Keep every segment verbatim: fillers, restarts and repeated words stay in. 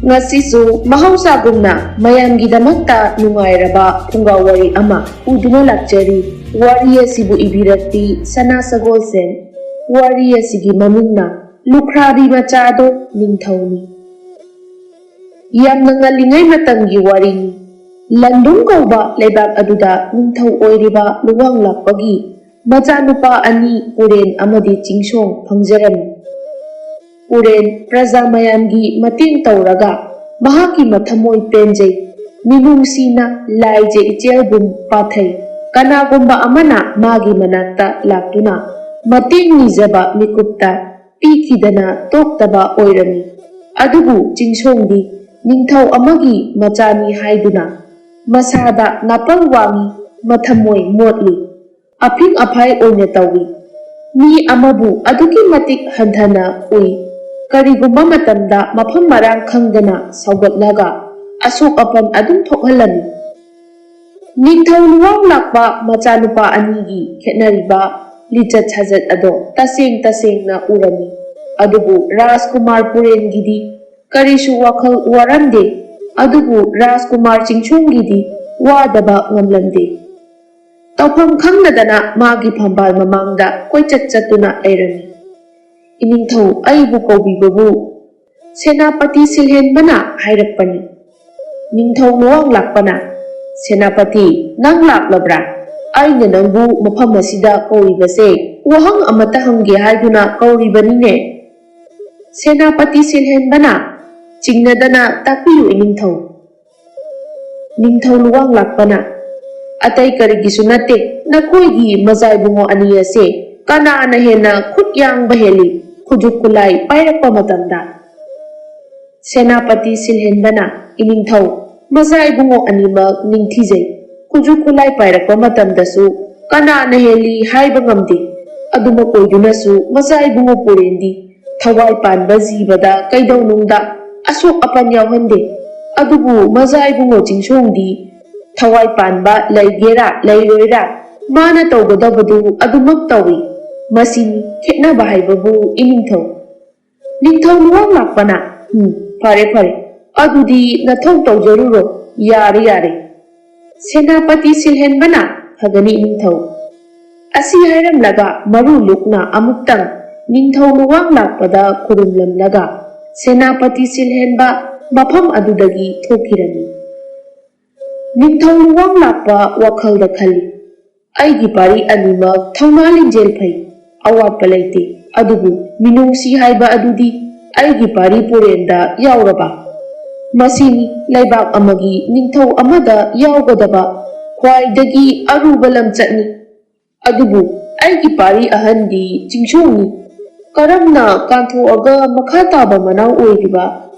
ꯉꯁꯤꯁꯨ ꯃꯍꯧꯁꯥꯒꯨꯝꯅ ꯃꯌꯥꯝꯒꯤꯗꯃꯛꯇ ꯅꯨꯡꯉꯥꯏꯔꯕ ꯐꯨꯡꯒꯥ ꯋꯥꯔꯤ ꯑꯃ ꯄꯨꯗꯨꯅ ꯂꯥꯛꯆꯔꯤ꯫ ꯋꯥꯔꯤ ꯑꯁꯤꯕꯨ ꯏꯕꯤꯔꯛꯄꯤ ꯁꯅꯥ ꯁꯒꯣꯜꯁꯦꯟ꯫ ꯋꯥꯔꯤ ꯑꯁꯤꯒꯤ ꯃꯃꯤꯡꯅ ꯂꯨꯈ꯭ꯔꯥꯕꯤ ꯃꯆꯥꯗꯣ ꯅꯤꯡꯊꯧꯅꯤ꯫ ꯌꯥꯝꯅ ꯉꯜꯂꯤꯉꯩ ꯃꯇꯝꯒꯤ ꯋꯥꯔꯤꯅꯤ꯫ ꯂꯟꯗꯨꯡ ꯀꯧꯕ ꯂꯩꯕꯥꯛ ꯑꯗꯨꯗ ꯅꯤꯡꯊꯧ ꯑꯣꯏꯔꯤꯕ ꯂꯨꯋꯥꯡ ꯂꯥꯛꯄꯒꯤ ꯃꯆꯥꯅꯨꯄꯥ ꯑꯅꯤ ꯄꯨꯔꯦꯟ ꯑꯃꯗꯤ ꯆꯤꯡꯁꯣꯡ ꯐꯪꯖꯔꯝꯃꯤ꯫ ꯄꯨꯔꯦꯟ ꯄ꯭ꯔꯖꯥ ꯃꯌꯥꯝꯒꯤ ꯃꯇꯦꯡ ꯇꯧꯔꯒ ꯃꯍꯥꯛꯀꯤ ꯃꯊꯃꯣꯏ ꯄꯦꯟꯖꯩ꯫ ꯃꯤꯅꯨꯡꯁꯤꯅ ꯂꯥꯏꯖ ꯏꯆꯦꯜꯒꯨꯝ ꯄꯥꯊꯩ꯫ ꯀꯅꯥꯒꯨꯝꯕ ꯑꯃꯅ ꯃꯥꯒꯤ ꯃꯅꯥꯛꯇ ꯂꯥꯛꯇꯨꯅ ꯃꯇꯦꯡ ꯅꯤꯖꯕ ꯃꯤꯀꯨꯞꯇ ꯄꯤꯈꯤꯗꯅ ꯇꯣꯛꯇꯕ ꯑꯣꯏꯔꯝꯃꯤ꯫ ꯑꯗꯨꯕꯨ ꯆꯤꯡꯁꯣꯡꯗꯤ ꯅꯤꯡꯊꯧ ꯑꯃꯒꯤ ꯃꯆꯥꯅꯤ ꯍꯥꯏꯗꯨꯅ ꯃꯁꯥꯗ ꯅꯥꯄꯜ ꯋꯥꯡꯏ, ꯃꯊꯃꯣꯏ ꯃꯣꯠꯂꯤ꯫ ꯑꯐꯤꯡ ꯑꯐꯥꯏ ꯑꯣꯏꯅ ꯇꯧꯏ꯫ ꯃꯤ ꯑꯃꯕꯨ ꯑꯗꯨꯛꯀꯤ ꯃꯇꯤꯛ ꯍꯟꯊꯅ ꯎꯏ꯫ ꯀꯔꯤꯒꯨꯝꯕ ꯃꯇꯝꯗ ꯃꯐꯝ ꯃꯔꯥꯡ ꯈꯪꯗꯅ ꯁꯧꯒꯠꯂꯒ ꯑꯁꯣꯛ ꯑꯄꯟ ꯑꯗꯨꯝ ꯊꯣꯛꯍꯜꯂꯝꯃꯤ꯫ ꯅꯤꯡꯊꯧ ꯂꯨꯋꯥꯡ ꯂꯥꯛꯄ ꯃꯆꯥꯅꯨꯄꯥ ꯑꯅꯤꯒꯤ ꯈꯦꯠꯅꯔꯤꯕ ꯂꯤꯆꯠ ꯁꯥꯖꯠ ꯑꯗꯣ ꯇꯁꯦꯡ ꯇꯁꯦꯡꯅ ꯎꯔꯝꯃꯤ꯫ ꯑꯗꯨꯕꯨ ꯔꯥꯖꯀꯨꯃꯥꯔ ꯄꯨꯔꯦꯟꯒꯤꯗꯤ ꯀꯔꯤꯁꯨ ꯋꯥꯈꯜ ꯋꯥꯔꯝꯗꯦ꯫ ꯑꯗꯨꯕꯨ ꯔꯥꯖꯀꯨꯃꯥꯔ ꯆꯤꯡꯁꯣꯡꯒꯤꯗꯤ ꯋꯥꯗꯕ ꯉꯝꯂꯝꯗꯦ꯫ ꯇꯧꯐꯝ ꯈꯪꯗꯗꯅ ꯃꯥꯒꯤ ꯐꯝꯕꯥꯜ ꯃꯃꯥꯡꯗ ꯀꯣꯏꯆꯠ ꯆꯠꯇꯨꯅ ꯂꯩꯔꯝꯃꯤ꯫ "ꯏꯅꯤꯡꯊꯧ ꯑꯩꯕꯨ ꯀꯧꯕꯤꯕꯕꯨ?" ꯁꯦꯅꯥꯄꯇꯤ ꯁꯤꯜꯍꯦꯟꯕꯅ ꯍꯥꯏꯔꯛꯄꯅꯤ꯫ ꯅꯤꯡꯊꯧ ꯂꯨꯋꯥꯡ ꯂꯥꯛꯄꯅ, "ꯁꯦꯅꯥꯄꯇꯤ, ꯅꯪ ꯂꯥꯛꯂꯕ꯭ꯔꯥ? ꯑꯩꯅ ꯅꯪꯕꯨ ꯃꯐꯝ ꯑꯁꯤꯗ ꯀꯧꯔꯤꯕꯁꯦ ꯋꯥꯍꯪ ꯑꯃꯠꯇ ꯍꯪꯒꯦ ꯍꯥꯏꯗꯨꯅ ꯀꯧꯔꯤꯕꯅꯤꯅꯦ"꯫ ꯁꯦꯅꯥꯄꯇꯤ ꯁꯤꯜꯍꯦꯟꯕꯅ, "ꯆꯤꯡꯅꯗꯅ ꯇꯥꯛꯄꯤꯌꯨ ꯏꯅꯤꯡꯊꯧ"꯫ ꯅꯤꯡꯊꯧ ꯂꯨꯋꯥꯡ ꯂꯥꯛꯄꯅ, "ꯑꯇꯩ ꯀꯔꯤꯒꯤꯁꯨ ꯅꯠꯇꯦ, ꯅꯈꯣꯏꯒꯤ ꯃꯖꯥ ꯏꯕꯨꯡꯉꯣ ꯑꯅꯤ ꯑꯁꯦ ꯀꯅꯥꯅ ꯍꯦꯟꯅ ꯈꯨꯠ ꯌꯥꯡꯕ ꯍꯦꯜꯂꯤ ꯈꯨꯠꯁꯨ ꯈꯨꯠꯂꯥꯏ ꯄꯥꯏꯔꯛꯄ ꯃꯇꯝꯗ?" ꯁꯦꯅꯥꯄꯇꯤ ꯁꯤꯜꯍꯦꯟꯕꯅ, "ꯏꯅꯤꯡꯊꯧ, ꯃꯖꯥ ꯏꯕꯨꯡꯉꯣ ꯑꯅꯤꯃꯛ ꯅꯤꯡꯊꯤꯖꯩ꯫ ꯈꯨꯠꯁꯨ ꯈꯨꯠꯂꯥꯏ ꯄꯥꯏꯔꯛꯄ ꯃꯇꯝꯗꯁꯨ ꯀꯅꯥꯅ ꯍꯦꯜꯂꯤ ꯍꯥꯏꯕ ꯉꯝꯗꯦ꯫ ꯑꯗꯨꯃꯛ ꯑꯣꯏꯗꯨꯅꯁꯨ ꯃꯖꯥ ꯏꯕꯨꯡꯉꯣ ꯄꯨꯔꯦꯟꯗꯤ ꯊꯋꯥꯏ ꯄꯥꯟꯕ ꯖꯤꯕꯗ ꯀꯩꯗꯧꯅꯨꯡꯗ ꯑꯁꯣꯛ ꯑꯄꯟ ꯌꯥꯎꯍꯟꯗꯦ꯫ ꯑꯗꯨꯕꯨ ꯃꯖꯥ ꯏꯕꯨꯡꯉꯣ ꯆꯤꯡꯁꯣꯡꯗꯤ ꯊꯋꯥꯏ ꯄꯥꯟꯕ ꯂꯩꯒꯦꯔꯥ ꯂꯩꯔꯣꯏꯔꯥ ꯃꯥꯅ ꯇꯧꯒꯗꯕꯗꯨ ꯑꯗꯨꯃꯛ ꯇꯧꯏ꯫ ꯃꯁꯤꯅꯤ ꯈꯦꯠꯅꯕ ꯍꯥꯏꯕꯕꯨ ꯏꯅꯤꯡꯊꯧ"꯫ ꯅꯤꯡꯊꯧ ꯂꯨꯋꯥꯡ ꯂꯥꯛꯄꯅ, "ꯎꯝ, ꯐꯔꯦ ꯐꯔꯦ, "ꯑꯗꯨꯗꯤ ꯅꯊꯧ ꯇꯧꯖꯔꯨꯔꯣ, ꯌꯥꯔꯦ, ꯌꯥꯔꯦ꯫ ꯁꯦꯅꯥꯄꯇꯤ ꯁꯤꯜꯍꯦꯟꯕꯅ ꯐꯒꯅꯤ, ꯏꯅꯤꯡꯊꯧ"꯫ ꯑꯁꯤ ꯍꯥꯏꯔꯝꯂꯒ ꯃꯔꯨ ꯂꯨꯛꯅ ꯑꯃꯨꯛꯇꯪ ꯅꯤꯡꯊꯧ ꯂꯨꯋꯥꯡ ꯂꯥꯛꯄꯗ ꯈꯨꯔꯨꯝꯂꯝꯂꯒ ꯁꯦꯅꯥꯄꯇꯤ ꯁꯤꯜꯍꯦꯟꯕ ꯃꯐꯝ ꯑꯗꯨꯗꯒꯤ ꯊꯣꯛꯈꯤꯔꯝꯃꯤ꯫ ꯅꯤꯡꯊꯧ ꯂꯨꯋꯥꯡ ꯂꯥꯛꯄ ꯋꯥꯈꯜꯗ ꯈꯜꯂꯤ, "ꯑꯩꯒꯤ ꯄꯥꯔꯤ ꯑꯅꯤꯃꯛ ꯊꯧꯅꯥ ꯂꯤꯡꯖꯦꯜ ꯐꯩ, ꯑꯋꯥꯠꯄ ꯂꯩꯇꯦ꯫ ꯑꯗꯨꯕꯨ ꯃꯤꯅꯨꯡꯁꯤ ꯍꯥꯏꯕ ꯑꯗꯨꯗꯤ ꯑꯩꯒꯤ ꯄꯥꯔꯤ ꯄꯨꯔꯦꯟꯗ ꯌꯥꯎꯔꯕ? ꯃꯁꯤꯅꯤ ꯂꯩꯕꯥꯛ ꯑꯃꯒꯤ ꯅꯤꯡꯊꯧ ꯑꯃꯗ ꯌꯥꯎꯒꯗꯕ ꯈ꯭ꯋꯥꯏꯗꯒꯤ ꯑꯔꯨꯕ ꯂꯝꯆꯠꯅꯤ꯫ ꯑꯗꯨꯕꯨ ꯑꯩꯒꯤ ꯄꯥꯔꯤ ꯑꯍꯟꯗꯤ ꯆꯤꯡꯁꯣꯡꯅꯤ꯫ ꯀꯔꯝꯅ ꯀꯥꯟꯊꯣꯛꯑꯒ ꯃꯈꯥ ꯇꯥꯕ ꯃꯅꯥꯎ ꯑꯣꯏꯔꯤꯕ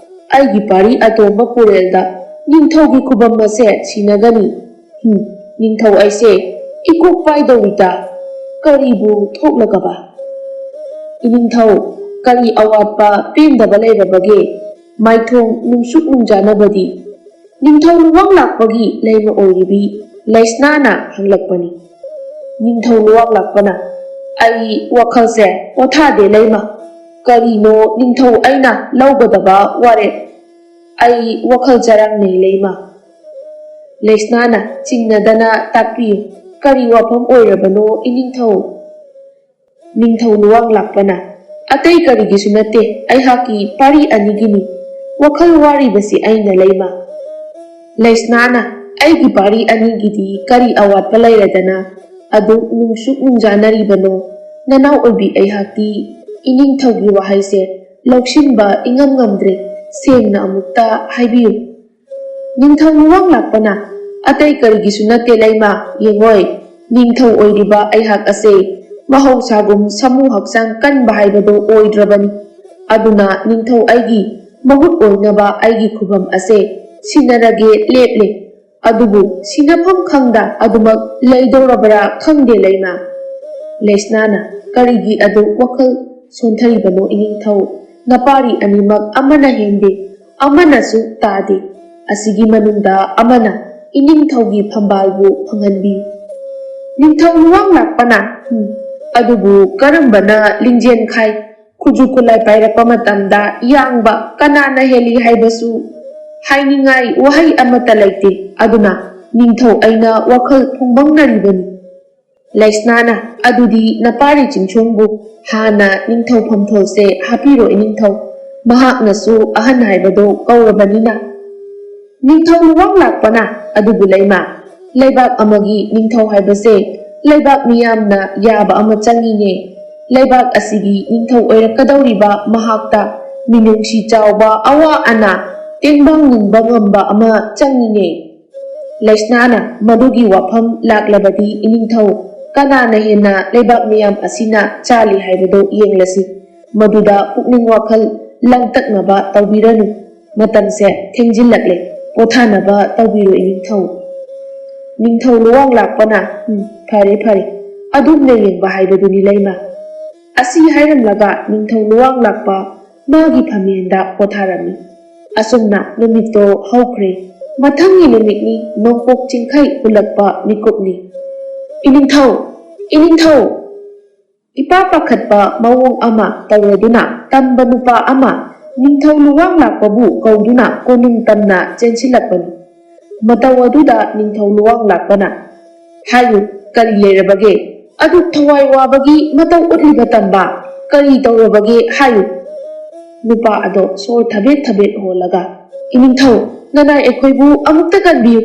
ꯑꯩꯒꯤ ꯄꯥꯔꯤ ꯑꯇꯣꯝꯕ ꯄꯨꯔꯦꯜꯗ ꯅꯤꯡꯊꯧꯒꯤ ꯈꯨꯕꯝ ꯑꯁꯦ ꯁꯤꯟꯅꯒꯅꯤ? ꯍꯨꯝ, ꯅꯤꯡꯊꯧ ꯑꯩꯁꯦ ꯏꯀꯣꯛ ꯄꯥꯏꯗꯧꯔꯤꯗ꯫ ꯀꯔꯤꯕꯨ ꯊꯣꯛꯂꯒꯕ? ꯏꯅꯤꯡꯊꯧ, ꯀꯔꯤ ꯑꯋꯥꯠꯄ ꯄꯦꯟꯗꯕ ꯂꯩꯔꯕꯒꯦ? ꯃꯥꯏꯊꯣꯡ ꯅꯨꯡꯁꯨꯛ ꯅꯨꯡꯖꯥꯅꯕꯗꯤ ꯅꯤꯡꯊꯧ ꯂꯨꯋꯥꯡ ꯂꯥꯛꯄꯒꯤ ꯂꯩꯃ ꯑꯣꯏꯔꯤꯕꯤ ꯂꯩꯁꯅꯥꯅ ꯍꯪꯂꯛꯄꯅꯤ꯫ ꯅꯤꯡꯊꯧ ꯂꯨꯋꯥꯡ ꯂꯥꯛꯄꯅ, "ꯑꯩ ꯋꯥꯈꯜꯁꯦ ꯄꯣꯊꯥꯗꯦ ꯂꯩꯃ꯫ ꯀꯔꯤꯅꯣ ꯅꯤꯡꯊꯧ ꯑꯩꯅ ꯂꯧꯒꯗꯕ ꯋꯥꯔꯦꯞ? ꯑꯩ ꯋꯥꯈꯜ ꯆꯔꯥꯡꯅꯩ ꯂꯩꯃ"꯫ ꯂꯩꯁꯅꯥꯅ ꯆꯤꯡꯅꯗꯅ ꯇꯥꯛꯄꯤꯌꯨ, "ꯀꯔꯤ ꯋꯥꯐꯝ ꯑꯣꯏꯔꯕꯅꯣ ꯏꯅꯤꯡꯊꯧ"? ꯅꯤꯡꯊꯧ ꯂꯨꯋꯥꯡ ꯂꯥꯛꯄꯅ, "ꯑꯇꯩ ꯀꯔꯤꯒꯤꯁꯨ ꯅꯠꯇꯦ, ꯑꯩꯍꯥꯛꯀꯤ ꯄꯥꯔꯤ ꯑꯅꯤꯒꯤꯅꯤ ꯋꯥꯈꯜ ꯋꯥꯔꯤꯕꯁꯤ ꯑꯩꯅ ꯂꯩꯃ"꯫ ꯂꯩꯁꯅꯥꯅ, "ꯑꯩꯒꯤ ꯄꯥꯔꯤ ꯑꯅꯤꯒꯤꯗꯤ ꯀꯔꯤ ꯑꯋꯥꯠꯄ ꯂꯩꯔꯗꯅ ꯑꯗꯨꯛ ꯅꯨꯡꯁꯨꯛ ꯅꯨꯡꯖꯥꯅꯔꯤꯕꯅꯣ? ꯅꯅꯥꯎ ꯑꯣꯏꯕꯤ ꯑꯩꯍꯥꯛꯇꯤ ꯏꯅꯤꯡꯊꯧꯒꯤ ꯋꯥꯍꯩꯁꯦ ꯂꯧꯁꯤꯟꯕ ꯏꯉꯝ ꯉꯝꯗ꯭ꯔꯦ꯫ ꯁꯦꯡꯅ ꯑꯃꯨꯛꯇ ꯍꯥꯏꯕꯤꯌꯨ"꯫ ꯅꯤꯡꯊꯧ ꯂꯨꯋꯥꯡ ꯂꯥꯛꯄꯅ, "ꯑꯇꯩ ꯀꯔꯤꯒꯤꯁꯨ ꯅꯠꯇꯦ ꯂꯩꯃ, ꯌꯦꯡꯉꯣꯏ, ꯅꯤꯡꯊꯧ ꯑꯣꯏꯔꯤꯕ ꯑꯩꯍꯥꯛ ꯑꯁꯦ ꯃꯍꯧꯁꯥꯒꯨꯝ ꯁꯥꯃꯨ ꯍꯛꯆꯥꯡ ꯀꯟꯕ ꯍꯥꯏꯕꯗꯨ ꯑꯣꯏꯗ꯭ꯔꯕꯅꯤ꯫ ꯑꯗꯨꯅ ꯅꯤꯡꯊꯧ ꯑꯩꯒꯤ ꯃꯍꯨꯠ ꯑꯣꯏꯅꯕ ꯑꯩꯒꯤ ꯈꯨꯕꯝ ꯑꯁꯦ ꯁꯤꯟꯅꯔꯒꯦ ꯂꯦꯞꯂꯦ꯫ ꯑꯗꯨꯕꯨ ꯁꯤꯟꯅꯐꯝ ꯈꯪꯗ ꯑꯗꯨꯃꯛ ꯂꯩꯗꯧꯔꯕ꯭ꯔꯥ ꯈꯪꯗꯦ ꯂꯩꯃ"꯫ ꯂꯩꯁꯅꯥꯅ, "ꯀꯔꯤꯒꯤ ꯑꯗꯨ ꯋꯥꯈꯜ ꯁꯣꯟꯊꯔꯤꯕꯅꯣ ꯏꯅꯤꯡꯊꯧ? ꯅꯄꯥꯔꯤ ꯑꯅꯤꯃꯛ ꯑꯃꯅ ꯍꯦꯟꯗꯦ, ꯑꯃꯅꯁꯨ ꯇꯥꯗꯦ꯫ ꯑꯁꯤꯒꯤ ꯃꯅꯨꯡꯗ ꯑꯃꯅ ꯏꯅꯤꯡꯊꯧꯒꯤ ꯐꯝꯕꯥꯜꯕꯨ ꯐꯪꯍꯟꯕꯤꯌꯨ"꯫ ꯅꯤꯡꯊꯧ ꯂꯨꯋꯥꯡ ꯂꯥꯛꯄꯅ, "ꯎꯝ, ꯑꯗꯨꯕꯨ ꯀꯔꯝꯕꯅ ꯂꯤꯡꯖꯦꯜ ꯈꯥꯏ? ꯈꯨꯠꯁꯨ ꯈꯨꯠꯂꯥꯏ ꯄꯥꯏꯔꯛꯄ ꯃꯇꯝꯗ ꯌꯥꯡꯕ ꯀꯅꯥꯅ ꯍꯦꯜꯂꯤ ꯍꯥꯏꯕꯁꯨ ꯍꯥꯏꯅꯤꯡꯉꯥꯏ ꯋꯥꯍꯩ ꯑꯃꯠꯇ ꯂꯩꯇꯦ꯫ ꯑꯗꯨꯅ ꯅꯤꯡꯊꯧ ꯑꯩꯅ ꯋꯥꯈꯜ ꯐꯣꯡꯕꯪꯅꯔꯤꯕꯅꯤ꯫ ꯂꯩꯁꯅꯥꯅ, "ꯑꯗꯨꯗꯤ ꯅꯄꯥꯔꯤ ꯆꯤꯡꯁꯣꯡꯕꯨ ꯍꯥꯟꯅ ꯅꯤꯡꯊꯧ ꯐꯝꯊꯣꯜꯁꯦ ꯍꯥꯞꯄꯤꯔꯣ ꯏꯅꯤꯡꯊꯧ꯫ ꯃꯍꯥꯛꯅꯁꯨ ꯑꯍꯟ ꯍꯥꯏꯕꯗꯣ ꯀꯧꯔꯕꯅꯤꯅ꯫" ꯅꯤꯡꯊꯧ ꯂꯨꯋꯥꯡ ꯂꯥꯛꯄꯅ, "ꯑꯗꯨꯕꯨ ꯂꯩꯃ, ꯂꯩꯕꯥꯛ ꯑꯃꯒꯤ ꯅꯤꯡꯊꯧ ꯍꯥꯏꯕꯁꯦ ꯂꯩꯕꯥꯛ ꯃꯤꯌꯥꯝꯅ ꯌꯥꯕ ꯑꯃ ꯆꯪꯉꯤꯅꯦ꯫ ꯂꯩꯕꯥꯛ ꯑꯁꯤꯒꯤ ꯅꯤꯡꯊꯧ ꯑꯣꯏꯔꯛꯀꯗꯧꯔꯤꯕ ꯃꯍꯥꯛꯇ ꯃꯤꯅꯨꯡꯁꯤ ꯆꯥꯎꯕ, ꯑꯋꯥ ꯑꯅꯥ ꯇꯦꯡꯕꯥꯡ ꯅꯤꯡꯕ ꯉꯝꯕ ꯑꯃ ꯆꯪꯉꯤꯅꯦ꯫" ꯂꯩꯁꯅꯥꯅ, "ꯃꯗꯨꯒꯤ ꯋꯥꯐꯝ ꯂꯥꯛꯂꯕꯗꯤ ꯏꯅꯤꯡꯊꯧ, ꯀꯅꯥꯅ ꯍꯦꯟꯅ ꯂꯩꯕꯥꯛ ꯃꯤꯌꯥꯝ ꯑꯁꯤꯅ ꯆꯥꯜꯂꯤ ꯍꯥꯏꯕꯗꯨ ꯌꯦꯡꯂꯁꯤ꯫ ꯃꯗꯨꯗ ꯄꯨꯛꯅꯤꯡ ꯋꯥꯈꯜ ꯂꯥꯡꯇꯛꯅꯕ ꯇꯧꯕꯤꯔꯅꯨ꯫ ꯃꯇꯝꯁꯦ ꯊꯦꯡꯖꯤꯜꯂꯛꯂꯦ꯫ ꯄꯣꯊꯥꯅꯕ ꯇꯧꯕꯤꯔꯣ ꯏꯅꯤꯡꯊꯧ꯫" ꯅꯤꯡꯊꯧ ꯂꯨꯋꯥꯡ ꯂꯥꯛꯄꯅ, "ꯎꯝ, ꯐꯔꯦ, ꯐꯔꯦ꯫ ꯑꯗꯨꯝꯅ ꯌꯦꯡꯕ ꯍꯥꯏꯕꯗꯨꯅꯤ ꯂꯩꯃ꯫" ꯑꯁꯤ ꯍꯥꯏꯔꯝꯂꯒ ꯅꯤꯡꯊꯧ ꯂꯨꯋꯥꯡ ꯂꯥꯛꯄ ꯃꯥꯒꯤ ꯐꯝꯃꯦꯟꯗ ꯄꯣꯊꯥꯔꯝꯃꯤ꯫ ꯑꯁꯨꯝꯅ ꯅꯨꯃꯤꯠꯇꯣ ꯍꯧꯈ꯭ꯔꯦ꯫ ꯃꯊꯪꯒꯤ ꯅꯨꯃꯤꯠꯅꯤ, ꯅꯣꯡꯄꯣꯛ ꯆꯤꯡꯈꯩ ꯍꯨꯜꯂꯛꯄ ꯃꯤꯀꯨꯞꯅꯤ꯫ "ꯏꯅꯤꯡꯊꯧ! ꯏꯅꯤꯡꯊꯧ!" ꯏꯄꯥ ꯄꯥꯈꯠꯄ ꯃꯑꯣꯡ ꯑꯃ ꯇꯧꯔꯗꯨꯅ ꯇꯝꯕ ꯅꯨꯄꯥ ꯑꯃ ꯅꯤꯡꯊꯧ ꯂꯨꯋꯥꯡ ꯂꯥꯛꯄꯕꯨ ꯀꯧꯗꯨꯅ ꯀꯣꯅꯨꯡ ꯇꯝꯅ ꯆꯦꯟꯁꯤꯜꯂꯛꯄꯅꯤ꯫ ꯃꯇꯧ ꯑꯗꯨꯗ ꯅꯤꯡꯊꯧ ꯂꯨꯋꯥꯡ ꯂꯥꯛꯄꯅ, "ꯍꯥꯏꯌꯨ, ꯀꯔꯤ ꯂꯩꯔꯕꯒꯦ? ꯑꯗꯨꯛ ꯊꯋꯥꯏ ꯋꯥꯕꯒꯤ ꯃꯇꯧ ꯎꯠꯂꯤꯕ ꯇꯝꯕ, ꯀꯔꯤ ꯇꯧꯔꯕꯒꯦ ꯍꯥꯏꯌꯨ?" ꯅꯨꯄꯥ ꯑꯗꯣ ꯁꯣꯔ ꯊꯕꯦꯠ ꯊꯕꯦꯠ ꯍꯣꯜꯂꯒ, "ꯏꯅꯤꯡꯊꯧ, ꯅꯅꯥꯏ ꯑꯩꯈꯣꯏꯕꯨ ꯑꯃꯨꯛꯇ ꯀꯟꯕꯤꯌꯨ꯫"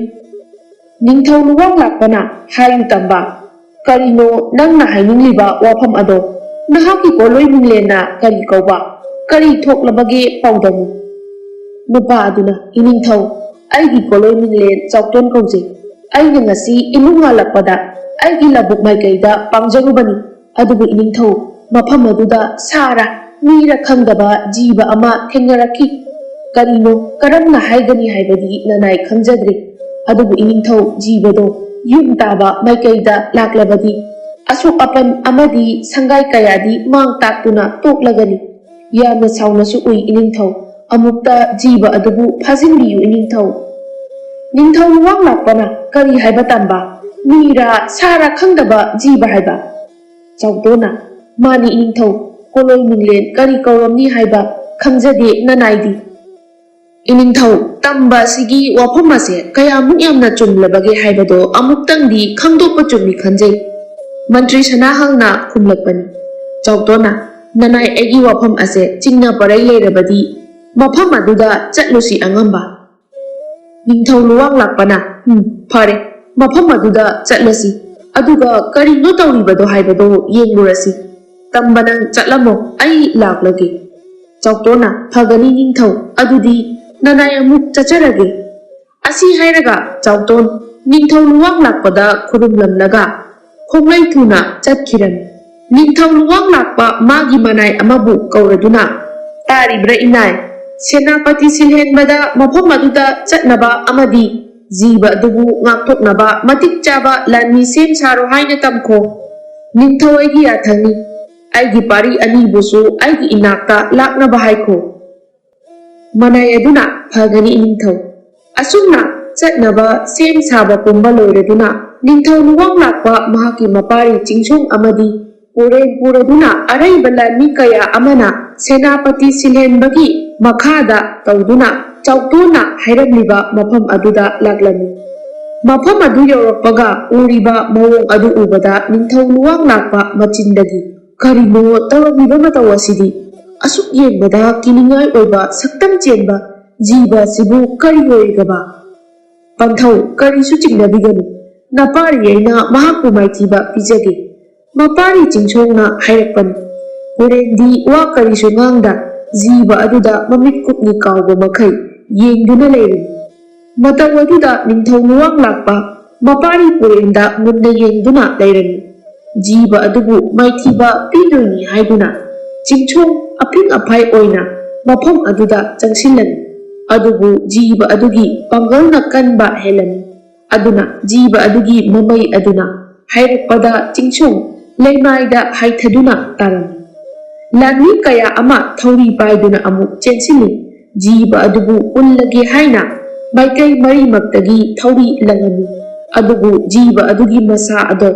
ꯅꯤꯡꯊꯧ ꯂꯨꯋꯥꯡ ꯂꯥꯛꯄꯅ, "ꯍꯥꯏꯌꯨ ꯇꯝꯕ, ꯀꯔꯤꯅꯣ ꯅꯪꯅ ꯍꯥꯏꯅꯤꯡꯂꯤꯕ ꯋꯥꯐꯝ ꯑꯗꯣ? ꯅꯍꯥꯛꯀꯤ ꯀꯣꯂꯣꯏ ꯃꯤꯡꯂꯦꯟꯅ ꯀꯔꯤ ꯀꯧꯕ? ꯀꯔꯤ ꯊꯣꯛꯂꯕꯒꯦ ꯄꯥꯎꯗꯝꯃꯨ꯫" ꯅꯨꯄꯥ ꯑꯗꯨꯅ, "ꯏꯅꯤꯡꯊꯧ, ꯑꯩꯒꯤ ꯀꯣꯂꯣꯏ ꯃꯤꯡꯂꯦꯟ ꯆꯥꯎꯇꯣꯟ ꯀꯧꯖꯩ꯫ ꯑꯩꯅ ꯉꯁꯤ ꯏꯃꯨꯡ ꯉꯥꯜꯂꯛꯄꯗ ꯑꯩꯒꯤ ꯂꯧꯕꯨꯛ ꯃꯥꯏꯀꯩꯗ ꯄꯥꯡꯖꯔꯨꯕꯅꯤ꯫ ꯑꯗꯨꯕꯨ ꯏꯅꯤꯡꯊꯧ, ꯃꯐꯝ ꯑꯗꯨꯗ ꯁꯥꯔ ꯃꯤꯔ ꯈꯪꯗꯕ ꯖꯤꯕ ꯑꯃ ꯊꯦꯡꯅꯔꯛꯈꯤ꯫ ꯀꯔꯤꯅꯣ, ꯀꯔꯝꯅ ꯍꯥꯏꯒꯅꯤ ꯍꯥꯏꯕꯗꯤ ꯅꯅꯥꯏ ꯈꯪꯖꯗ꯭ꯔꯦ꯫ ꯑꯗꯨꯕꯨ ꯏꯅꯤꯡꯊꯧ, ꯖꯤꯕꯗꯣ ꯌꯨꯝ ꯇꯥꯕ ꯃꯥꯏꯀꯩꯗ ꯂꯥꯛꯂꯕꯗꯤ ꯑꯁꯣꯛ ꯑꯄꯟ ꯑꯃꯗꯤ ꯁꯪꯒꯥꯏ ꯀꯌꯥꯗꯤ ꯃꯥꯡ ꯇꯥꯛꯇꯨꯅ ꯇꯣꯛꯂꯒꯅꯤ꯫ ꯌꯥꯝꯅ ꯁꯥꯎꯅꯁꯨ ꯎꯏ ꯏꯅꯤꯡꯊꯧ꯫ ꯑꯃꯨꯛꯇ ꯖꯤꯕ ꯑꯗꯨꯕꯨ ꯐꯥꯖꯤꯟꯕꯤꯌꯨ ꯏꯅꯤꯡꯊꯧ꯫" ꯅꯤꯡꯊꯧ ꯂꯨꯋꯥꯡ ꯂꯥꯛꯄꯅ, "ꯀꯔꯤ ꯍꯥꯏꯕ ꯇꯝꯕ? ꯃꯤꯔꯥ ꯁꯥꯔꯥ ꯈꯪꯗꯕ ꯖꯤꯕ ꯍꯥꯏꯕ?" ꯆꯥꯎꯗꯣꯅ, "ꯃꯥꯅꯤ ꯏꯅꯤꯡꯊꯧ, ꯀꯣꯂꯣꯏ ꯃꯤꯡꯂꯦꯟ ꯀꯔꯤ ꯀꯧꯔꯝꯅꯤ ꯍꯥꯏꯕ ꯈꯪꯖꯗꯦ ꯅꯅꯥꯏꯗꯤ꯫" ꯏꯅꯤꯡꯊꯧ, ꯇꯝꯕ ꯑꯁꯤꯒꯤ ꯋꯥꯐꯝ ꯑꯁꯦ ꯀꯌꯥꯃꯨꯛ ꯌꯥꯝꯅ ꯆꯨꯝꯂꯕꯒꯦ ꯍꯥꯏꯕꯗꯣ ꯑꯃꯨꯛꯇꯪꯗꯤ ꯈꯪꯗꯣꯛꯄ ꯆꯨꯝꯃꯤ ꯈꯟꯖꯩ꯫ ꯃꯟꯇ꯭ꯔꯤ ꯁꯅꯥꯍꯜꯅ ꯈꯨꯝꯂꯛꯄꯅꯤ꯫ ꯆꯥꯎꯇꯣꯟꯅ, "ꯅꯅꯥꯏ ꯑꯩꯒꯤ ꯋꯥꯐꯝ ꯑꯁꯦ ꯆꯤꯡꯅ ꯄꯔꯩ ꯂꯩꯔꯕꯗꯤ ꯃꯐꯝ ꯑꯗꯨꯗ ꯆꯠꯂꯨꯁꯤ ꯑꯉꯝꯕ"꯫ ꯅꯤꯡꯊꯧ ꯂꯨꯋꯥꯡ ꯂꯥꯛꯄꯅ, "ꯎꯝ, ꯐꯔꯦ, ꯃꯐꯝ ꯑꯗꯨꯗ ꯆꯠꯂꯁꯤ꯫ ꯑꯗꯨꯒ ꯀꯔꯤꯅꯣ ꯇꯧꯔꯤꯕꯗꯣ ꯍꯥꯏꯕꯗꯣ ꯌꯦꯡꯂꯨꯔꯁꯤ꯫ ꯇꯝꯕ ꯅꯪ ꯆꯠꯂꯝꯃꯣ, ꯑꯩ ꯂꯥꯛꯂꯒꯦ"꯫ ꯆꯥꯎꯇꯣꯟꯅ, "ꯐꯒꯅꯤ ꯅꯤꯡꯊꯧ, ꯑꯗꯨꯗꯤ ꯅꯅꯥꯏ ꯑꯃꯨꯛ ꯆꯠꯆꯔꯒꯦ"꯫ ꯑꯁꯤ ꯍꯥꯏꯔꯒ ꯆꯥꯎꯇꯣꯟ ꯅꯤꯡꯊꯧ ꯂꯨꯋꯥꯡ ꯂꯥꯛꯄꯗ ꯈꯨꯔꯨꯝꯂꯝꯂꯒ ꯈꯣꯡꯂꯩ ꯊꯨꯅ ꯆꯠꯈꯤꯔꯝꯃꯤ꯫ ꯅꯤꯡꯊꯧ ꯂꯨꯋꯥꯡ ꯂꯥꯛꯄ ꯃꯥꯒꯤ ꯃꯅꯥꯏ ꯑꯃꯕꯨ ꯀꯧꯔꯗꯨꯅ, "ꯇꯥꯔꯤꯕ꯭ꯔꯥ ꯏꯅꯥꯏ? ꯁꯦꯅꯥꯄꯇꯤ ꯁꯤꯜꯍꯦꯟꯕꯗ ꯃꯐꯝ ꯑꯗꯨꯗ ꯆꯠꯅꯕ ꯑꯃꯗꯤ ꯖꯤꯕ ꯑꯗꯨꯕꯨ ꯉꯥꯛꯊꯣꯛꯅꯕ ꯃꯇꯤꯛ ꯆꯥꯕ ꯂꯥꯟꯃꯤ ꯁꯦꯝ ꯁꯥꯔꯣ ꯍꯥꯏꯅ ꯇꯝꯈꯣ꯫ ꯅꯤꯡꯊꯧ ꯑꯩꯒꯤ ꯌꯥꯊꯪꯅꯤ꯫ ꯑꯩꯒꯤ ꯄꯥꯔꯤ ꯑꯅꯤꯕꯨꯁꯨ ꯑꯩꯒꯤ ꯏꯅꯥꯛꯇ ꯂꯥꯛꯅꯕ ꯍꯥꯏꯈꯣ"꯫ ꯃꯅꯥꯏ ꯑꯗꯨꯅ, "ꯐꯒꯅꯤ ꯏꯅꯤꯡꯊꯧ"꯫ ꯑꯁꯨꯝꯅ ꯆꯠꯅꯕ ꯁꯦꯝ ꯁꯥꯕ ꯄꯨꯝꯕ ꯂꯣꯏꯔꯗꯨꯅ ꯅꯤꯡꯊꯧ ꯂꯨꯋꯥꯡ ꯂꯥꯛꯄ ꯃꯍꯥꯛꯀꯤ ꯃꯄꯥꯔꯤ ꯆꯤꯡꯁꯣꯡ ꯑꯃꯗꯤ ꯄꯨꯔꯦꯟ ꯄꯨꯔꯗꯨꯅ ꯑꯔꯩꯕ ꯂꯥꯟꯃꯤ ꯀꯌꯥ ꯑꯃꯅ ꯁꯦꯅꯥꯄꯇꯤ ꯁꯤꯜꯍꯦꯟꯕꯒꯤ ꯃꯈꯥꯗ ꯇꯧꯗꯨꯅ ꯆꯥꯎꯇꯣꯟꯅ ꯍꯥꯏꯔꯝꯂꯤꯕ ꯃꯐꯝ ꯑꯗꯨꯗ ꯂꯥꯛꯂꯝꯃꯤ꯫ ꯃꯐꯝ ꯑꯗꯨ ꯌꯧꯔꯛꯄꯒ ꯎꯔꯤꯕ ꯃꯑꯣꯡ ꯑꯗꯨ ꯎꯕꯗ ꯅꯤꯡꯊꯧ ꯂꯨꯋꯥꯡ ꯂꯥꯛꯄ ꯃꯆꯤꯟꯗꯒꯤ, "ꯀꯔꯤꯅꯣ ꯇꯧꯔꯝꯂꯤꯕ ꯃꯇꯧ ꯑꯁꯤꯗꯤ? ꯑꯁꯨꯛ ꯌꯦꯡꯕꯗ ꯀꯤꯅꯤꯡꯉꯥꯏ ꯑꯣꯏꯕ ꯁꯛꯇꯝ ꯆꯦꯟꯕ ꯖꯤꯕ ꯑꯁꯤꯕꯨ ꯀꯔꯤ ꯑꯣꯏꯔꯒꯕ?" "ꯄꯟꯊꯧ, ꯀꯔꯤꯁꯨ ꯆꯤꯡꯅꯕꯤꯒꯅꯨ꯫ ꯅꯄꯥꯔꯤ ꯑꯩꯅ ꯃꯍꯥꯛꯄꯨ ꯃꯥꯏꯊꯤꯕ ꯄꯤꯖꯒꯦ"꯫ ꯃꯄꯥꯔꯤ ꯆꯤꯡꯁꯣꯡꯅ ꯍꯥꯏꯔꯛꯄꯅꯤ꯫ ꯄꯨꯔꯦꯟꯗꯤ ꯋꯥ ꯀꯔꯤꯁꯨ ꯉꯥꯡꯗ ꯖꯤꯕ ꯑꯗꯨꯗ ꯃꯃꯤꯠ ꯀꯨꯞꯅꯤ ꯀꯥꯎꯕ ꯃꯈꯩ ꯌꯦꯡꯗꯨꯅ ꯂꯩꯔꯤ꯫ ꯃꯇꯧ ꯑꯗꯨꯗ ꯅꯤꯡꯊꯧ ꯂꯨꯋꯥꯡ ꯂꯥꯛꯄ ꯃꯄꯥꯔꯤ ꯄꯨꯔꯦꯟꯗ ꯃꯨꯟꯅ ꯌꯦꯡꯗꯨꯅ ꯂꯩꯔꯝꯃꯤ꯫ ꯖꯤꯕ ꯑꯗꯨꯕꯨ ꯃꯥꯏꯊꯤꯕ ꯄꯤꯗꯣꯏꯅꯤ ꯍꯥꯏꯗꯨꯅ ꯆꯤꯡꯁꯣꯡ ꯑꯐꯤꯡ ꯑꯐꯥꯏ ꯑꯣꯏꯅ ꯃꯐꯝ ꯑꯗꯨꯗ ꯆꯪꯁꯤꯜꯂꯝꯃꯤ꯫ ꯑꯗꯨꯕꯨ ꯖꯤꯕ ꯑꯗꯨꯒꯤ ꯄꯥꯡꯒꯜꯅ ꯀꯟꯕ ꯍꯦꯜꯂꯝꯃꯤ꯫ ꯑꯗꯨꯅ ꯖꯤꯕ ꯑꯗꯨꯒꯤ ꯃꯃꯩ ꯑꯗꯨꯅ ꯍꯥꯏꯔꯛꯄꯗ ꯆꯤꯡꯁꯣꯡ ꯂꯩꯃꯥꯏꯗ ꯍꯥꯏꯊꯗꯨꯅ ꯇꯥꯔꯝꯃꯤ꯫ ꯂꯥꯟꯃꯤ ꯀꯌꯥ ꯑꯃ ꯊꯧꯔꯤ ꯄꯥꯏꯗꯨꯅ ꯑꯃꯨꯛ ꯆꯦꯟꯁꯤꯜꯂꯤ꯫ ꯖꯤꯕ ꯑꯗꯨꯕꯨ ꯄꯨꯜꯂꯒꯦ ꯍꯥꯏꯅ ꯃꯥꯏꯀꯩ ꯃꯔꯤꯃꯛꯇꯒꯤ ꯊꯧꯔꯤ ꯂꯪꯉꯝꯃꯤ꯫ ꯑꯗꯨꯕꯨ ꯖꯤꯕ ꯑꯗꯨꯒꯤ ꯃꯁꯥ ꯑꯗꯣ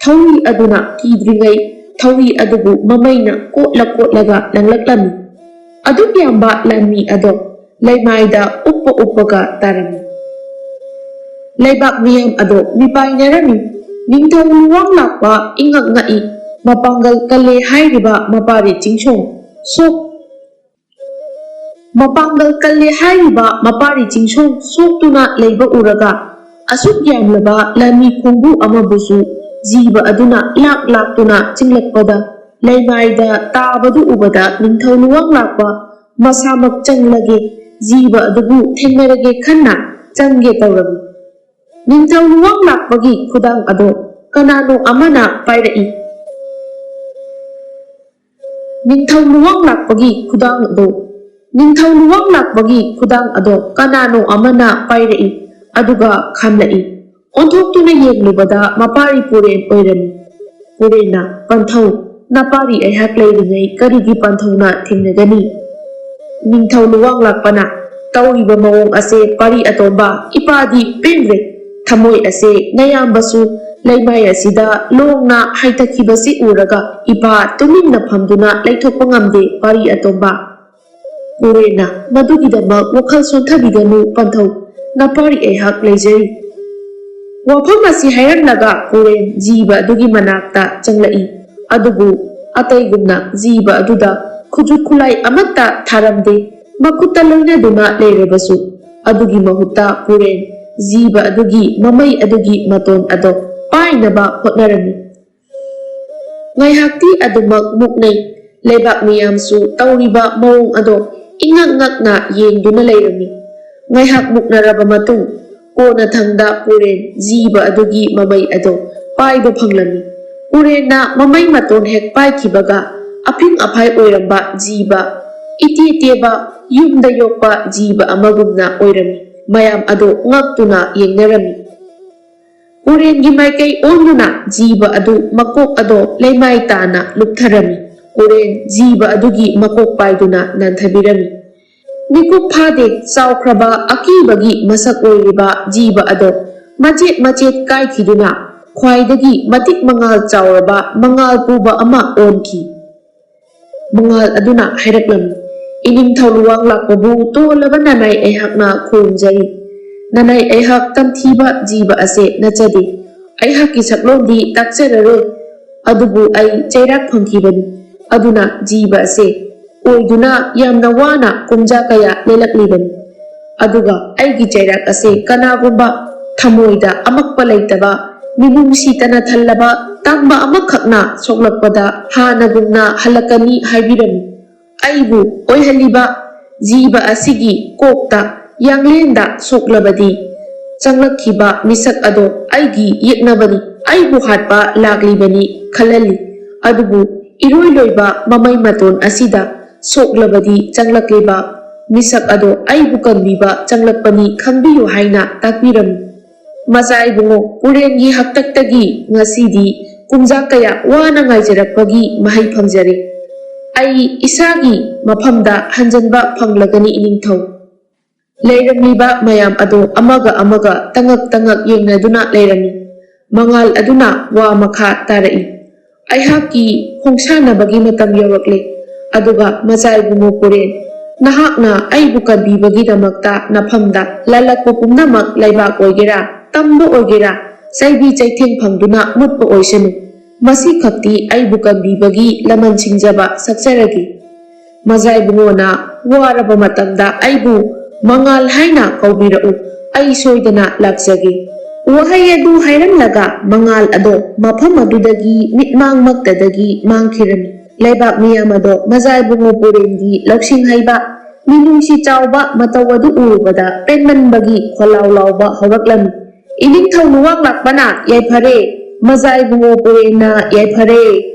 ꯊꯧꯔꯤ ꯑꯗꯨꯅ ꯀꯤꯗ꯭ꯔꯤꯉꯩ ꯊꯧꯔꯤ ꯑꯗꯨꯕꯨ ꯃꯃꯩꯅ ꯀꯣꯠꯂ ꯀꯣꯠꯂꯒ ꯂꯪꯂꯛꯂꯝꯃꯤ꯫ ꯑꯗꯨꯛ ꯌꯥꯝꯕ ꯂꯥꯟꯃꯤ ꯑꯗꯣ ꯂꯩꯃꯥꯏꯗ ꯎꯞꯄ ꯎꯞꯄꯒ ꯇꯥꯔꯝꯃꯤ꯫ ꯂꯩꯕꯥꯛ ꯃꯤꯌꯥꯝ ꯑꯗꯣ ꯃꯤꯄꯥꯏꯅꯔꯝꯃꯤ꯫ ꯅꯤꯡꯊꯧ ꯂꯨꯋꯥꯡ ꯂꯥꯛꯄ ꯏꯉꯛ ꯉꯛꯏ꯫ ꯃꯄꯥꯡꯒꯜ ꯀꯜꯂꯦ ꯍꯥꯏꯔꯤꯕ ꯃꯄꯥꯔꯤ ꯆꯤꯡꯁꯣꯡ ꯁꯣꯛ ꯃꯄꯥꯡꯒꯜ ꯀꯜꯂꯦ ꯍꯥꯏꯔꯤꯕ ꯃꯄꯥꯔꯤ ꯆꯤꯡꯁꯣꯡ ꯁꯣꯛꯇꯨꯅ ꯂꯩꯕ ꯎꯔꯒ, ꯑꯁꯨꯛ ꯌꯥꯝꯂꯕ ꯂꯥꯟꯃꯤ ꯈꯣꯡꯕꯨ ꯑꯃꯕꯨꯁꯨ ꯖꯤꯕ ꯑꯗꯨꯅ ꯂꯥꯛ ꯂꯥꯛꯇꯨꯅ ꯆꯤꯡꯂꯛꯄꯗ, ꯂꯩꯃꯥꯏꯗ ꯇꯥꯕꯗꯨ ꯎꯕꯗ ꯅꯤꯡꯊꯧ ꯂꯨꯋꯥꯡ ꯂꯥꯛꯄ ꯃꯁꯥꯃꯛ ꯆꯪꯂꯒꯦ, ꯖꯤꯕ ꯑꯗꯨꯕꯨ ꯊꯦꯡꯅꯔꯒꯦ ꯈꯟꯅ ꯆꯪꯒꯦ ꯇꯧꯔꯝꯃꯤ꯫ ꯅꯤꯡꯊꯧ ꯂꯨꯋꯥꯡ ꯂꯥꯛꯄꯒꯤ ꯈꯨꯗꯥꯡ ꯑꯗꯣ ꯀꯅꯥꯅꯣ ꯑꯃꯅ ꯄꯥꯏꯔꯛꯏ꯫ ꯅꯤꯡꯊꯧ ꯂꯨꯋꯥꯡ ꯂꯥꯛꯄꯒꯤ ꯈꯨꯗꯥꯡ ꯑꯗꯣ, ꯅꯤꯡꯊꯧ ꯂꯨꯋꯥꯡ ꯂꯥꯛꯄꯒꯤ ꯈꯨꯗꯥꯡ ꯑꯗꯣ ꯀꯅꯥꯅꯣ ꯑꯃꯅ ꯄꯥꯏꯔꯛꯏ, ꯑꯗꯨꯒ ꯈꯥꯝꯂꯛꯏ꯫ ꯑꯣꯟꯊꯣꯛꯇꯨꯅ ꯌꯦꯡꯂꯨꯕꯗ ꯃꯄꯥꯔꯤ ꯄꯨꯔꯦꯟ ꯑꯣꯏꯔꯝꯃꯤ꯫ ꯄꯨꯔꯦꯟꯅ, "ꯄꯟꯊꯧ, ꯅꯄꯥꯔꯤ ꯑꯩꯍꯥꯛ ꯂꯩꯔꯤꯉꯩ ꯀꯔꯤꯒꯤ ꯄꯟꯊꯧꯅ ꯊꯦꯡꯅꯒꯅꯤ?" ꯅꯤꯡꯊꯧ ꯂꯨꯋꯥꯡ ꯂꯥꯛꯄꯅ, "ꯇꯧꯔꯤꯕ ꯃꯑꯣꯡ ꯑꯁꯦ ꯄꯥꯔꯤ ꯑꯇꯣꯝꯕ, ꯏꯄꯥꯗꯤ ꯄꯦꯟꯗ꯭ꯔꯦ꯫ ꯊꯃꯣꯏ ꯑꯁꯦ ꯅꯌꯥꯝꯕꯁꯨ ꯂꯩꯃꯥꯏ ꯑꯁꯤꯗ ꯂꯣꯡꯅ ꯍꯥꯏꯊꯈꯤꯕꯁꯤ ꯎꯔꯒ ꯏꯄꯥ ꯇꯨꯃꯤꯟꯅ ꯐꯝꯗꯨꯅ ꯂꯩꯊꯣꯛꯄ ꯉꯝꯗꯦ, ꯄꯥꯔꯤ ꯑꯇꯣꯝꯕ꯫" ꯄꯨꯔꯦꯟꯅ, "ꯃꯗꯨꯒꯤꯗꯃꯛ ꯋꯥꯈꯜ ꯁꯣꯟꯊꯕꯤꯒꯅꯨ ꯄꯟꯊꯧ, ꯅꯄꯥꯔꯤ ꯑꯩꯍꯥꯛ ꯂꯩꯖꯔꯤ꯫" ꯋꯥꯐꯝ ꯑꯁꯤ ꯍꯥꯏꯔꯝꯂꯒ ꯄꯨꯔꯦꯟ ꯖꯤꯕ ꯑꯗꯨꯒꯤ ꯃꯅꯥꯛꯇ ꯆꯪꯂꯛꯏ꯫ ꯑꯗꯨꯕꯨ ꯑꯇꯩꯒꯨꯝꯅ ꯖꯤꯕ ꯑꯗꯨꯗ ꯈꯨꯠꯁꯨ ꯈꯨꯠꯂꯥꯏ ꯑꯃꯠꯇ ꯊꯥꯔꯝꯗꯦ꯫ ꯃꯈꯨꯠꯇ ꯂꯣꯏꯅꯗꯨꯅ ꯂꯩꯔꯕꯁꯨ, ꯑꯗꯨꯒꯤ ꯃꯍꯨꯠꯇ ꯄꯨꯔꯦꯟ ꯖꯤꯕ ꯑꯗꯨꯒꯤ ꯃꯃꯩ ꯑꯗꯨꯒꯤ ꯃꯇꯣꯟ ꯑꯗꯨ ꯄꯥꯏꯅꯕ ꯍꯣꯠꯅꯔꯝꯃꯤ꯫ ꯉꯥꯏꯍꯥꯛꯇꯤ ꯑꯗꯨꯃꯛ ꯃꯨꯛꯅꯩ꯫ ꯂꯩꯕꯥꯛ ꯃꯤꯌꯥꯝꯁꯨ ꯇꯧꯔꯤꯕ ꯃꯑꯣꯡ ꯑꯗꯣ ꯏꯉꯛ ꯉꯛꯅ ꯌꯦꯡꯗꯨꯅ ꯂꯩꯔꯝꯃꯤ꯫ ꯉꯥꯏꯍꯥꯛ ꯃꯨꯛꯅꯔꯕ ꯃꯇꯨꯡ, ꯀꯣꯟꯅꯊꯪꯗ ꯄꯨꯔꯦꯟ ꯖꯤꯕ ꯑꯗꯨꯒꯤ ꯃꯃꯩ ꯑꯗꯣ ꯄꯥꯏꯕ ꯐꯪꯂꯝꯃꯤ꯫ ꯄꯨꯔꯦꯟꯅ ꯃꯃꯩ ꯃꯇꯣꯟ ꯍꯦꯛ ꯄꯥꯏꯈꯤꯕꯒ, ꯑꯐꯤꯡ ꯑꯐꯥꯏ ꯑꯣꯏꯔꯝꯕ ꯖꯤꯕ, ꯏꯇꯦ ꯇꯦꯕ, ꯌꯨꯝꯗ ꯌꯣꯛꯄ ꯖꯤꯕ ꯑꯃꯒꯨꯝꯅ ꯑꯣꯏꯔꯝꯃꯤ꯫ ꯃꯌꯥꯝ ꯑꯗꯣ ꯉꯛꯇꯨꯅ ꯌꯦꯡꯅꯔꯝꯃꯤ꯫ ꯄꯨꯔꯦꯟꯒꯤ ꯃꯥꯏꯀꯩ ꯑꯣꯟꯗꯨꯅ ꯖꯤꯕ ꯑꯗꯨ ꯃꯀꯣꯛ ꯑꯗꯣ ꯂꯩꯃꯥꯏ ꯇꯥꯅ ꯂꯨꯞꯊꯔꯝꯃꯤ꯫ ꯄꯨꯔꯦꯟ ꯖꯤꯕ ꯑꯗꯨꯒꯤ ꯃꯀꯣꯛ ꯄꯥꯏꯗꯨꯅ ꯅꯥꯟꯊꯕꯤꯔꯝꯃꯤ꯫ ꯃꯤꯀꯨꯞ ꯐꯥꯗꯦ, ꯆꯥꯎꯈ꯭ꯔꯕ ꯑꯀꯤꯕꯒꯤ ꯃꯁꯛ ꯑꯣꯏꯔꯤꯕ ꯖꯤꯕ ꯑꯗꯣ ꯃꯆꯦꯠ ꯃꯆꯦꯠ ꯀꯥꯏꯈꯤꯗꯨꯅ ꯈ꯭ꯋꯥꯏꯗꯒꯤ ꯃꯇꯤꯛ ꯃꯉꯥꯜ ꯆꯥꯎꯔꯕ ꯃꯉꯥꯜ ꯄꯨꯕ ꯑꯃ ꯑꯣꯟꯈꯤ꯫ ꯃꯉꯥꯜ ꯑꯗꯨꯅ ꯍꯥꯏꯔꯛꯂꯝꯃꯤ, ꯏꯅꯤꯡꯊꯧ ꯂꯨꯋꯥꯡ ꯂꯥꯛꯄꯕꯨ ꯇꯣꯜꯂꯕ ꯅꯅꯥꯏ ꯑꯩꯍꯥꯛꯅ ꯈꯨꯔꯨꯝꯖꯔꯤ꯫ ꯅꯅꯥꯏ ꯑꯩꯍꯥꯛ ꯇꯝꯊꯤꯕ ꯖꯤꯕ ꯑꯁꯦ ꯅꯠꯆꯗꯦ꯫ ꯑꯩꯍꯥꯛꯀꯤ ꯁꯛꯂꯣꯟꯗꯤ ꯇꯥꯛꯆꯔꯔꯣꯏ꯫ ꯑꯗꯨꯕꯨ ꯑꯩ ꯆꯩꯔꯥꯛ ꯐꯪꯈꯤꯕꯅꯤ꯫ ꯑꯗꯨꯅ ꯖꯤꯕ ꯑꯁꯦ ꯑꯣꯏꯗꯨꯅ ꯌꯥꯝꯅ ꯋꯥꯅ ꯀꯨꯝꯖꯥ ꯀꯌꯥ ꯂꯦꯜꯂꯛꯂꯤꯕꯅꯤ꯫ ꯑꯗꯨꯒ ꯑꯩꯒꯤ ꯆꯩꯔꯥꯛ ꯑꯁꯦ ꯀꯅꯥꯒꯨꯝꯕ ꯊꯃꯣꯏꯗ ꯑꯃꯛꯄ ꯂꯩꯇꯕ, ꯃꯤꯅꯨꯡꯁꯤ ꯇꯅ ꯊꯜꯂꯕ ꯇꯝꯕ ꯑꯃꯈꯛꯅ ꯁꯣꯛꯂꯛꯄꯗ ꯍꯥꯟꯅꯒꯨꯝꯅ ꯍꯜꯂꯛꯀꯅꯤ ꯍꯥꯏꯕꯤꯔꯝꯃꯤ꯫ ꯑꯩꯕꯨ ꯑꯣꯏꯍꯜꯂꯤꯕ ꯖꯤꯕ ꯑꯁꯤꯒꯤ ꯀꯣꯛꯇ ꯌꯥꯡꯂꯦꯟꯗ ꯁꯣꯛꯂꯕꯗꯤ ꯆꯪꯂꯛꯈꯤꯕ ꯃꯤꯁꯛ ꯑꯗꯣ ꯑꯩꯒꯤ ꯌꯦꯛꯅꯕꯅꯤ, ꯑꯩꯕꯨ ꯍꯥꯠꯄ ꯂꯥꯛꯂꯤꯕꯅꯤ ꯈꯜꯍꯜꯂꯤ꯫ ꯑꯗꯨꯕꯨ ꯏꯔꯣꯏ ꯂꯣꯏꯕ ꯃꯃꯩ ꯃꯇꯣꯟ ꯑꯁꯤꯗ ꯁꯣꯛꯂꯕꯗꯤ ꯆꯪꯂꯛꯂꯤꯕ ꯃꯤꯁꯛ ꯑꯗꯣ ꯑꯩꯕꯨ ꯀꯟꯕꯤꯕ ꯆꯪꯂꯛꯄꯅꯤ ꯈꯪꯕꯤꯌꯨ ꯍꯥꯏꯅ ꯇꯥꯛꯄꯤꯔꯝꯃꯤ꯫ ꯃꯆꯥ ꯏꯕꯨꯡꯉꯣ ꯄꯨꯔꯦꯟꯒꯤ ꯍꯥꯛꯇꯛꯇꯒꯤ ꯉꯁꯤꯗꯤ ꯀꯨꯝꯖꯥ ꯀꯌꯥ ꯋꯥꯅ ꯉꯥꯏꯖꯔꯛꯄꯒꯤ ꯃꯍꯩ ꯐꯪꯖꯔꯦ꯫ ꯑꯩ ꯏꯁꯥꯒꯤ ꯃꯐꯝꯗ ꯍꯟꯖꯟꯕ ꯐꯪꯂꯒꯅꯤ ꯏꯅꯤꯡꯊꯧ꯫ ꯂꯩꯔꯝꯂꯤꯕ ꯃꯌꯥꯝ ꯑꯗꯨ ꯑꯃꯒ ꯑꯃꯒ ꯇꯉꯛ ꯇꯉꯛ ꯌꯦꯡꯅꯗꯨꯅ ꯂꯩꯔꯝꯃꯤ꯫ ꯃꯉꯥꯜ ꯑꯗꯨꯅ ꯋꯥ ꯃꯈꯥ ꯇꯥꯔꯛꯏ꯫ ꯑꯩꯍꯥꯛꯀꯤ ꯈꯣꯡꯁꯥꯟꯅꯕꯒꯤ ꯃꯇꯝ ꯌꯧꯔꯛꯂꯦ꯫ ꯑꯗꯨꯒ ꯃꯆꯥ ꯏꯕꯨꯡꯉꯣ ꯄꯨꯔꯦꯟ, ꯅꯍꯥꯛꯅ ꯑꯩꯕꯨ ꯀꯟꯕꯤꯕꯒꯤꯗꯃꯛꯇ ꯅꯐꯝꯗ ꯂꯥꯜꯂꯛꯄ ꯄꯨꯝꯅꯃꯛ ꯂꯩꯕꯥꯛ ꯑꯣꯏꯒꯦꯔꯥ, ꯇꯝꯕ ꯑꯣꯏꯒꯦꯔꯥ, ꯆꯩꯕꯤ ꯆꯩꯊꯦꯡ ꯐꯪꯗꯨꯅ ꯃꯨꯠꯄ ꯑꯣꯏꯁꯅꯨ꯫ ꯃꯁꯤꯈꯛꯇꯤ ꯑꯩꯕꯨ ꯀꯟꯕꯤꯕꯒꯤ ꯂꯃꯟ ꯁꯤꯡꯖꯕ ꯁꯛꯆꯔꯒꯦ꯫ ꯃꯆꯥ ꯏꯕꯨꯡꯉꯣꯅ ꯋꯥꯔꯕ ꯃꯇꯝꯗ ꯑꯩꯕꯨ ꯃꯉꯥꯜ ꯍꯥꯏꯅ ꯀꯧꯕꯤꯔꯛꯎ, ꯑꯩ ꯁꯣꯏꯗꯅ ꯂꯥꯛꯆꯒꯦ꯫ ꯋꯥꯍꯩ ꯑꯗꯨ ꯍꯥꯏꯔꯝꯂꯒ ꯃꯉꯥꯜ ꯑꯗꯣ ꯃꯐꯝ ꯑꯗꯨꯗꯒꯤ ꯃꯤꯠꯃꯥꯡꯃꯛꯇꯗꯒꯤ ꯃꯥꯡꯈꯤꯔꯝꯃꯤ꯫ ꯂꯩꯕꯥꯛ ꯃꯤꯌꯥꯝ ꯑꯗꯣ ꯃꯆꯥ ꯏꯕꯨꯡꯉꯣ ꯄꯨꯔꯦꯟꯒꯤ ꯂꯧꯁꯤꯡ ꯍꯩꯕ, ꯃꯤꯅꯨꯡꯁꯤ ꯆꯥꯎꯕ ꯃꯇꯧ ꯑꯗꯨ ꯎꯔꯨꯕꯗ ꯄꯦꯟꯃꯟꯕꯒꯤ ꯈꯣꯜꯂꯥꯎ ꯂꯥꯎꯕ ꯍꯧꯔꯛꯂꯝꯃꯤ꯫ ꯏꯅꯤꯡꯊꯧ ꯂꯨꯋꯥꯡ ꯂꯥꯛꯄꯅ ꯌꯥꯏꯐꯔꯦ, ꯃꯆꯥ ꯏꯕꯨꯡꯉꯣ ꯄꯨꯔꯦꯟꯅ ꯌꯥꯏꯐꯔꯦ꯫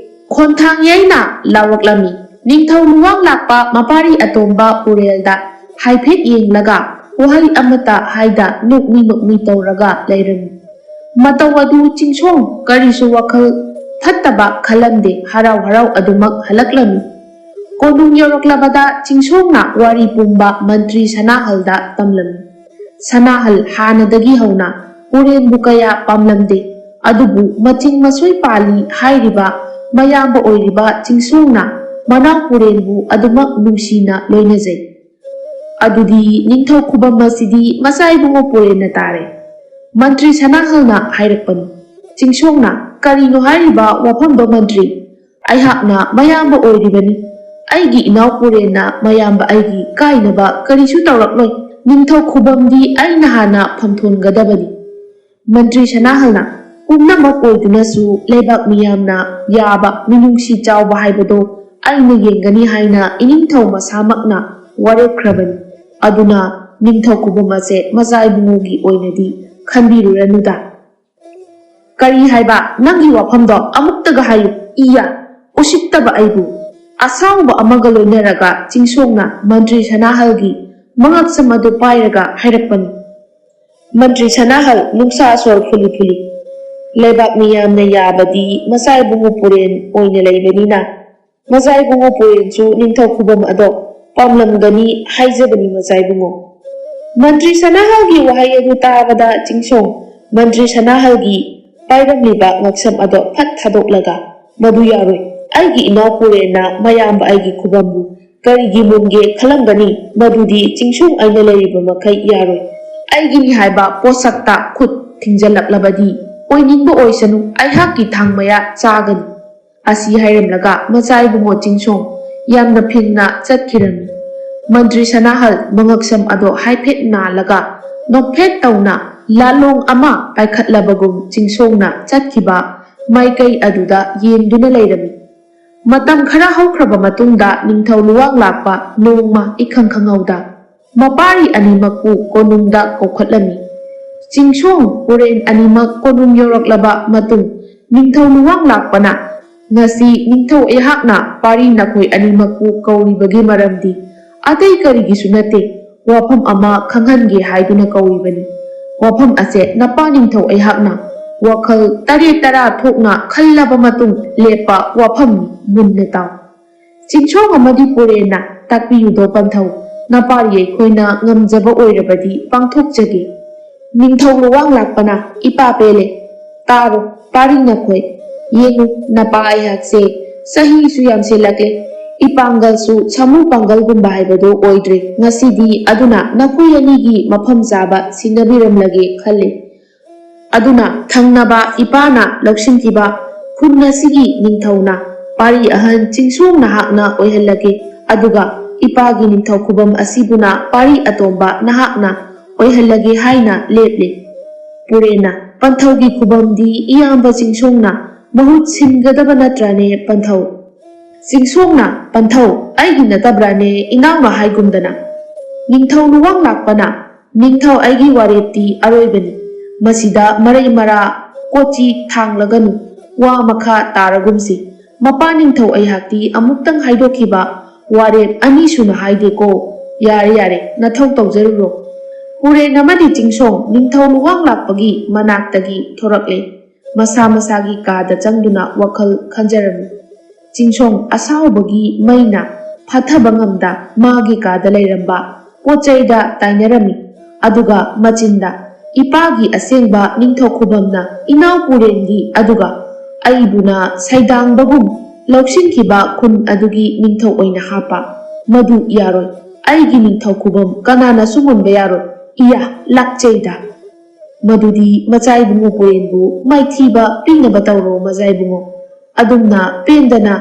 ꯈꯣꯟꯊꯥꯡ ꯌꯩꯅ ꯂꯥꯎꯔꯛꯂꯝꯃꯤ꯫ ꯅꯤꯡꯊꯧ ꯂꯨꯋꯥꯡ ꯂꯥꯛꯄ ꯃꯄꯥꯔꯤ ꯑꯇꯣꯝꯕ ꯄꯨꯔꯦꯜꯗ ꯍꯥꯏꯐꯦꯠ ꯌꯦꯡꯂꯒ ꯋꯥꯍꯩ ꯑꯃꯠꯇ ꯍꯥꯏꯗ ꯅꯣꯛꯃꯤ ꯅꯣꯛꯃꯤ ꯇꯧꯔꯒ ꯂꯩꯔꯝꯃꯤ꯫ ꯃꯇꯧ ꯑꯗꯨ ꯆꯤꯡꯁꯣꯡ ꯀꯔꯤꯁꯨ ꯋꯥꯈꯜ ꯐꯠꯇꯕ ꯈꯜꯂꯝꯗꯦ, ꯍꯔꯥꯎ ꯍꯔꯥꯎ ꯑꯗꯨꯃꯛ ꯍꯜꯂꯛꯂꯝꯃꯤ꯫ ꯀꯣꯅꯨꯡ ꯌꯧꯔꯛꯂꯕꯗ ꯆꯤꯡꯁꯣꯡꯅ ꯋꯥꯔꯤ ꯄꯨꯝꯕ ꯃꯟꯇ꯭ꯔꯤ ꯁꯅꯥꯍꯜꯗ ꯇꯝꯂꯝꯃꯤ꯫ ꯁꯅꯥꯍꯜ ꯍꯥꯟꯅꯗꯒꯤ ꯍꯧꯅ ꯄꯨꯔꯦꯟꯕꯨ ꯀꯌꯥ ꯄꯥꯝꯂꯝꯗꯦ꯫ ꯑꯗꯨꯕꯨ ꯃꯆꯤꯡ ꯃꯁꯣꯏ ꯄꯥꯜꯂꯤ ꯍꯥꯏꯔꯤꯕ ꯃꯌꯥꯝꯕ ꯑꯣꯏꯔꯤꯕ ꯆꯤꯡꯁꯣꯡꯅ ꯃꯅꯥꯎ ꯄꯨꯔꯦꯟꯕꯨ ꯑꯗꯨꯃꯛ ꯅꯨꯡꯁꯤꯅ ꯂꯣꯏꯅꯖꯩ꯫ ꯑꯗꯨꯗꯤ ꯅꯤꯡꯊꯧ ꯈꯨꯕꯝ ꯑꯁꯤꯗꯤ ꯃꯆꯥ ꯏꯕꯨꯡꯉꯣ ꯄꯨꯔꯦꯟꯅ ꯇꯥꯔꯦ꯫ ꯃꯟꯇ꯭ꯔꯤ ꯁꯅꯥꯍꯜꯅ ꯍꯥꯏꯔꯛꯄꯅꯤ꯫ ꯆꯤꯡꯁꯣꯡꯅ, "ꯀꯔꯤꯅꯣ ꯍꯥꯏꯔꯤꯕ ꯋꯥꯐꯝꯗꯣ ꯃꯟꯇ꯭ꯔꯤ? ꯑꯩꯍꯥꯛꯅ ꯃꯌꯥꯝꯕ ꯑꯣꯏꯔꯤꯕꯅꯤ꯫ ꯑꯩꯒꯤ ꯏꯅꯥꯎ ꯄꯨꯔꯦꯟꯅ ꯃꯌꯥꯝꯕ ꯑꯩꯒꯤ ꯀꯥꯏꯅꯕ ꯀꯔꯤꯁꯨ ꯇꯧꯔꯛꯂꯣꯏ꯫" ꯅꯤꯡꯊꯧ ꯈꯨꯕꯝꯗꯤ ꯑꯩꯅ ꯍꯥꯟꯅ ꯐꯝꯊꯣꯟꯒꯗꯕꯅꯤ꯫ ꯃꯟꯇ꯭ꯔꯤ ꯁꯅꯥꯍꯜꯅ, "ꯄꯨꯝꯅꯃꯛ ꯑꯣꯏꯗꯨꯅꯁꯨ ꯂꯩꯕꯥꯛ ꯃꯤꯌꯥꯝꯅ ꯌꯥꯕ ꯃꯤꯅꯨꯡꯁꯤ ꯆꯥꯎꯕ ꯍꯥꯏꯕꯗꯣ ꯑꯩꯅ ꯌꯦꯡꯒꯅꯤ ꯍꯥꯏꯅ ꯏꯅꯤꯡꯊꯧ ꯃꯁꯥꯃꯛꯅ ꯋꯥꯔꯦꯞꯈ꯭ꯔꯕꯅꯤ꯫ ꯑꯗꯨꯅ ꯅꯤꯡꯊꯧ ꯈꯨꯕꯝ ꯑꯁꯦ ꯃꯆꯥ ꯏꯕꯨꯡꯉꯣꯒꯤ ꯑꯣꯏꯅꯗꯤ ꯈꯟꯕꯤꯔꯨꯔꯅꯨꯗ꯫" "ꯀꯔꯤ ꯍꯥꯏꯕ? ꯅꯪꯒꯤ ꯋꯥꯐꯝꯗꯣ ꯑꯃꯨꯛꯇꯒ ꯍꯥꯏꯌꯨ꯫ ꯏꯌꯥ, ꯎꯁꯤꯠꯇꯕ ꯑꯩꯕꯨ!" ꯑꯁꯥꯎꯕ ꯑꯃꯒ ꯂꯣꯏꯅꯔꯒ ꯆꯤꯡꯁꯣꯡꯅ ꯃꯟꯇ꯭ꯔꯤ ꯁꯅꯥꯍꯜꯒꯤ ꯃꯉꯛꯁꯝ ꯑꯗꯨ ꯄꯥꯏꯔꯒ ꯍꯥꯏꯔꯛꯄꯅꯤ꯫ ꯃꯟꯇ꯭ꯔꯤ ꯁꯅꯥꯍꯜ ꯅꯨꯡꯁꯥ ꯁꯣꯔ ꯐꯨꯂꯤ ꯐꯨꯂꯤ꯫ "ꯂꯩꯕꯥꯛ ꯃꯤꯌꯥꯝꯅ ꯌꯥꯕꯗꯤ ꯃꯆꯥ ꯏꯕꯨꯡꯉꯣ ꯄꯨꯔꯦꯟ ꯑꯣꯏꯅ ꯂꯩꯕꯅꯤꯅ, ꯃꯆꯥ ꯏꯕꯨꯡꯉꯣ ꯄꯨꯔꯦꯟꯁꯨ ꯅꯤꯡꯊꯧ ꯈꯨꯕꯝ ꯑꯗꯣ ꯄꯥꯝꯂꯝꯒꯅꯤ ꯍꯥꯏꯖꯕꯅꯤ ꯃꯆꯥ ꯏꯕꯨꯡꯉꯣ꯫" ꯃꯟꯇ꯭ꯔꯤ ꯁꯅꯥꯍꯜꯒꯤ ꯋꯥꯍꯩ ꯑꯗꯨ ꯇꯥꯕꯗ ꯆꯤꯡꯁꯣꯡ ꯃꯟꯇ꯭ꯔꯤ ꯁꯅꯥꯍꯜꯒꯤ ꯄꯥꯏꯔꯝꯂꯤꯕ ꯉꯛꯁꯝ ꯑꯗꯣ ꯐꯠ ꯊꯥꯗꯣꯛꯂꯒ, "ꯃꯗꯨ ꯌꯥꯔꯣꯏ꯫ ꯑꯩꯒꯤ ꯏꯅꯥꯎ ꯄꯨꯔꯦꯟꯅ ꯃꯌꯥꯝꯕ ꯑꯩꯒꯤ ꯈꯨꯕꯝꯕꯨ ꯀꯔꯤꯒꯤ ꯃꯨꯟꯒꯦ ꯈꯜꯂꯝꯒꯅꯤ? ꯃꯗꯨꯗꯤ ꯆꯤꯡꯁꯣꯡ ꯑꯩꯅ ꯂꯩꯔꯤꯕ ꯃꯈꯩ ꯌꯥꯔꯣꯏ꯫ ꯑꯩꯒꯤꯅꯤ ꯍꯥꯏꯕ ꯄꯣꯠꯁꯛꯇ ꯈꯨꯠ ꯊꯤꯡꯖꯤꯜꯂꯛꯂꯕꯗꯤ ꯑꯣꯏꯅꯤꯡꯕ ꯑꯣꯏꯁꯅꯨ, ꯑꯩꯍꯥꯛꯀꯤ ꯊꯥꯡ ꯃꯌꯥ ꯆꯥꯒꯅꯤ꯫" ꯑꯁꯤ ꯍꯥꯏꯔꯝꯂꯒ ꯃꯆꯥ ꯏꯕꯨꯡꯉꯣ ꯆꯤꯡꯁꯣꯡ ꯌꯥꯝꯅ ꯐꯤꯡꯅ ꯆꯠꯈꯤꯔꯝꯃꯤ꯫ ꯃꯟꯇ꯭ꯔꯤ ꯁꯅꯥꯍꯜ ꯃꯉꯛꯁꯝ ꯑꯗꯣ ꯍꯥꯏꯐꯦꯠ ꯅꯥꯜꯂꯒ ꯅꯣꯛꯐꯦꯠ ꯇꯧꯅ ꯂꯥꯂꯣꯡ ꯑꯃ ꯄꯥꯏꯈꯠꯂꯕꯒꯨꯝ ꯆꯤꯡꯁꯣꯡꯅ ꯆꯠꯈꯤꯕ ꯃꯥꯏꯀꯩ ꯑꯗꯨꯗ ꯌꯦꯡꯗꯨꯅ ꯂꯩꯔꯝꯃꯤ꯫ ꯃꯇꯝ ꯈꯔ ꯍꯧꯈ꯭ꯔꯕ ꯃꯇꯨꯡꯗ ꯅꯤꯡꯊꯧ ꯂꯨꯋꯥꯡ ꯂꯥꯛꯄ ꯅꯣꯡꯃ ꯏꯈꯪ ꯈꯪꯍꯧꯗ ꯃꯄꯥꯔꯤ ꯑꯅꯤꯃꯛꯄꯨ ꯀꯣꯅꯨꯡꯗ ꯀꯧꯈꯠꯂꯝꯃꯤ꯫ ꯆꯤꯡꯁꯣꯡ ꯄꯨꯔꯦꯟ ꯑꯅꯤꯃꯛ ꯀꯣꯅꯨꯡ ꯌꯧꯔꯛꯂꯕ ꯃꯇꯨꯡ ꯅꯤꯡꯊꯧ ꯂꯨꯋꯥꯡ ꯂꯥꯛꯄꯅ, "ꯉꯁꯤ ꯅꯤꯡꯊꯧ ꯑꯩꯍꯥꯛꯅ ꯄꯥꯔꯤ ꯅꯈꯣꯏ ꯑꯅꯤꯃꯛꯄꯨ ꯀꯧꯔꯤꯕꯒꯤ ꯃꯔꯝꯗꯤ ꯑꯇꯩ ꯀꯔꯤꯒꯤꯁꯨ ꯅꯠꯇꯦ, ꯋꯥꯐꯝ ꯑꯃ ꯈꯪꯍꯟꯒꯦ ꯍꯥꯏꯗꯨꯅ ꯀꯧꯔꯤꯕꯅꯤ꯫ ꯋꯥꯐꯝ ꯑꯁꯦ ꯅꯄꯥ ꯅꯤꯡꯊꯧ ꯑꯩꯍꯥꯛꯅ ꯋꯥꯈꯜ ꯇꯔꯦꯠ ꯇꯔꯥ ꯊꯣꯛꯅ ꯈꯜꯂꯕ ꯃꯇꯨꯡ ꯂꯦꯞꯄ ꯋꯥꯐꯝꯅꯤ, ꯃꯨꯟꯅ ꯇꯥꯎ꯫" ꯆꯤꯡꯁꯣꯡ ꯑꯃꯗꯤ ꯄꯨꯔꯦꯟꯅ ꯇꯥꯛꯄꯤꯌꯨꯗꯣ ꯄꯟꯊꯧ, ꯅꯄꯥꯔꯤ ꯑꯩꯈꯣꯏꯅ ꯉꯝꯖꯕ ꯑꯣꯏꯔꯕꯗꯤ ꯄꯥꯡꯊꯣꯛꯆꯒꯦ꯫ ꯅꯤꯡꯊꯧ ꯂꯨꯋꯥꯡ ꯂꯥꯛꯄꯅ, "ꯏꯄꯥ ꯄꯦꯜꯂꯦ, ꯇꯥꯔꯣ ꯄꯥꯔꯤ ꯅꯈꯣꯏ, ꯌꯦꯡꯉꯨ ꯅꯄꯥ ꯑꯩꯍꯥꯛꯁꯦ ꯆꯍꯤꯁꯨ ꯌꯥꯝꯁꯤꯜꯂꯛꯂꯦ, ꯏꯄꯥꯡꯒꯜꯁꯨ ꯁꯥꯃꯨ ꯄꯥꯡꯒꯜꯒꯨꯝꯕ ꯍꯥꯏꯕꯗꯨ ꯑꯣꯏꯗ꯭ꯔꯦ꯫ ꯉꯁꯤꯗꯤ ꯑꯗꯨꯅ ꯅꯈꯣꯏ ꯑꯅꯤꯒꯤ ꯃꯐꯝ ꯆꯥꯕ ꯁꯤꯟꯅꯕꯤꯔꯝꯂꯒꯦ ꯈꯜꯂꯤ꯫ ꯑꯗꯨꯅ ꯊꯪꯅꯕ ꯏꯄꯥꯅ ꯂꯧꯁꯤꯟꯈꯤꯕ ꯈꯨꯟ ꯑꯁꯤꯒꯤ ꯅꯤꯡꯊꯧꯅ ꯄꯥꯔꯤ ꯑꯍꯟ ꯆꯤꯡꯁꯣꯡ ꯅꯍꯥꯛꯅ ꯑꯣꯏꯍꯜꯂꯒꯦ, ꯑꯗꯨꯒ ꯏꯄꯥꯒꯤ ꯅꯤꯡꯊꯧ ꯈꯨꯕꯝ ꯑꯁꯤꯕꯨꯅ ꯄꯥꯔꯤ ꯑꯇꯣꯝꯕ ꯅꯍꯥꯛꯅ ꯑꯣꯏꯍꯜꯂꯒꯦ ꯍꯥꯏꯅ ꯂꯦꯞꯂꯦ꯫ ꯄꯨꯔꯦꯟꯅ, ꯄꯟꯊꯧꯒꯤ ꯈꯨꯕꯝꯗꯤ ꯏꯌꯥꯝꯕ ꯆꯤꯡꯁꯣꯡꯅ ꯃꯍꯨꯠ ꯁꯤꯟꯒꯗꯕ ꯅꯠꯇ꯭ꯔꯅꯦ ꯄꯟꯊꯧ? ꯆꯤꯡꯁꯣꯡꯅ, ꯄꯟꯊꯧ, ꯑꯩꯒꯤ ꯅꯠꯇꯕ꯭ꯔꯥꯅꯦ ꯏꯅꯥꯎꯅ ꯍꯥꯏꯒꯨꯝꯗꯅ? ꯅꯤꯡꯊꯧ ꯂꯨꯋꯥꯡ ꯂꯥꯛꯄꯅ, ꯅꯤꯡꯊꯧ ꯑꯩꯒꯤ ꯋꯥꯔꯦꯞꯇꯤ ꯑꯔꯣꯏꯕꯅꯤ꯫ ꯃꯁꯤꯗ ꯃꯔꯩ ꯃꯔꯥ ꯀꯣꯆꯤ ꯊꯥꯡꯂꯒꯅꯨ, ꯋꯥ ꯃꯈꯥ ꯇꯥꯔꯒꯨꯝꯁꯤ꯫ ꯃꯄꯥ ꯅꯤꯡꯊꯧ ꯑꯩꯍꯥꯛꯇꯤ ꯑꯃꯨꯛꯇꯪ ꯍꯥꯏꯗꯣꯛꯈꯤꯕ ꯋꯥꯔꯦꯞ ꯑꯅꯤ ꯁꯨꯅ ꯍꯥꯏꯗꯦꯀꯣ꯫ ꯌꯥꯔꯦ ꯌꯥꯔꯦ, ꯅꯊꯧ ꯇꯧꯖꯔꯨꯔꯣ꯫ ꯄꯨꯔꯦꯟ ꯑꯃꯗꯤ ꯆꯤꯡꯁꯣꯡ ꯅꯤꯡꯊꯧ ꯂꯨꯋꯥꯡ ꯂꯥꯛꯄꯒꯤ ꯃꯅꯥꯛꯇꯒꯤ ꯊꯣꯔꯛꯂꯦ꯫ ꯃꯁꯥ ꯃꯁꯥꯒꯤ ꯀꯥꯗ ꯆꯪꯗꯨꯅ ꯋꯥꯈꯜ ꯈꯟꯖꯔꯝꯃꯤ꯫ ꯆꯤꯡꯁꯣꯡ ꯑꯁꯥꯎꯕꯒꯤ ꯃꯩꯅ ꯐꯥꯊꯕ ꯉꯝꯗ ꯃꯥꯒꯤ ꯀꯥꯗ ꯂꯩꯔꯝꯕ ꯄꯣꯠ ꯆꯩꯗ ꯇꯥꯏꯅꯔꯝꯃꯤ꯫ ꯑꯗꯨꯒ ꯃꯆꯤꯟꯗ, "ꯏꯄꯥꯒꯤ ꯑꯁꯦꯡꯕ ꯅꯤꯡꯊꯧ ꯈꯨꯕꯝꯅ ꯏꯅꯥꯎ ꯄꯨꯔꯦꯟꯒꯤ, ꯑꯗꯨꯒ ꯑꯩꯕꯨꯅ ꯁꯩꯗꯥꯡꯕꯒꯨꯝ ꯂꯧꯁꯤꯟꯈꯤꯕ ꯈꯨꯟ ꯑꯗꯨꯒꯤ ꯅꯤꯡꯊꯧ ꯑꯣꯏꯅ ꯍꯥꯞꯄ꯫ ꯃꯗꯨ ꯌꯥꯔꯣꯏ꯫ ꯑꯩꯒꯤ ꯅꯤꯡꯊꯧ ꯈꯨꯕꯝ ꯀꯅꯥꯅꯁꯨ ꯃꯨꯟꯕ ꯌꯥꯔꯣꯏ꯫ ꯏꯌꯥ, ꯂꯥꯛꯆꯩꯗ!" "ꯃꯗꯨꯗꯤ ꯃꯆꯥ ꯏꯕꯨꯡꯉꯣ ꯄꯨꯔꯦꯟꯕꯨ ꯃꯥꯏꯊꯤꯕ ꯄꯤꯅꯕ ꯇꯧꯔꯣ, ꯃꯆꯥ ꯏꯕꯨꯡꯉꯣ꯫ ꯑꯗꯨꯝꯅ ꯄꯦꯟꯗꯅ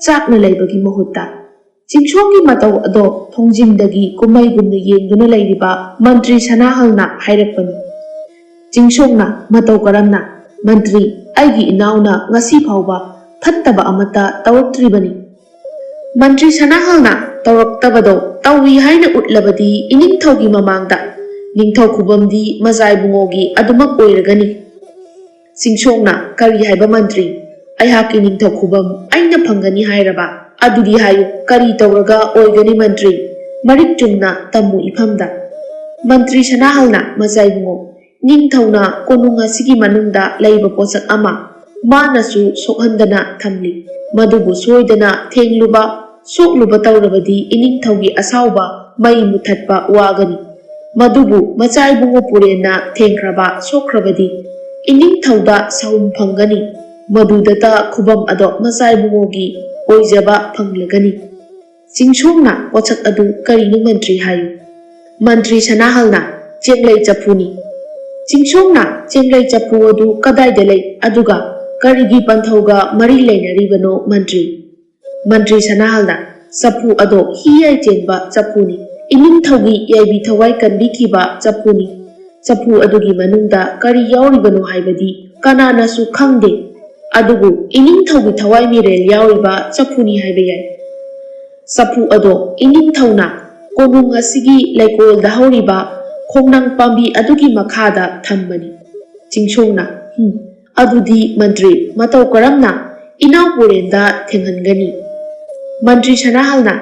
ꯆꯥꯛꯅ ꯂꯩꯕꯒꯤ ꯃꯍꯨꯠꯇ꯫" ꯆꯤꯡꯁꯣꯡꯒꯤ ꯃꯇꯧ ꯑꯗꯣ ꯊꯣꯡꯖꯤꯟꯗꯒꯤ ꯀꯨꯝꯃꯩꯒꯨꯝꯅ ꯌꯦꯡꯗꯨꯅ ꯂꯩꯔꯤꯕ ꯃꯟꯇ꯭ꯔꯤ ꯁꯅꯥꯍꯜꯅ ꯍꯥꯏꯔꯛꯄꯅꯤ꯫ ꯆꯤꯡꯁꯣꯡꯅ, "ꯃꯇꯧ ꯀꯔꯝꯅ? ꯃꯟꯇ꯭ꯔꯤ, ꯑꯩꯒꯤ ꯏꯅꯥꯎꯅ ꯉꯁꯤ ꯐꯥꯎꯕ ꯐꯠꯇꯕ ꯑꯃꯠꯇ ꯇꯧꯔꯛꯇ꯭ꯔꯤꯕꯅꯤ꯫" ꯃꯟꯇ꯭ꯔꯤ ꯁꯅꯥꯍꯜꯅ ꯇꯧꯔꯛꯇꯕꯗꯣ ꯇꯧꯏ ꯍꯥꯏꯅ ꯎꯠꯂꯕꯗꯤ ꯏꯅꯤꯡꯊꯧꯒꯤ ꯃꯃꯥꯡꯗ ꯅꯤꯡꯊꯧ ꯈꯨꯕꯝꯗꯤ ꯃꯆꯥ ꯏꯕꯨꯡꯉꯣꯒꯤ ꯑꯗꯨꯃꯛ ꯑꯣꯏꯔꯒꯅꯤ꯫ ꯆꯤꯡꯁꯣꯡꯅ, "ꯀꯔꯤ ꯍꯥꯏꯕ ꯃꯟꯇ꯭ꯔꯤ? ꯑꯩꯍꯥꯛꯀꯤ ꯅꯤꯡꯊꯧ ꯈꯨꯕꯝ ꯑꯩꯅ ꯐꯪꯒꯅꯤ ꯍꯥꯏꯔꯕ? ꯑꯗꯨꯗꯤ ꯍꯥꯏꯌꯨ, ꯀꯔꯤ ꯇꯧꯔꯒ ꯑꯣꯏꯒꯅꯤ ꯃꯟꯇ꯭ꯔꯤ? ꯃꯔꯤꯛ ꯆꯨꯝꯅ ꯇꯝꯃꯨ ꯏꯐꯝꯗ꯫" ꯃꯟꯇ꯭ꯔꯤ ꯁꯅꯥꯍꯜꯅ, "ꯃꯆꯥ ꯏꯕꯨꯡꯉꯣ, ꯅꯤꯡꯊꯧꯅ ꯀꯣꯅꯨꯡ ꯑꯁꯤꯒꯤ ꯃꯅꯨꯡꯗ ꯂꯩꯕ ꯄꯣꯠꯁꯛ ꯑꯃ ꯃꯥꯅꯁꯨ ꯁꯣꯛꯍꯟꯗꯅ ꯊꯝꯂꯤ꯫ ꯃꯗꯨꯕꯨ ꯁꯣꯏꯗꯅ ꯊꯦꯡꯂꯨꯕ, ꯁꯣꯛꯂꯨꯕ ꯇꯧꯔꯕꯗꯤ ꯏꯅꯤꯡꯊꯧꯒꯤ ꯑꯁꯥꯎꯕ ꯃꯩ ꯃꯨꯊꯠꯄ ꯋꯥꯒꯅꯤ꯫ ꯃꯗꯨꯕꯨ ꯃꯆꯥ ꯏꯕꯨꯡꯉꯣ ꯄꯨꯔꯦꯟꯅ ꯊꯦꯡꯈ꯭ꯔꯕ, ꯁꯣꯛꯈ꯭ꯔꯕꯗꯤ ꯏꯅꯤꯡꯊꯧꯗ ꯁꯥꯎꯝ ꯐꯪꯒꯅꯤ꯫ ꯃꯗꯨꯗꯇ ꯈꯨꯕꯝ ꯑꯗꯣ ꯃꯆꯥ ꯏꯕꯨꯡꯉꯣꯒꯤ ꯑꯣꯏꯖꯕ ꯐꯪꯂꯒꯅꯤ꯫ ꯆꯤꯡꯁꯣꯡꯅ ꯄꯣꯠꯁꯛ ꯑꯗꯨ ꯀꯔꯤꯅꯣ ꯃꯟꯇ꯭ꯔꯤ ꯍꯥꯏꯌꯨ꯫ ꯃꯟꯇ꯭ꯔꯤ ꯁꯅꯥꯍꯜꯅ ꯆꯦꯡꯂꯩ ꯆꯐꯨꯅꯤ꯫ ꯆꯤꯡꯁꯣꯡꯅ ꯆꯦꯡꯂꯩ ꯆꯐꯨ ꯑꯗꯨ ꯀꯗꯥꯏꯗ ꯂꯩ ꯑꯗꯨꯒ ꯀꯔꯤꯒꯤ ꯄꯟꯊꯧꯒ ꯃꯔꯤ ꯂꯩꯅꯔꯤꯕꯅꯣ ꯃꯟꯇ꯭ꯔꯤ? ꯃꯟꯇ꯭ꯔꯤ ꯁꯅꯥꯍꯜꯅ ꯆꯐꯨ ꯑꯗꯣ ꯍꯤ ꯌꯥꯏ ꯆꯦꯟꯕ ꯆꯐꯨꯅꯤ꯫ ꯏꯅꯤꯡꯊꯧꯒꯤ ꯌꯥꯏꯕꯤ ꯊꯋꯥꯏ ꯀꯟꯕꯤꯈꯤꯕ ꯆꯐꯨꯅꯤ꯫ ꯆꯐꯨ ꯑꯗꯨꯒꯤ ꯃꯅꯨꯡꯗ ꯀꯔꯤ ꯌꯥꯎꯔꯤꯕꯅꯣ ꯍꯥꯏꯕꯗꯤ ꯀꯅꯥꯅꯁꯨ ꯈꯪꯗꯦ꯫ ꯑꯗꯨꯕꯨ ꯏꯅꯤꯡꯊꯧꯒꯤ ꯊꯋꯥꯏ ꯃꯤꯔꯦꯜ ꯌꯥꯎꯔꯤꯕ ꯆꯐꯨꯅꯤ ꯍꯥꯏꯕ ꯌꯥꯏ꯫ ꯆꯐꯨ ꯑꯗꯣ ꯏꯅꯤꯡꯊꯧꯅ ꯀꯣꯅꯨꯡ ꯑꯁꯤꯒꯤ ꯂꯩꯀꯣꯜꯗ ꯍꯧꯔꯤꯕ ꯈꯣꯡꯅꯥꯡ ꯄꯥꯝꯕꯤ ꯑꯗꯨꯒꯤ ꯃꯈꯥꯗ ꯊꯝꯕꯅꯤ꯫ ꯆꯤꯡꯁꯣꯡꯅ, "ꯍꯨꯝ, ꯑꯗꯨꯗꯤ ꯃꯟꯇ꯭ꯔꯤ, ꯃꯇꯧ ꯀꯔꯝꯅ ꯏꯅꯥꯎ ꯄꯨꯔꯦꯟꯗ ꯊꯦꯡꯍꯟꯒꯅꯤ?" ꯃꯟꯇ꯭ꯔꯤ ꯁꯅꯥꯍꯜꯅ,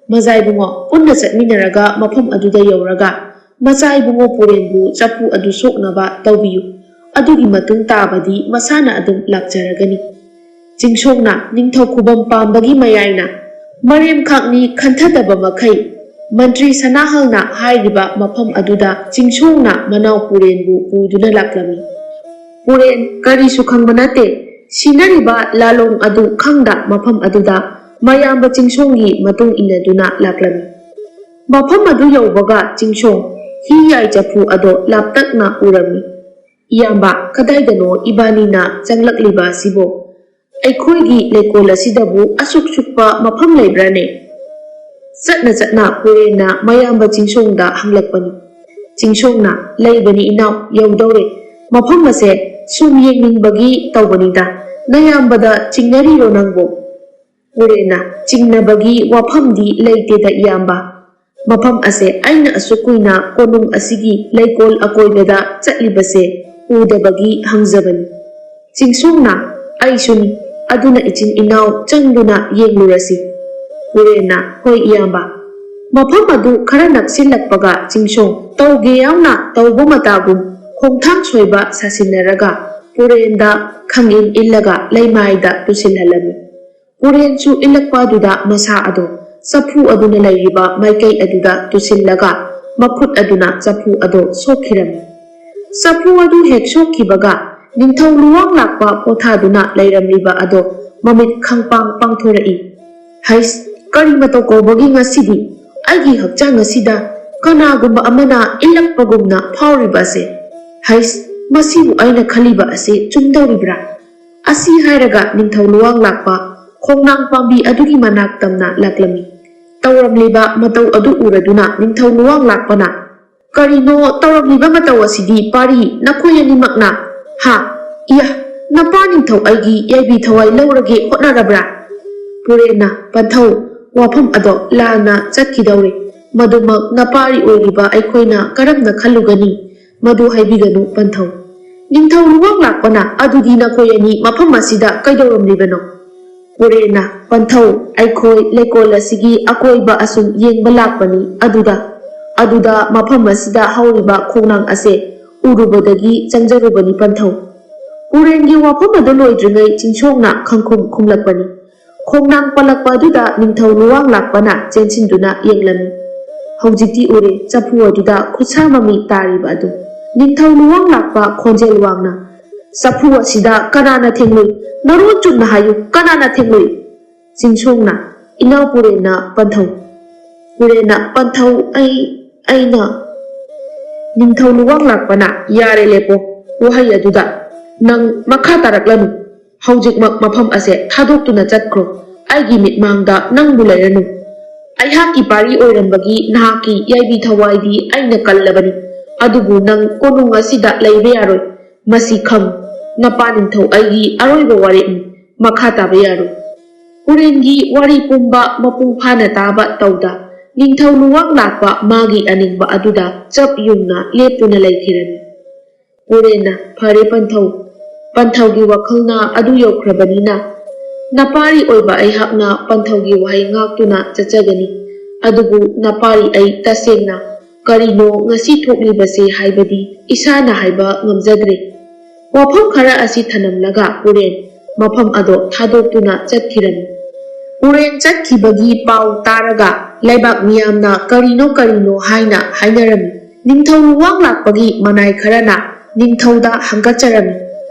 "ꯃꯖꯥ ꯏꯕꯨꯡꯉꯣ, ꯄꯨꯟꯅ ꯆꯠꯃꯤꯟꯅꯔꯒ ꯃꯐꯝ ꯑꯗꯨꯗ ꯌꯧꯔꯒ ꯃꯆꯥ ꯏꯕꯨꯡꯉꯣ ꯄꯨꯔꯦꯟꯕꯨ ꯆꯐꯨ ꯑꯗꯨ ꯁꯣꯛꯅꯕ ꯇꯧꯕꯤꯌꯨ꯫ ꯑꯗꯨꯒꯤ ꯃꯇꯨꯡ ꯇꯥꯕꯗꯤ ꯃꯁꯥꯅ ꯑꯗꯨꯝ ꯂꯥꯛꯆꯔꯒꯅꯤ꯫" ꯆꯤꯡꯁꯣꯡꯅ ꯅꯤꯡꯊꯧ ꯈꯨꯕꯝ ꯄꯥꯝꯕꯒꯤ ꯃꯌꯥꯏꯅ ꯃꯔꯦꯝ ꯈꯥꯛꯅꯤ ꯈꯟꯊꯗꯕ ꯃꯈꯩ ꯃꯟꯇ꯭ꯔꯤ ꯁꯅꯥꯍꯜꯅ ꯍꯥꯏꯔꯤꯕ ꯃꯐꯝ ꯑꯗꯨꯗ ꯆꯤꯡꯁꯣꯡꯅ ꯃꯅꯥꯎ ꯄꯨꯔꯦꯟꯕꯨ ꯄꯨꯗꯨꯅ ꯂꯥꯛꯂꯝꯃꯤ꯫ ꯄꯨꯔꯦꯟ ꯀꯔꯤꯁꯨ ꯈꯪꯕ ꯅꯠꯇꯦ꯫ ꯁꯤꯟꯅꯔꯤꯕ ꯂꯥꯂꯣꯡ ꯑꯗꯨ ꯈꯪꯗ ꯃꯐꯝ ꯑꯗꯨꯗ ꯃꯌꯥꯝꯕ ꯆꯤꯡꯁꯣꯡꯒꯤ ꯃꯇꯨꯡ ꯏꯟꯅꯗꯨꯅ ꯂꯥꯛꯂꯝꯃꯤ꯫ ꯃꯐꯝ ꯑꯗꯨ ꯌꯧꯕꯒ ꯆꯤꯡꯁꯣꯡ ꯍꯤ ꯌꯥꯏ ꯆꯐꯨ ꯑꯗꯣ ꯂꯥꯞꯇꯛꯅ ꯎꯔꯝꯃꯤ꯫ "ꯏꯌꯥꯝꯕ, ꯀꯗꯥꯏꯗꯅꯣ ꯏꯕꯥꯅꯤꯅ ꯆꯪꯂꯛꯂꯤꯕ ꯑꯁꯤꯕꯣ? ꯑꯩꯈꯣꯏꯒꯤ ꯂꯩꯀꯣꯜ ꯑꯁꯤꯗꯕꯨ ꯑꯁꯨꯛ ꯁꯨꯛꯄ ꯃꯐꯝ ꯂꯩꯕ꯭ꯔꯥꯅꯦ?" ꯆꯠꯅ ꯆꯠꯅ ꯄꯨꯔꯦꯟꯅ ꯃꯌꯥꯝꯕ ꯆꯤꯡꯁꯣꯡꯗ ꯍꯪꯂꯛꯄꯅꯤ꯫ ꯆꯤꯡꯁꯣꯡꯅ, "ꯂꯩꯕꯅꯤ ꯏꯅꯥꯎ, ꯌꯧꯗꯧꯔꯦ꯫ ꯃꯐꯝ ꯑꯁꯦ ꯁꯨꯝ ꯌꯦꯡꯅꯤꯡꯕꯒꯤ ꯇꯧꯕꯅꯤꯗ꯫ ꯅꯌꯥꯝꯕꯗ ꯆꯤꯡꯅꯔꯤꯔꯣ ꯅꯪꯕꯣ?" ꯄꯨꯔꯦꯟꯅ, "ꯆꯤꯡꯅꯕꯒꯤ ꯋꯥꯐꯝꯗꯤ ꯂꯩꯇꯦꯗ ꯏꯌꯥꯝꯕ꯫ ꯃꯐꯝ ꯑꯁꯦ ꯑꯩꯅ ꯑꯁꯨꯛ ꯀꯨꯏꯅ ꯀꯣꯅꯨꯡ ꯑꯁꯤꯒꯤ ꯂꯩꯀꯣꯜ ꯑꯀꯣꯏꯕꯗ ꯆꯠꯂꯤꯕꯁꯦ ꯎꯗꯕꯒꯤ ꯍꯪꯖꯕꯅꯤ꯫" ꯆꯤꯡꯁꯣꯡꯅ, "ꯑꯩꯁꯨꯅꯤ, ꯑꯗꯨꯅ ꯏꯆꯤꯟ ꯏꯅꯥꯎ ꯆꯪꯗꯨꯅ ꯌꯦꯡꯂꯨꯔꯁꯤ꯫" ꯄꯨꯔꯦꯟꯅ, "ꯍꯣꯏ ꯏꯌꯥꯝꯕ꯫" ꯃꯐꯝ ꯑꯗꯨ ꯈꯔ ꯅꯛꯁꯤꯜꯂꯛꯄꯒ ꯆꯤꯡꯁꯣꯡ ꯇꯧꯒꯦ ꯌꯥꯎꯅ ꯇꯧꯕ ꯃꯇꯥꯒꯨꯝ ꯈꯣꯡꯊꯥꯡ ꯁꯣꯏꯕ ꯁꯥꯁꯤꯟꯅꯔꯒ ꯄꯨꯔꯦꯟꯗ ꯈꯪꯏꯟ ꯏꯜꯂꯒ ꯂꯩꯃꯥꯏꯗ ꯇꯨꯁꯤꯜꯍꯜꯂꯝꯃꯤ꯫ ꯄꯨꯔꯦꯟꯁꯨ ꯏꯜꯂꯛꯄ ꯑꯗꯨꯗ ꯃꯁꯥ ꯑꯗꯣ ꯆꯐꯨ ꯑꯗꯨꯅ ꯂꯩꯔꯤꯕ ꯃꯥꯏꯀꯩ ꯑꯗꯨꯗ ꯇꯨꯁꯤꯜꯂꯒ ꯃꯈꯨꯠ ꯑꯗꯨꯅ ꯆꯐꯨ ꯑꯗꯣ ꯁꯣꯛꯈꯤꯔꯝꯃꯤ꯫ ꯆꯐꯨ ꯑꯗꯨ ꯍꯦꯛ ꯁꯣꯛꯈꯤꯕꯒ ꯅꯤꯡꯊꯧ ꯂꯨꯋꯥꯡ ꯂꯥꯛꯄ ꯄꯣꯊꯥꯗꯨꯅ ꯂꯩꯔꯝꯂꯤꯕ ꯑꯗꯣ ꯃꯃꯤꯠ ꯈꯪꯄꯥꯡ ꯄꯥꯡꯊꯣꯔꯛꯏ꯫ "ꯍꯩꯁ, ꯀꯔꯤ ꯃꯇꯧ ꯀꯧꯕꯒꯤ ꯉꯁꯤꯗꯤ ꯑꯩꯒꯤ ꯍꯛꯆꯥꯡ ꯑꯁꯤꯗ ꯀꯅꯥꯒꯨꯝꯕ ꯑꯃꯅ ꯏꯜꯂꯛꯄꯒꯨꯝꯅ ꯐꯥꯎꯔꯤꯕ ꯑꯁꯦ? ꯍꯩꯁ, ꯃꯁꯤꯕꯨ ꯑꯩꯅ ꯈꯜꯂꯤꯕ ꯑꯁꯤ ꯆꯨꯝꯗꯧꯔꯤꯕ꯭ꯔꯥ?" ꯑꯁꯤ ꯍꯥꯏꯔꯒ ꯅꯤꯡꯊꯧ ꯂꯨꯋꯥꯡ ꯂꯥꯛꯄ ꯈꯣꯡꯅꯥꯡ ꯄꯥꯝꯕꯤ ꯑꯗꯨꯒꯤ ꯃꯅꯥꯛ ꯇꯝꯅ ꯂꯥꯛꯂꯝꯃꯤ꯫ ꯇꯧꯔꯝꯂꯤꯕ ꯃꯇꯧ ꯑꯗꯨ ꯎꯔꯗꯨꯅ ꯅꯤꯡꯊꯧ ꯂꯨꯋꯥꯡ ꯂꯥꯛꯄꯅ, "ꯀꯔꯤꯅꯣ ꯇꯧꯔꯝꯂꯤꯕ ꯃꯇꯧ ꯑꯁꯤꯗꯤ ꯄꯥꯔꯤ, ꯅꯈꯣꯏ ꯑꯅꯤꯃꯛꯅ? ꯍꯥ? ꯏꯌꯥ, ꯅꯄꯥ ꯅꯤꯡꯊꯧ ꯑꯩꯒꯤ ꯌꯥꯏꯕꯤ ꯊꯋꯥꯏ ꯂꯧꯔꯒꯦ ꯍꯣꯠꯅꯔꯕ꯭ꯔꯥ?" ꯄꯨꯔꯦꯟꯅ, "ꯄꯟꯊꯧ, ꯋꯥꯐꯝ ꯑꯗꯣ ꯂꯥꯟꯅ ꯆꯠꯈꯤꯗꯧꯔꯦ꯫ ꯃꯗꯨꯃꯛ ꯅꯄꯥꯔꯤ ꯑꯣꯏꯔꯤꯕ ꯑꯩꯈꯣꯏꯅ ꯀꯔꯝꯅ ꯈꯜꯂꯨꯒꯅꯤ? ꯃꯗꯨ ꯍꯥꯏꯕꯤꯒꯅꯨ ꯄꯟꯊꯧ꯫" ꯅꯤꯡꯊꯧ ꯂꯨꯋꯥꯡ ꯂꯥꯛꯄꯅ, "ꯑꯗꯨꯗꯤ ꯅꯈꯣꯏ ꯑꯅꯤ ꯃꯐꯝ ꯑꯁꯤꯗ ꯀꯩꯗꯧꯔꯝꯂꯤꯕꯅꯣ?" ꯄꯨꯔꯦꯟꯅ, "ꯄꯟꯊꯧ, ꯑꯩꯈꯣꯏ ꯂꯩꯀꯣꯜ ꯑꯁꯤꯒꯤ ꯑꯀꯣꯏꯕ ꯑꯁꯨꯝ ꯌꯦꯡꯕ ꯂꯥꯛꯄꯅꯤ꯫ ꯑꯗꯨꯗ, ꯑꯗꯨꯗ ꯃꯐꯝ ꯑꯁꯤꯗ ꯍꯧꯔꯤꯕ ꯈꯣꯡꯅꯥꯡ ꯑꯁꯦ ꯎꯔꯨꯕꯗꯒꯤ ꯆꯪꯖꯔꯨꯕꯅꯤ ꯄꯟꯊꯧ꯫" ꯄꯨꯔꯦꯟꯒꯤ ꯋꯥꯐꯝ ꯑꯗꯨ ꯂꯣꯏꯗ꯭ꯔꯤꯉꯩ ꯆꯤꯡꯁꯣꯡꯅ ꯈꯪꯈꯨꯝ ꯈꯨꯝꯂꯛꯄꯅꯤ꯫ ꯈꯣꯡꯅꯥꯡ ꯄꯜꯂꯛꯄ ꯑꯗꯨꯗ ꯅꯤꯡꯊꯧ ꯂꯨꯋꯥꯡ ꯂꯥꯛꯄꯅ ꯆꯦꯟꯁꯤꯟꯗꯨꯅ ꯌꯦꯡꯂꯝꯃꯤ꯫ ꯍꯧꯖꯤꯛꯇꯤ ꯎꯔꯦ ꯆꯐꯨ ꯑꯗꯨꯗ ꯈꯨꯠꯁꯥ ꯃꯃꯤ ꯇꯥꯔꯤꯕ ꯑꯗꯨ꯫ ꯅꯤꯡꯊꯧ ꯂꯨꯋꯥꯡ ꯂꯥꯛꯄ ꯈꯣꯟꯖꯦꯜ ꯋꯥꯡꯅ, "ꯆꯐꯨ ꯑꯁꯤꯗ ꯀꯅꯥꯅ ꯊꯦꯡꯂꯨꯏ? ꯃꯔꯣꯟ ꯆꯨꯝꯅ ꯍꯥꯏꯌꯨ, ꯀꯅꯥꯅ ꯊꯦꯡꯂꯨꯏ?" ꯆꯤꯡꯁꯣꯡꯅ, "ꯏꯅꯥꯎ ꯄꯨꯔꯦꯟꯅ ꯄꯟꯊꯧ꯫" ꯄꯨꯔꯦꯟꯅ, "ꯄꯟꯊꯧ, ꯑꯩ, ꯑꯩꯅ꯫" ꯅꯤꯡꯊꯧ ꯂꯨꯋꯥꯡ ꯂꯥꯛꯄꯅ, "ꯌꯥꯔꯦ, ꯂꯦꯞꯄꯣ꯫ ꯋꯥꯍꯩ ꯑꯗꯨꯗ ꯅꯪ ꯃꯈꯥ ꯇꯥꯔꯛꯂꯅꯨ꯫ ꯍꯧꯖꯤꯛꯃꯛ ꯃꯐꯝ ꯑꯁꯦ ꯊꯥꯗꯣꯛꯇꯨꯅ ꯆꯠꯈ꯭ꯔꯣ꯫ ꯑꯩꯒꯤ ꯃꯤꯠꯃꯥꯡꯗ ꯅꯪꯕꯨ ꯂꯩꯔꯅꯨ꯫ ꯑꯩꯍꯥꯛꯀꯤ ꯄꯥꯔꯤ ꯑꯣꯏꯔꯝꯕꯒꯤ ꯅꯍꯥꯛꯀꯤ ꯌꯥꯏꯕꯤ ꯊꯋꯥꯏꯗꯤ ꯑꯩꯅ ꯀꯜꯂꯕꯅꯤ꯫ ꯑꯗꯨꯕꯨ ꯅꯪ ꯀꯣꯅꯨꯡ ꯑꯁꯤꯗ ꯂꯩꯕ ꯌꯥꯔꯣꯏ꯫ ꯃꯁꯤ ꯈꯪ, ꯅꯄꯥ ꯅꯤꯡꯊꯧ ꯑꯩꯒꯤ ꯑꯔꯣꯏꯕ ꯋꯥꯔꯦꯞꯅꯤ꯫ ꯃꯈꯥ ꯇꯥꯕ ꯌꯥꯔꯣꯏ꯫" ꯄꯨꯔꯦꯟꯒꯤ ꯋꯥꯔꯤ ꯄꯨꯝꯕ ꯃꯄꯨꯡ ꯐꯥꯅ ꯇꯥꯕ ꯇꯧꯗ, ꯅꯤꯡꯊꯧ ꯂꯨꯋꯥꯡ ꯂꯥꯛꯄ ꯃꯥꯒꯤ ꯑꯅꯤꯡꯕ ꯑꯗꯨꯗ ꯆꯞ ꯌꯨꯡꯅ ꯂꯦꯞꯇꯨꯅ ꯂꯩꯈꯤꯔꯝꯃꯤ꯫ ꯄꯨꯔꯦꯟꯅ, "ꯐꯔꯦ ꯄꯟꯊꯧ, ꯄꯟꯊꯧꯒꯤ ꯋꯥꯈꯜꯅ ꯑꯗꯨ ꯌꯧꯈ꯭ꯔꯕꯅꯤꯅ, ꯅꯄꯥꯔꯤ ꯑꯣꯏꯕ ꯑꯩꯍꯥꯛꯅ ꯄꯟꯊꯧꯒꯤ ꯋꯥꯍꯩ ꯉꯥꯛꯇꯨꯅ ꯆꯠꯆꯒꯅꯤ꯫ ꯑꯗꯨꯕꯨ ꯅꯄꯥꯔꯤ ꯑꯩ ꯇꯁꯦꯡꯅ ꯀꯔꯤꯅꯣ ꯉꯁꯤ ꯊꯣꯛꯂꯤꯕꯁꯦ ꯍꯥꯏꯕꯗꯤ ꯏꯁꯥꯅ ꯍꯥꯏꯕ ꯉꯝꯖꯗ꯭ꯔꯦ꯫" ꯋꯥꯐꯝ ꯈꯔ ꯑꯁꯤ ꯊꯅꯝꯂꯒ ꯄꯨꯔꯦꯟ ꯃꯐꯝ ꯑꯗꯣ ꯊꯥꯗꯣꯛꯇꯨꯅ ꯆꯠꯈꯤꯔꯝꯃꯤ꯫ ꯄꯨꯔꯦꯟ ꯆꯠꯈꯤꯕꯒꯤ ꯄꯥꯎ ꯇꯥꯔꯒ ꯂꯩꯕꯥꯛ ꯃꯤꯌꯥꯝꯅ ꯀꯔꯤꯅꯣ ꯀꯔꯤꯅꯣ ꯍꯥꯏꯅ ꯍꯥꯏꯅꯔꯝꯃꯤ꯫ ꯅꯤꯡꯊꯧ ꯂꯨꯋꯥꯡ ꯂꯥꯛꯄꯒꯤ ꯃꯅꯥꯏ ꯈꯔꯅ ꯅꯤꯡꯊꯧꯗ ꯍꯪꯒꯠꯆꯔꯝꯃꯤ꯫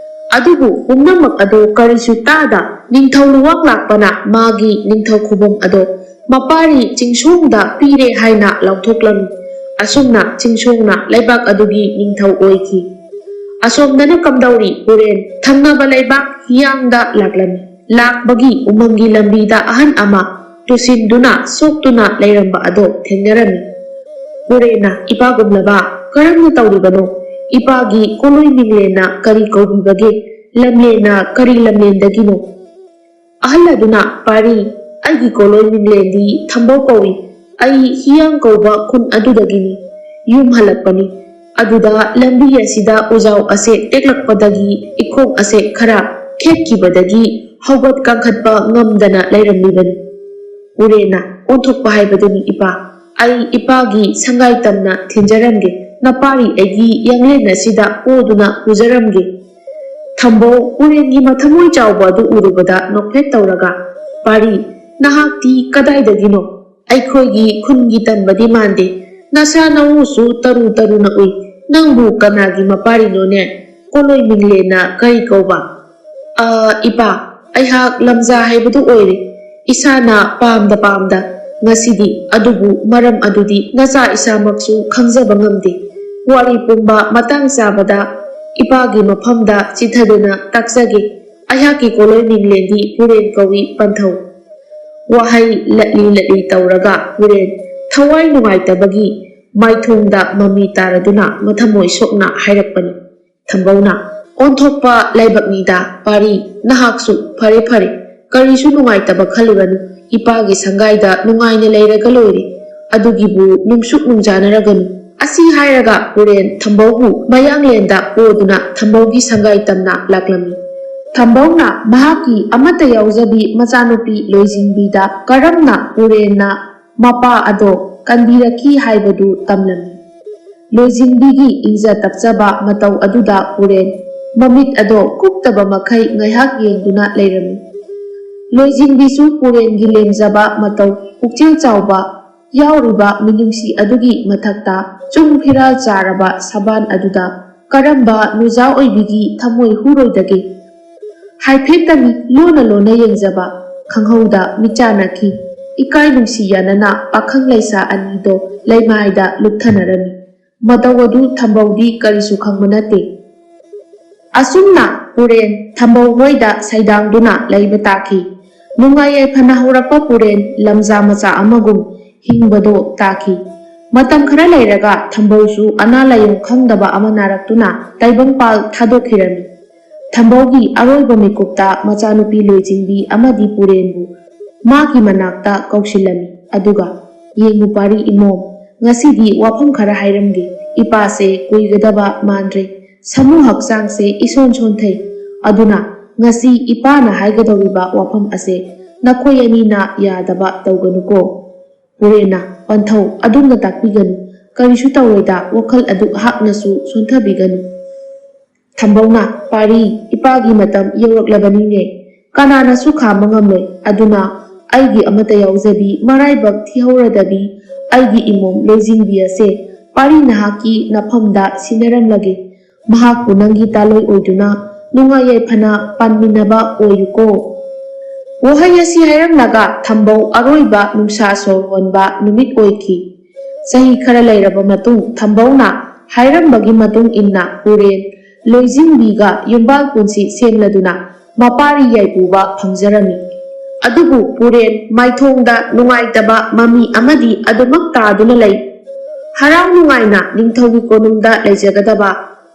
ꯑꯗꯨꯕꯨ ꯄꯨꯝꯅꯃꯛ ꯑꯗꯨ ꯀꯔꯤꯁꯨ ꯇꯥꯗ ꯅꯤꯡꯊꯧ ꯂꯨꯋꯥꯡ ꯂꯥꯛꯄꯅ ꯃꯥꯒꯤ ꯅꯤꯡꯊꯧ ꯈꯨꯕꯝ ꯑꯗꯣ ꯃꯄꯥꯔꯤ ꯆꯤꯡꯁꯣꯡꯗ ꯄꯤꯔꯦ ꯍꯥꯏꯅ ꯂꯥꯎꯊꯣꯛꯂꯝꯃꯤ꯫ ꯑꯁꯨꯝꯅ ꯆꯤꯡꯁꯣꯡꯅ ꯂꯩꯕꯥꯛ ꯑꯗꯨꯒꯤ ꯅꯤꯡꯊꯧ ꯑꯣꯏꯈꯤ꯫ ꯑꯁꯣꯝꯗꯅ ꯀꯝꯗꯧꯔꯤ ꯄꯨꯔꯦꯟ ꯊꯪꯅꯕ ꯂꯩꯕꯥꯛ ꯍꯤꯌꯥꯡꯗ ꯂꯥꯛꯂꯝꯃꯤ꯫ ꯂꯥꯛꯄꯒꯤ ꯎꯃꯪꯒꯤ ꯂꯝꯕꯤꯗ ꯑꯍꯟ ꯑꯃ ꯇꯨꯁꯤꯟꯗꯨꯅ ꯁꯣꯛꯇꯨꯅ ꯂꯩꯔꯝꯕ ꯑꯗꯣ ꯊꯦꯡꯅꯔꯝꯃꯤ꯫ ꯄꯨꯔꯦꯟꯅ, "ꯏꯄꯥꯒꯨꯝꯂꯕ, ꯀꯔꯝꯅ ꯇꯧꯔꯤꯕꯅꯣ? ꯏꯄꯥꯒꯤ ꯀꯣꯂꯣꯏ ꯃꯤꯡꯂꯦꯟꯅ ꯀꯔꯤ ꯀꯧꯕꯤꯕꯒꯦ? ꯂꯝꯂꯦꯟꯅ ꯀꯔꯤ ꯂꯝꯂꯦꯟꯗꯒꯤꯅꯣ?" ꯑꯍꯜ ꯑꯗꯨꯅ, "ꯄꯥꯔꯤ, ꯑꯩꯒꯤ ꯀꯣꯂꯣꯏ ꯃꯤꯡꯂꯦꯟꯗꯤ ꯊꯝꯕꯧ ꯀꯧꯏ꯫ ꯑꯩ ꯍꯤꯌꯥꯡ ꯀꯧꯕ ꯈꯨꯟ ꯑꯗꯨꯗꯒꯤꯅꯤ꯫ ꯌꯨꯝ ꯍꯜꯂꯛꯄꯅꯤ꯫ ꯑꯗꯨꯗ ꯂꯝꯕꯤ ꯑꯁꯤꯗ ꯎꯖꯥꯎ ꯑꯁꯦ ꯇꯦꯛꯂꯛꯄꯗꯒꯤ ꯏꯈꯣꯡ ꯑꯁꯦ ꯈꯔ ꯈꯦꯠꯈꯤꯕꯗꯒꯤ ꯍꯧꯒꯠ ꯀꯥꯡꯈꯠꯄ ꯉꯝꯗꯅ ꯂꯩꯔꯝꯂꯤꯕꯅꯤ꯫" ꯎꯔꯦꯅ ꯑꯣꯟꯊꯣꯛꯄ ꯍꯥꯏꯕꯗꯨꯅꯤ, ꯏꯄꯥ꯫ "ꯑꯩ ꯏꯄꯥꯒꯤ ꯁꯪꯒꯥꯏ ꯇꯝꯅ ꯊꯤꯟꯖꯔꯝꯒꯦ꯫ ꯅꯄꯥꯔꯤ ꯑꯩꯒꯤ ꯌꯥꯡꯂꯦꯟ ꯑꯁꯤꯗ ꯄꯣꯗꯨꯅ ꯄꯨꯖꯔꯝꯒꯦ꯫" ꯊꯝꯕꯧ ꯎꯔꯦꯟꯒꯤ ꯃꯊꯃꯣꯏ ꯆꯥꯎꯕ ꯑꯗꯨ ꯎꯔꯨꯕꯗ ꯅꯣꯛꯐꯦꯠ ꯇꯧꯔꯒ, "ꯄꯥꯔꯤ, ꯅꯍꯥꯛꯇꯤ ꯀꯗꯥꯏꯗꯒꯤꯅꯣ? ꯑꯩꯈꯣꯏꯒꯤ ꯈꯨꯟꯒꯤ ꯇꯝꯕꯗꯤ ꯃꯥꯟꯗꯦ꯫ ꯅꯁꯥ ꯅꯎꯁꯨ ꯇꯔꯨ ꯇꯔꯨꯅ ꯎꯏ꯫ ꯅꯪꯕꯨ ꯀꯅꯥꯒꯤ ꯃꯄꯥꯔꯤꯅꯣꯅꯦ? ꯀꯣꯂꯣꯏ ꯃꯤꯡꯂꯦꯟꯅ ꯀꯔꯤ ꯀꯧꯕ?" "ꯑ, ꯏꯄꯥ, ꯑꯩꯍꯥꯛ ꯂꯝꯖꯥ ꯍꯥꯏꯕꯗꯨ ꯑꯣꯏꯔꯦ꯫ ꯏꯁꯥꯅ ꯄꯥꯝꯗ ꯄꯥꯝꯗ ꯉꯁꯤꯗꯤ, ꯑꯗꯨꯕꯨ ꯃꯔꯝ ꯑꯗꯨꯗꯤ ꯅꯆꯥ ꯏꯁꯥꯃꯛꯁꯨ ꯈꯪꯖꯕ ꯉꯝꯗꯦ꯫ ꯋꯥꯔꯤ ꯄꯨꯝꯕ ꯃꯇꯥꯡ ꯆꯥꯕꯗ ꯏꯄꯥꯒꯤ ꯃꯐꯝꯗ ꯆꯤꯊꯗꯨꯅ ꯇꯥꯛꯆꯒꯦ꯫ ꯑꯩꯍꯥꯛꯀꯤ ꯀꯣꯂꯣꯏ ꯃꯤꯡꯂꯦꯟꯗꯤ ꯄꯨꯔꯦꯟ ꯀꯧꯏ, ꯄꯟꯊꯧ꯫" ꯋꯥꯍꯩ ꯂꯠꯂꯤ ꯂꯠꯂꯤ ꯇꯧꯔꯒ ꯄꯨꯔꯦꯟ ꯊꯋꯥꯏ ꯅꯨꯡꯉꯥꯏꯇꯕꯒꯤ ꯃꯥꯏꯊꯣꯡꯗ ꯃꯃꯤ ꯇꯥꯔꯗꯨꯅ ꯃꯊꯃꯣꯏ ꯁꯣꯛꯅ ꯍꯥꯏꯔꯛꯄꯅꯤ꯫ ꯊꯝꯕꯧꯅ, "ꯑꯣꯟꯊꯣꯛꯄ ꯂꯥꯏꯕꯛꯅꯤꯗ, ꯄꯥꯔꯤ, ꯅꯍꯥꯛꯁꯨ꯫ ꯐꯔꯦ, ꯐꯔꯦ, ꯀꯔꯤꯁꯨ ꯅꯨꯡꯉꯥꯏꯇꯕ ꯈꯜꯂꯨꯔꯅꯨ꯫ ꯏꯄꯥꯒꯤ ꯁꯪꯒꯥꯏꯗ ꯅꯨꯡꯉꯥꯏꯅ ꯂꯩꯔꯒ ꯂꯣꯏꯔꯦ꯫ ꯑꯗꯨꯒꯤꯕꯨ ꯅꯨꯡꯁꯨꯛ ꯅꯨꯡꯖꯥꯅꯔꯒꯅꯨ꯫" ꯑꯁꯤ ꯍꯥꯏꯔꯒ ꯄꯨꯔꯦꯟ ꯊꯝꯕꯧꯕꯨ ꯃꯌꯥꯡꯂꯦꯟꯗ ꯄꯣꯗꯨꯅ ꯊꯝꯕꯧꯒꯤ ꯁꯪꯒꯥꯏ ꯇꯝꯅ ꯂꯥꯛꯂꯝꯃꯤ꯫ ꯊꯝꯕꯧꯅ ꯃꯍꯥꯛꯀꯤ ꯑꯃꯠꯇ ꯌꯥꯎꯖꯕꯤ ꯃꯆꯥꯅꯨꯄꯤ ꯂꯣꯏꯖꯤꯡꯕꯤꯗ ꯀꯔꯝꯅ ꯄꯨꯔꯦꯟꯅ ꯃꯄꯥ ꯑꯗꯣ ꯀꯟꯕꯤꯔꯛꯈꯤ ꯍꯥꯏꯕꯗꯨ ꯇꯝꯂꯝꯃꯤ꯫ ꯂꯣꯏꯖꯤꯡꯕꯤꯒꯤ ꯏꯪꯖ ꯇꯞꯆꯕ ꯃꯇꯧ ꯑꯗꯨꯗ ꯄꯨꯔꯦꯟ ꯃꯃꯤꯠ ꯑꯗꯣ ꯀꯨꯞꯇꯕ ꯃꯈꯩ ꯉꯥꯏꯍꯥꯛ ꯌꯦꯡꯗꯨꯅ ꯂꯩꯔꯝꯃꯤ꯫ ꯂꯣꯏꯖꯤꯡꯕꯤꯁꯨ ꯄꯨꯔꯦꯟꯒꯤ ꯂꯦꯝꯖꯕ ꯃꯇꯧ, ꯄꯨꯛꯆꯦꯜ ꯆꯥꯎꯕ ꯌꯥꯎꯔꯤꯕ ꯃꯤꯅꯨꯡꯁꯤ ꯑꯗꯨꯒꯤ ꯃꯊꯛꯇ ꯆꯨꯡ ꯐꯤꯔꯥꯜ ꯆꯥꯔꯕ ꯁꯕꯥꯟ ꯑꯗꯨꯗ ꯀꯔꯝꯕ ꯅꯨꯖꯥ ꯑꯣꯏꯕꯤꯒꯤ ꯊꯃꯣꯏ ꯍꯨꯔꯣꯏꯗꯒꯦ? ꯍꯥꯏꯐꯦꯠꯇ ꯃꯤꯠ ꯂꯣꯟꯅ ꯂꯣꯟꯅ ꯌꯦꯡꯖꯕ ꯈꯪꯍꯧꯗ ꯃꯤꯠꯆꯥꯟꯅꯈꯤ꯫ ꯏꯀꯥꯏ ꯅꯨꯡꯁꯤ ꯌꯥꯅꯅ ꯄꯥꯈꯪ ꯂꯩꯁꯥ ꯑꯅꯤꯗꯣ ꯂꯩꯃꯥꯏꯗ ꯂꯨꯞꯊꯅꯔꯝꯃꯤ꯫ ꯃꯇꯧ ꯑꯗꯨ ꯊꯝꯕꯧꯗꯤ ꯀꯔꯤꯁꯨ ꯈꯪꯕ ꯅꯠꯇꯦ꯫ ꯑꯁꯨꯝꯅ ꯄꯨꯔꯦꯟ ꯊꯝꯕꯧ ꯍꯣꯏꯗ ꯁꯩꯗꯥꯡꯗꯨꯅ ꯂꯩꯕ ꯇꯥꯈꯤ꯫ ꯅꯨꯡꯉꯥꯏ ꯌꯥꯏꯐꯅ ꯍꯧꯔꯛꯄ ꯄꯨꯔꯦꯟ ꯂꯝꯖꯥ ꯃꯆꯥ ꯑꯃꯒꯨꯝ ꯍꯤꯡꯕꯗꯣ ꯇꯥꯈꯤ꯫ ꯃꯇꯝ ꯈꯔ ꯂꯩꯔꯒ ꯊꯝꯕꯧꯁꯨ ꯑꯅꯥ ꯂꯥꯏꯌꯣꯡ ꯈꯪꯗꯕ ꯑꯃ ꯅꯥꯔꯛꯇꯨꯅ ꯇꯥꯏꯕꯪꯄꯥꯜ ꯊꯥꯗꯣꯛꯈꯤꯔꯝꯃꯤ꯫ ꯊꯝꯕꯧꯒꯤ ꯑꯔꯣꯏꯕ ꯃꯤꯀꯨꯞꯇ ꯃꯆꯥꯅꯨꯄꯤ ꯂꯣꯏꯖꯤꯡꯕꯤ ꯑꯃꯗꯤ ꯄꯨꯔꯦꯟꯕꯨ ꯃꯥꯒꯤ ꯃꯅꯥꯛꯇ ꯀꯧꯁꯤꯜꯂꯝꯃꯤ꯫ ꯑꯗꯨꯒ, "ꯌꯦꯡꯉꯨ ꯄꯥꯔꯤ ꯏꯃꯣꯝ, ꯉꯁꯤꯗꯤ ꯋꯥꯐꯝ ꯈꯔ ꯍꯥꯏꯔꯝꯒꯦ꯫ ꯏꯄꯥꯁꯦ ꯀꯨꯏꯒꯗꯕ ꯃꯥꯟꯗ꯭ꯔꯦ꯫ ꯁꯥꯃꯨ ꯍꯛꯆꯥꯡꯁꯦ ꯏꯁꯣꯟ ꯁꯣꯟꯊꯩ꯫ ꯑꯗꯨꯅ ꯉꯁꯤ ꯏꯄꯥꯅ ꯍꯥꯏꯒꯗꯧꯔꯤꯕ ꯋꯥꯐꯝ ꯑꯁꯦ ꯅꯈꯣꯏ ꯑꯅꯤꯅ ꯌꯥꯗꯕ ꯇꯧꯒꯅꯨꯀꯣ꯫" ꯄꯨꯔꯦꯟꯅ, "ꯄꯟꯊꯧ, ꯑꯗꯨꯝꯅ ꯇꯥꯛꯄꯤꯒꯅꯨ꯫ ꯀꯔꯤꯁꯨ ꯇꯧꯔꯣꯏꯗ, ꯋꯥꯈꯜ ꯑꯗꯨꯛ ꯍꯥꯛꯅꯁꯨ ꯁꯣꯟꯊꯕꯤꯒꯅꯨ꯫" ꯊꯝꯕꯧꯅ, "ꯄꯥꯔꯤ, ꯏꯄꯥꯒꯤ ꯃꯇꯝ ꯌꯧꯔꯛꯂꯕꯅꯤꯅꯦ꯫ ꯀꯅꯥꯅꯁꯨ ꯈꯥꯝꯕ ꯉꯝꯂꯣꯏ꯫ ꯑꯗꯨꯅ ꯑꯩꯒꯤ ꯑꯃꯠꯇ ꯌꯥꯎꯖꯕꯤ, ꯃꯔꯥꯏꯕꯛ ꯊꯤꯍꯧꯔꯗꯕꯤ ꯑꯩꯒꯤ ꯏꯃꯣꯝ ꯂꯣꯏꯖꯤꯡꯕꯤ ꯑꯁꯦ ꯄꯥꯔꯤ ꯅꯍꯥꯛꯀꯤ ꯅꯐꯝꯗ ꯁꯤꯟꯅꯔꯝꯂꯒꯦ꯫ ꯃꯍꯥꯛꯄꯨ ꯅꯪꯒꯤ ꯇꯥꯂꯣꯏ ꯑꯣꯏꯗꯨꯅ ꯅꯨꯡꯉꯥꯏ ꯌꯥꯏꯐꯅ ꯄꯥꯟꯃꯤꯟꯅꯕ ꯑꯣꯏꯌꯨꯀꯣ꯫" ꯋꯥꯍꯩ ꯑꯁꯤ ꯍꯥꯏꯔꯝꯂꯒ ꯊꯝꯕꯧ ꯑꯔꯣꯏꯕ ꯅꯨꯡꯁꯥ ꯁꯣꯔ ꯍꯣꯟꯕ ꯅꯨꯃꯤꯠ ꯑꯣꯏꯈꯤ꯫ ꯆꯍꯤ ꯈꯔ ꯂꯩꯔꯕ ꯃꯇꯨꯡ ꯊꯝꯕꯧꯅ ꯍꯥꯏꯔꯝꯕꯒꯤ ꯃꯇꯨꯡ ꯏꯟꯅ ꯄꯨꯔꯦꯟ ꯂꯣꯏꯖꯤꯡꯕꯤꯒ ꯌꯨꯝꯕꯥꯜ ꯄꯨꯟꯁꯤ ꯁꯦꯝꯂꯗꯨꯅ ꯃꯄꯥꯔꯤ ꯌꯥꯏꯄꯨꯕ ꯐꯪꯖꯔꯝꯃꯤ꯫ ꯑꯗꯨꯕꯨ ꯄꯨꯔꯦꯟ ꯃꯥꯏꯊꯣꯡꯗ ꯅꯨꯡꯉꯥꯏꯇꯕ ꯃꯃꯤ ꯑꯃꯗꯤ ꯑꯗꯨꯃꯛ ꯇꯥꯗꯨꯅ ꯂꯩ꯫ ꯍꯔꯥꯎ ꯅꯨꯡꯉꯥꯏꯅ ꯅꯤꯡꯊꯧꯒꯤ ꯀꯣꯅꯨꯡꯗ ꯂꯩꯖꯒꯗꯕ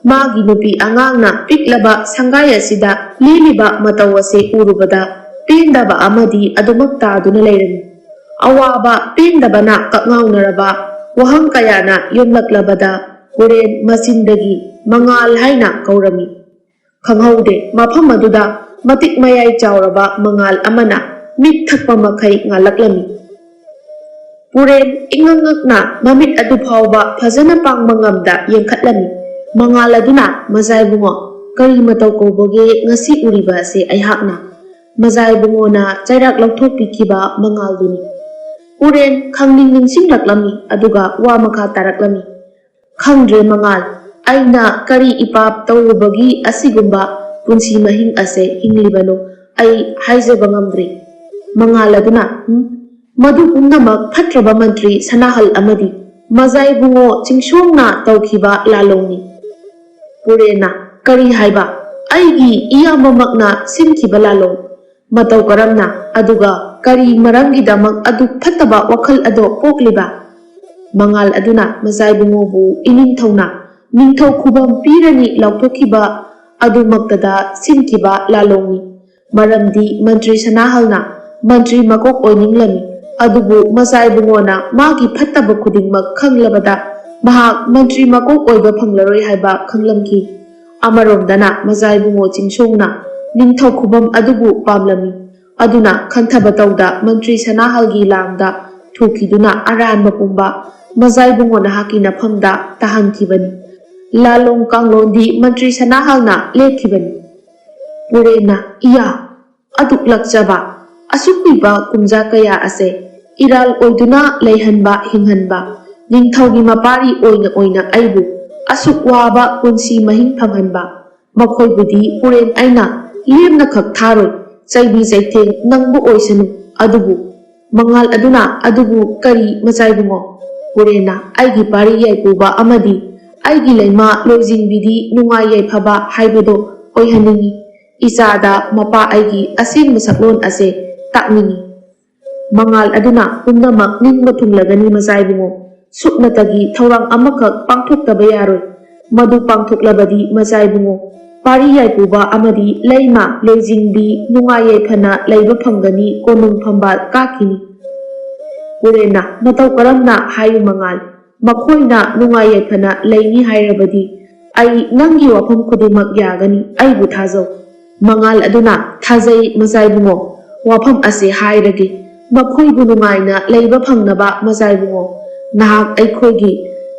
ꯃꯥꯒꯤ ꯅꯨꯄꯤ ꯑꯉꯥꯡꯅ ꯄꯤꯛꯂꯕ ꯁꯪꯒꯥꯏ ꯑꯁꯤꯗ ꯂꯦꯜꯂꯤꯕ ꯃꯇꯧ ꯑꯁꯤ ꯎꯔꯨꯕꯗ ꯄꯦꯟꯗꯕ ꯑꯃꯗꯤ ꯑꯗꯨꯃꯛ ꯇꯥꯗꯨꯅ ꯂꯩꯔꯝꯃꯤ꯫ ꯑꯋꯥꯕ ꯄꯦꯟꯗꯕꯅ ꯀꯛꯉꯥꯎꯅꯔꯕ ꯋꯥꯍꯪ ꯀꯌꯥꯅ ꯌꯣꯝꯂꯛꯂꯕꯗ ꯄꯨꯔꯦꯟ ꯃꯆꯤꯟꯗꯒꯤ ꯃꯉꯥꯜ ꯍꯥꯏꯅ ꯀꯧꯔꯝꯃꯤ꯫ ꯈꯪꯍꯧꯗꯦ, ꯃꯐꯝ ꯑꯗꯨꯗ ꯃꯇꯤꯛ ꯃꯌꯥꯏ ꯆꯥꯎꯔꯕ ꯃꯉꯥꯜ ꯑꯃꯅ ꯃꯤꯠ ꯊꯛꯄ ꯃꯈꯩ ꯉꯥꯜꯂꯛꯂꯝꯃꯤ꯫ ꯄꯨꯔꯦꯟ ꯏꯉꯛ ꯉꯛꯅ ꯃꯃꯤꯠ ꯑꯗꯨ ꯐꯥꯎꯕ ꯐꯖꯅ ꯄꯥꯡꯕ ꯉꯝꯗ ꯌꯦꯡꯈꯠꯂꯝꯃꯤ꯫ ꯃꯉꯥꯜ ꯑꯗꯨꯅ, "ꯃꯖꯥꯏꯕꯨꯡꯉꯣ, ꯀꯔꯤ ꯃꯇꯧ ꯀꯧꯕꯒꯦ ꯉꯁꯤ ꯎꯔꯤꯕ ꯑꯁꯦ ꯑꯩꯍꯥꯛꯅ?" ꯃꯖꯥꯏꯕꯨꯡꯉꯣꯅ ꯆꯩꯔꯥꯛ ꯂꯧꯊꯣꯛꯄꯤꯈꯤꯕ ꯃꯉꯥꯜꯗꯨꯅꯤ꯫ ꯄꯨꯔꯦꯟ ꯈꯪꯅꯤꯡ ꯅꯤꯡꯁꯤꯡꯂꯛꯂꯝꯃꯤ, ꯑꯗꯨꯒ ꯋꯥ ꯃꯈꯥ ꯇꯥꯔꯛꯂꯝꯃꯤ꯫ "ꯈꯪꯗ꯭ꯔꯦ ꯃꯉꯥꯜ, ꯑꯩꯅ ꯀꯔꯤ ꯏꯄꯥꯞ ꯇꯧꯔꯨꯕꯒꯤ ꯑꯁꯤꯒꯨꯝꯕ ꯄꯨꯟꯁꯤ ꯃꯍꯤꯡ ꯑꯁꯦ ꯍꯤꯡꯂꯤꯕꯅꯣ? ꯑꯩ ꯍꯥꯏꯖꯕ ꯉꯝꯗ꯭ꯔꯦ꯫ ꯃꯉꯥꯜ ꯑꯗꯨꯅ, "ꯎꯝ, ꯃꯗꯨ ꯄꯨꯝꯅꯃꯛ ꯐꯠꯇ꯭ꯔꯕ ꯃꯟꯇ꯭ꯔꯤ ꯁꯅꯥꯍꯜ ꯑꯃꯗꯤ ꯃꯖꯥꯏꯕꯨꯡꯉꯣ ꯆꯤꯡꯁꯣꯡꯅ ꯇꯧꯈꯤꯕ ꯂꯥꯂꯣꯡꯅꯤ꯫" ꯄꯨꯔꯦꯟꯅ, "ꯀꯔꯤ ꯍꯥꯏꯕ? ꯑꯩꯒꯤ ꯏꯌꯥꯝꯕꯃꯛꯅ ꯁꯤꯟꯈꯤꯕ ꯂꯥꯂꯣꯡ? ꯃꯇꯧ ꯀꯔꯝꯅ? ꯑꯗꯨꯒ ꯀꯔꯤ ꯃꯔꯝꯒꯤꯗꯃꯛ ꯑꯗꯨꯛ ꯐꯠꯇꯕ ꯋꯥꯈꯜ ꯑꯗꯣ ꯄꯣꯛꯂꯤꯕ?" ꯃꯉꯥꯜ ꯑꯗꯨꯅ ꯃꯖꯥꯏꯕꯨꯡꯉꯣꯕꯨ ꯏꯅꯤꯡꯊꯧꯅ ꯅꯤꯡꯊꯧ ꯈꯨꯕꯝ ꯄꯤꯔꯅꯤ ꯂꯥꯎꯊꯣꯛꯈꯤꯕ ꯑꯗꯨꯃꯛꯇꯗ ꯁꯤꯟꯈꯤꯕ ꯂꯥꯂꯣꯡꯅꯤ꯫ ꯃꯔꯝꯗꯤ ꯃꯟꯇ꯭ꯔꯤ ꯁꯅꯥꯍꯜꯅ ꯃꯟꯇ꯭ꯔꯤ ꯃꯀꯣꯛ ꯑꯣꯏꯅꯤꯡꯂꯝꯃꯤ꯫ ꯑꯗꯨꯕꯨ ꯃꯖꯥꯏꯕꯨꯡꯉꯣꯅ ꯃꯥꯒꯤ ꯐꯠꯇꯕ ꯈꯨꯗꯤꯡꯃꯛ ꯈꯪꯂꯕꯗ ꯃꯍꯥꯛ ꯃꯟꯇ꯭ꯔꯤ ꯃꯀꯣꯛ ꯑꯣꯏꯕ ꯐꯪꯂꯔꯣꯏ ꯍꯥꯏꯕ ꯈꯪꯂꯝꯈꯤ꯫ ꯑꯃꯔꯣꯝꯗꯅ ꯃꯖꯥꯏꯕꯨꯡꯉꯣ ꯆꯤꯡꯁꯣꯡꯅ ꯅꯤꯡꯊꯧ ꯈꯨꯕꯝ ꯑꯗꯨꯕꯨ ꯄꯥꯝꯂꯝꯃꯤ꯫ ꯑꯗꯨꯅ ꯈꯟꯊꯕ ꯇꯧꯗ ꯃꯟꯇ꯭ꯔꯤ ꯁꯅꯥꯍꯜꯒꯤ ꯂꯥꯡꯗ ꯊꯨꯈꯤꯗꯨꯅ ꯑꯔꯥꯟꯕ ꯄꯨꯝꯕ ꯃꯖꯥꯏꯕꯨꯡꯉꯣ ꯅꯍꯥꯛꯀꯤ ꯅꯐꯝꯗ ꯇꯥꯍꯟꯈꯤꯕꯅꯤ꯫ ꯂꯥꯂꯣꯡ ꯀꯥꯡꯂꯣꯟꯗꯤ ꯃꯟꯇ꯭ꯔꯤ ꯁꯅꯥꯍꯜꯅ ꯂꯦꯞꯈꯤꯕꯅꯤ꯫ ꯄꯨꯔꯦꯟꯅ, "ꯏꯌꯥ, ꯑꯗꯨꯛ ꯂꯛꯆꯕ, ꯑꯁꯨꯛ ꯀꯨꯏꯕ ꯀꯨꯝꯖꯥ ꯀꯌꯥ ꯑꯁꯦ ꯏꯔꯥꯜ ꯑꯣꯏꯗꯨꯅ ꯂꯩꯍꯟꯕ, ꯍꯤꯡꯍꯟꯕ, ꯅꯤꯡꯊꯧꯒꯤ ꯃꯄꯥꯔꯤ ꯑꯣꯏꯅ ꯑꯣꯏꯅ ꯑꯩꯕꯨ ꯑꯁꯨꯛ ꯋꯥꯕ ꯄꯨꯟꯁꯤ ꯃꯍꯤꯡ ꯐꯪꯍꯟꯕ, ꯃꯈꯣꯏꯕꯨꯗꯤ ꯄꯨꯔꯦꯟ ꯑꯩꯅ ꯂꯦꯝꯅ ꯈꯛ ꯊꯥꯔꯣꯏ, ꯆꯩꯕꯤ ꯆꯩꯊꯦꯡ ꯅꯪꯕꯨ ꯑꯣꯏꯁꯅꯨ꯫ ꯑꯗꯨꯕꯨ," ꯃꯉꯥꯜ ꯑꯗꯨꯅ, "ꯑꯗꯨꯕꯨ ꯀꯔꯤ, ꯃꯆꯥꯏꯕꯨꯡꯉꯣ?" ꯄꯨꯔꯦꯟꯅ, "ꯑꯩꯒꯤ ꯄꯥꯔꯤ ꯌꯥꯏꯄꯨꯕ ꯑꯃꯗꯤ ꯑꯩꯒꯤ ꯂꯩꯃ ꯂꯣꯏꯖꯤꯡꯕꯤꯗꯤ ꯅꯨꯡꯉꯥꯏ ꯌꯥꯏꯐꯕ ꯍꯥꯏꯕꯗꯣ ꯑꯣꯏꯍꯟꯅꯤꯡꯏ꯫ ꯏꯆꯥꯗ ꯃꯄꯥ ꯑꯩꯒꯤ ꯑꯁꯦꯡꯕ ꯁꯛꯂꯣꯟ ꯑꯁꯦ ꯇꯥꯛꯅꯤꯡꯏ꯫" ꯃꯉꯥꯜ ꯑꯗꯨꯅ ꯄꯨꯝꯅꯃꯛ ꯅꯤꯡꯕ ꯊꯨꯡꯂꯒꯅꯤ ꯃꯆꯥꯏꯕꯨꯡꯉꯣ꯫ ꯁꯨꯞꯅꯇꯒꯤ ꯊꯧꯔꯥꯡ ꯑꯃꯈꯛ ꯄꯥꯡꯊꯣꯛꯇꯕ ꯌꯥꯔꯣꯏ꯫ ꯃꯗꯨ ꯄꯥꯡꯊꯣꯛꯂꯕꯗꯤ ꯃꯆꯥꯏꯕꯨꯡꯉꯣ, ꯄꯥꯔꯤ ꯌꯥꯏꯄꯨꯕ ꯑꯃꯗꯤ ꯂꯩꯃ ꯂꯣꯏꯖꯤꯡꯕꯤ ꯅꯨꯡꯉꯥꯏ ꯌꯥꯏꯐꯅ ꯂꯩꯕ ꯐꯪꯒꯅꯤ, ꯀꯣꯅꯨꯡ ꯐꯝꯕꯥꯜ ꯀꯥꯈꯤꯅꯤ꯫ ꯄꯨꯔꯦꯟꯅ, "ꯃꯇꯧ ꯀꯔꯝꯅ ꯍꯥꯏꯌꯨ ꯃꯉꯥꯜ? ꯃꯈꯣꯏꯅ ꯅꯨꯡꯉꯥꯏ ꯌꯥꯏꯐꯅ ꯂꯩꯅꯤ ꯍꯥꯏꯔꯕꯗꯤ ꯑꯩ ꯅꯪꯒꯤ ꯋꯥꯐꯝ ꯈꯨꯗꯤꯡꯃꯛ ꯌꯥꯒꯅꯤ, ꯑꯩꯕꯨ ꯊꯥꯖꯧ꯫" ꯃꯉꯥꯜ ꯑꯗꯨꯅ, "ꯊꯥꯖꯩ ꯃꯆꯥꯏꯕꯨꯡꯉꯣ, ꯋꯥꯐꯝ ꯑꯁꯦ ꯍꯥꯏꯔꯒꯦ꯫ ꯃꯈꯣꯏꯕꯨ ꯅꯨꯡꯉꯥꯏꯅ ꯂꯩꯕ ꯐꯪꯅꯕ ꯃꯆꯥꯏꯕꯨꯡꯉꯣ, ꯅꯍꯥꯛ ꯑꯩꯈꯣꯏꯒꯤ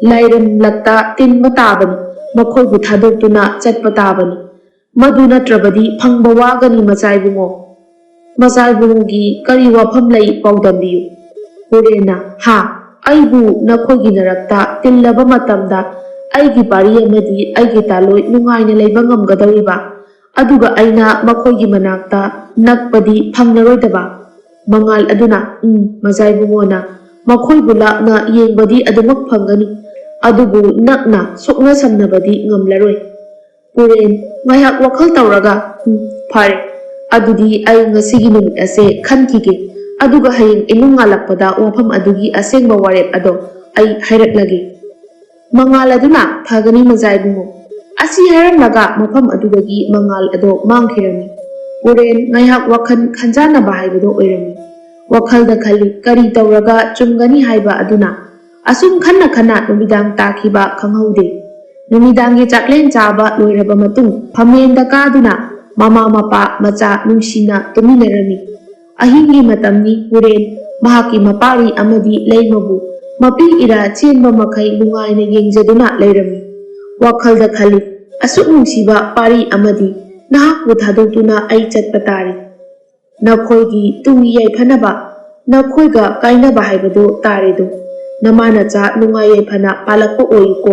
ꯂꯥꯏꯔꯝꯂꯛꯇ ꯇꯤꯟꯕ ꯇꯥꯕꯅꯤ, ꯃꯈꯣꯏꯕꯨ ꯊꯥꯗꯣꯛꯇꯨꯅ ꯆꯠꯄ ꯇꯥꯕꯅꯤ꯫ ꯃꯗꯨ ꯅꯠꯇ꯭ꯔꯕꯗꯤ ꯐꯪꯕ ꯋꯥꯒꯅꯤ ꯃꯆꯥꯏꯕꯨꯡꯉꯣ꯫ ꯃꯆꯥꯏꯕꯨꯡꯉꯣꯒꯤ ꯀꯔꯤ ꯋꯥꯐꯝ ꯂꯩ ꯄꯥꯎꯗꯝꯕꯤꯌꯨ꯫" ꯄꯨꯔꯦꯟꯅ, "ꯍꯥ, ꯑꯩꯕꯨ ꯅꯈꯣꯏꯒꯤ ꯅꯔꯛꯇ ꯇꯤꯜꯂꯕ ꯃꯇꯝꯗ ꯑꯩꯒꯤ ꯄꯥꯔꯤ ꯑꯃꯗꯤ ꯑꯩꯒꯤ ꯇꯥꯂꯣꯏ ꯅꯨꯡꯉꯥꯏꯅ ꯂꯩꯕ ꯉꯝꯒꯗꯧꯔꯤꯕ, ꯑꯗꯨꯒ ꯑꯩꯅ ꯃꯈꯣꯏꯒꯤ ꯃꯅꯥꯛꯇ ꯅꯛꯄꯗꯤ ꯐꯪꯂꯔꯣꯏꯗꯕ꯫ ꯃꯉꯥꯜ ꯑꯗꯨꯅ, "ꯎꯝ, ꯃꯖꯥꯏꯕꯨꯡꯉꯣꯅ ꯃꯈꯣꯏꯕꯨ ꯂꯥꯞꯅ ꯌꯦꯡꯕꯗꯤ ꯑꯗꯨꯃꯛ ꯐꯪꯒꯅꯤ, ꯑꯗꯨꯕꯨ ꯅꯛꯅ ꯁꯣꯛꯅ ꯁꯝꯅꯕꯗꯤ ꯉꯝꯂꯔꯣꯏ꯫" ꯄꯨꯔꯦꯟ ꯉꯥꯏꯍꯥꯛ ꯋꯥꯈꯜ ꯇꯧꯔꯒ, "ꯎꯝ, ꯐꯔꯦ, ꯑꯗꯨꯗꯤ ꯑꯩ ꯉꯁꯤꯒꯤ ꯅꯨꯃꯤꯠ ꯑꯁꯦ ꯈꯟꯈꯤꯒꯦ, ꯑꯗꯨꯒ ꯍꯌꯦꯡ ꯏꯃꯨꯡ ꯉꯥꯜꯂꯛꯄꯗ ꯋꯥꯐꯝ ꯑꯗꯨꯒꯤ ꯑꯁꯦꯡꯕ ꯋꯥꯔꯦꯞ ꯑꯗꯣ ꯑꯩ ꯍꯥꯏꯔꯛꯂꯒꯦ꯫" ꯃꯉꯥꯜ ꯑꯗꯨꯅ, "ꯐꯒꯅꯤ ꯃꯖꯥ ꯏꯕꯨꯡꯉꯣ꯫" ꯑꯁꯤ ꯍꯥꯏꯔꯝꯂꯒ ꯃꯐꯝ ꯑꯗꯨꯗꯒꯤ ꯃꯉꯥꯜ ꯑꯗꯣ ꯃꯥꯡꯈꯤꯔꯝꯃꯤ꯫ ꯄꯨꯔꯦꯟ ꯉꯥꯏꯍꯥꯛ ꯋꯥꯈꯜ ꯈꯟꯖꯥꯟꯅꯕ ꯍꯥꯏꯕꯗꯣ ꯑꯣꯏꯔꯝꯃꯤ꯫ ꯋꯥꯈꯜꯗ ꯈꯜꯂꯤ, ꯀꯔꯤ ꯇꯧꯔꯒ ꯆꯨꯝꯒꯅꯤ ꯍꯥꯏꯕ ꯑꯗꯨꯅ꯫ ꯑꯁꯨꯝ ꯈꯟꯅ ꯈꯟꯅ ꯅꯨꯃꯤꯗꯥꯡ ꯇꯥꯈꯤꯕ ꯈꯪꯍꯧꯗꯦ꯫ ꯅꯨꯃꯤꯗꯥꯡꯒꯤ ꯆꯥꯛꯂꯦꯟ ꯆꯥꯕ ꯂꯣꯏꯔꯕ ꯃꯇꯨꯡ ꯐꯝꯂꯦꯟꯗ ꯀꯥꯗꯨꯅ ꯃꯃꯥ ꯃꯄꯥ ꯃꯆꯥ ꯅꯨꯡꯁꯤꯅ ꯇꯨꯃꯤꯟꯅꯔꯝꯃꯤ꯫ ꯑꯍꯤꯡꯒꯤ ꯃꯇꯝꯅꯤ꯫ ꯄꯨꯔꯦꯟ ꯃꯍꯥꯛꯀꯤ ꯃꯄꯥꯔꯤ ꯑꯃꯗꯤ ꯂꯩꯃꯕꯨ ꯃꯄꯤ ꯏꯔꯥ ꯆꯦꯟꯕ ꯃꯈꯩ ꯅꯨꯡꯉꯥꯏꯅ ꯌꯦꯡꯖꯗꯨꯅ ꯂꯩꯔꯝꯃꯤ꯫ ꯋꯥꯈꯜꯗ ꯈꯜꯂꯤ, "ꯑꯁꯨꯛ ꯅꯨꯡꯁꯤꯕ ꯄꯥꯔꯤ ꯑꯃꯗꯤ ꯅꯍꯥꯛꯄꯨ ꯊꯥꯗꯣꯛꯇꯨꯅ ꯑꯩ ꯆꯠꯄ ꯇꯥꯔꯦ꯫ ꯅꯈꯣꯏꯒꯤ ꯇꯨꯡꯒꯤ ꯌꯥꯏꯐꯅꯕ, ꯅꯈꯣꯏꯒ ꯀꯥꯏꯅꯕ ꯍꯥꯏꯕꯗꯨ ꯇꯥꯔꯦꯗꯣ꯫ ꯅꯃꯥ ꯅꯆꯥ ꯅꯨꯡꯉꯥꯏ ꯌꯥꯏꯐꯅ ꯄꯥꯜꯂꯛꯄ ꯑꯣꯏꯌꯨꯀꯣ꯫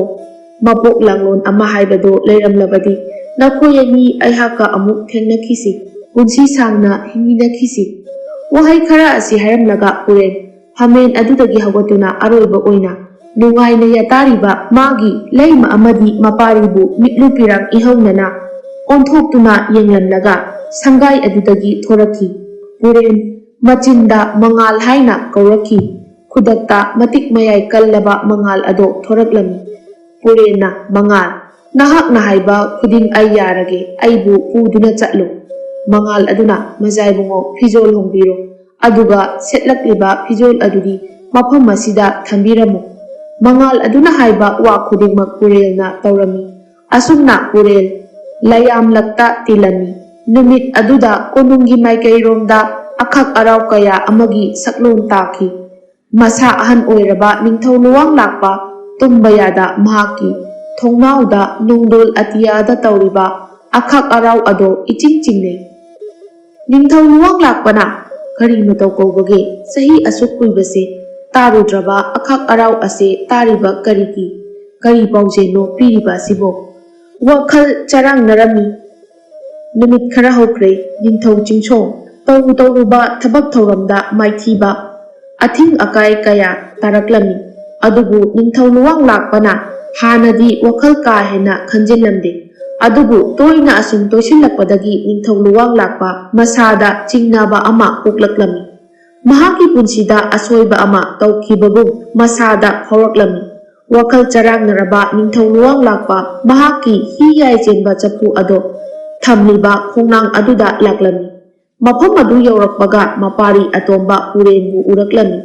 ꯃꯄꯣꯛ ꯂꯥꯡꯂꯣꯟ ꯑꯃ ꯍꯥꯏꯕꯗꯨ ꯂꯩꯔꯝꯂꯕꯗꯤ ꯅꯈꯣꯏ ꯑꯅꯤ ꯑꯩꯍꯥꯛꯀ ꯑꯃꯨꯛ ꯊꯦꯡꯅꯈꯤꯁꯤ, ꯄꯨꯟꯁꯤ ꯁꯥꯡꯅ ꯍꯤꯡꯃꯤꯟꯅꯈꯤꯁꯤ꯫" ꯋꯥꯍꯩ ꯈꯔ ꯑꯁꯤ ꯍꯥꯏꯔꯝꯂꯒ ꯄꯨꯔꯦꯟ ꯐꯝꯂꯦꯟ ꯑꯗꯨꯗꯒꯤ ꯍꯧꯒꯠꯇꯨꯅ ꯑꯔꯣꯏꯕ ꯑꯣꯏꯅ ꯅꯨꯡꯉꯥꯏꯅ ꯌꯥꯇꯥꯔꯤꯕ ꯃꯥꯒꯤ ꯂꯩꯃ ꯑꯃꯗꯤ ꯃꯄꯥꯔꯤꯕꯨ ꯃꯤꯠꯂꯨ ꯄꯤꯔꯥꯡ ꯏꯍꯧꯅꯅ ꯑꯣꯟꯊꯣꯛꯇꯨꯅ ꯌꯦꯡꯂꯝꯂꯒ ꯁꯪꯒꯥꯏ ꯑꯗꯨꯗꯒꯤ ꯊꯣꯔꯛꯈꯤ꯫ ꯄꯨꯔꯦꯟ ꯃꯆꯤꯟꯗ ꯃꯉꯥꯜ ꯍꯥꯏꯅ ꯀꯧꯔꯛꯈꯤ꯫ ꯈꯨꯗꯛꯇ ꯃꯇꯤꯛ ꯃꯌꯥꯏ ꯀꯜꯂꯕ ꯃꯉꯥꯜ ꯑꯗꯣ ꯊꯣꯔꯛꯂꯝꯃꯤ꯫ ꯄꯨꯔꯦꯟꯅ, "ꯃꯉꯥꯜ, ꯅꯍꯥꯛꯅ ꯍꯥꯏꯕ ꯈꯨꯗꯤꯡ ꯑꯩ ꯌꯥꯔꯒꯦ, ꯑꯩꯕꯨ ꯄꯨꯗꯨꯅ ꯆꯠꯂꯨ꯫" ꯃꯉꯥꯜ ꯑꯗꯨꯅ, "ꯃꯖꯥꯏꯕꯨꯡꯉꯣ, ꯐꯤꯖꯣꯜ ꯍꯣꯡꯕꯤꯔꯣ, ꯑꯗꯨꯒ ꯁꯦꯠꯂꯛꯂꯤꯕ ꯐꯤꯖꯣꯜ ꯑꯗꯨꯗꯤ ꯃꯐꯝ ꯑꯁꯤꯗ ꯊꯝꯕꯤꯔꯝꯃꯨ꯫" ꯃꯉꯥꯜ ꯑꯗꯨꯅ ꯍꯥꯏꯕ ꯋꯥ ꯈꯨꯗꯤꯡꯃꯛ ꯄꯨꯔꯦꯜꯅ ꯇꯧꯔꯝꯃꯤ꯫ ꯑꯁꯨꯝꯅ ꯄꯨꯔꯦꯜ ꯂꯩꯌꯥꯝꯂꯛꯇ ꯇꯤꯜꯂꯝꯃꯤ꯫ ꯅꯨꯃꯤꯠ ꯑꯗꯨꯗ ꯀꯣꯅꯨꯡꯒꯤ ꯃꯥꯏꯀꯩꯔꯣꯝꯗ ꯑꯈꯛ ꯑꯔꯥꯎ ꯀꯌꯥ ꯑꯃꯒꯤ ꯁꯛꯂꯣꯟ ꯇꯥꯈꯤ꯫ ꯃꯁꯥ ꯑꯍꯟ ꯑꯣꯏꯔꯕ ꯅꯤꯡꯊꯧ ꯂꯨꯋꯥꯡ ꯂꯥꯛꯄ ꯇꯨꯝꯕ ꯌꯥꯗ ꯃꯍꯥꯛꯀꯤ ꯊꯣꯡꯅꯥꯎꯗ ꯅꯣꯡꯗꯣꯜ ꯑꯇꯤꯌꯥꯗ ꯇꯧꯔꯤꯕ ꯑꯈꯛ ꯑꯔꯥꯎ ꯑꯗꯣ ꯏꯆꯤꯡ ꯆꯤꯡꯅꯩ꯫ ꯅꯤꯡꯊꯧ ꯂꯨꯋꯥꯡ ꯂꯥꯛꯄꯅ, "ꯀꯔꯤ ꯃꯇꯧ ꯀꯧꯕꯒꯦ? ꯆꯍꯤ ꯑꯁꯨꯛ ꯀꯨꯏꯕꯁꯦ ꯇꯥꯔꯨꯗ꯭ꯔꯕ ꯑꯈꯛ ꯑꯔꯥꯎ ꯑꯁꯦ ꯇꯥꯔꯤꯕ ꯀꯔꯤꯒꯤ?" ꯀꯔꯤ ꯄꯥꯎꯖꯦꯜꯅꯣ ꯄꯤꯔꯤꯕ ꯑꯁꯤꯕꯣ? ꯋꯥꯈꯜ ꯆꯔꯥꯡꯅꯔꯝꯃꯤ꯫ ꯅꯨꯃꯤꯠ ꯈꯔ ꯍꯧꯈ꯭ꯔꯦ꯫ ꯅꯤꯡꯊꯧ ꯆꯤꯡꯁꯣꯡ ꯇꯧꯔꯨ ꯇꯧꯔꯨꯕ ꯊꯕꯛ ꯊꯧꯔꯝꯗ ꯃꯥꯏꯊꯤꯕ, ꯑꯊꯤꯡ ꯑꯀꯥꯏ ꯀꯌꯥ ꯇꯥꯔꯛꯂꯝꯃꯤ꯫ ꯑꯗꯨꯕꯨ ꯅꯤꯡꯊꯧ ꯂꯨꯋꯥꯡ ꯂꯥꯛꯄꯅ ꯍꯥꯟꯅꯗꯤ ꯋꯥꯈꯜ ꯀꯥ ꯍꯦꯟꯅ ꯈꯟꯖꯤꯜꯂꯝꯗꯦ꯫ ꯑꯗꯨꯕꯨ ꯇꯣꯏꯅ ꯑꯁꯨꯝ ꯇꯣꯏꯁꯤꯜꯂꯛꯄꯗꯒꯤ ꯅꯤꯡꯊꯧ ꯂꯨꯋꯥꯡ ꯂꯥꯛꯄ ꯃꯁꯥꯗ ꯆꯤꯡꯅꯕ ꯑꯃ ꯄꯣꯛꯂꯛꯂꯝꯃꯤ꯫ ꯃꯍꯥꯛꯀꯤ ꯄꯨꯟꯁꯤꯗ ꯑꯁꯣꯏꯕ ꯑꯃ ꯇꯧꯈꯤꯕꯒꯨꯝ ꯃꯁꯥꯗ ꯐꯥꯎꯔꯛꯂꯝꯃꯤ꯫ ꯋꯥꯈꯜ ꯆꯔꯥꯡꯅꯔꯕ ꯅꯤꯡꯊꯧ ꯂꯨꯋꯥꯡ ꯂꯥꯛꯄ ꯃꯍꯥꯛꯀꯤ ꯍꯤ ꯌꯥꯏ ꯆꯦꯟꯕ ꯆꯐꯨ ꯑꯗꯣ ꯊꯝꯂꯤꯕ ꯈꯣꯡꯅꯥꯡ ꯑꯗꯨꯗ ꯂꯥꯛꯂꯝꯃꯤ꯫ ꯃꯐꯝ ꯑꯗꯨ ꯌꯧꯔꯛꯄꯒ ꯃꯄꯥꯔꯤ ꯑꯇꯣꯝꯕ ꯎꯔꯦꯟꯕꯨ ꯎꯔꯛꯂꯝꯃꯤ꯫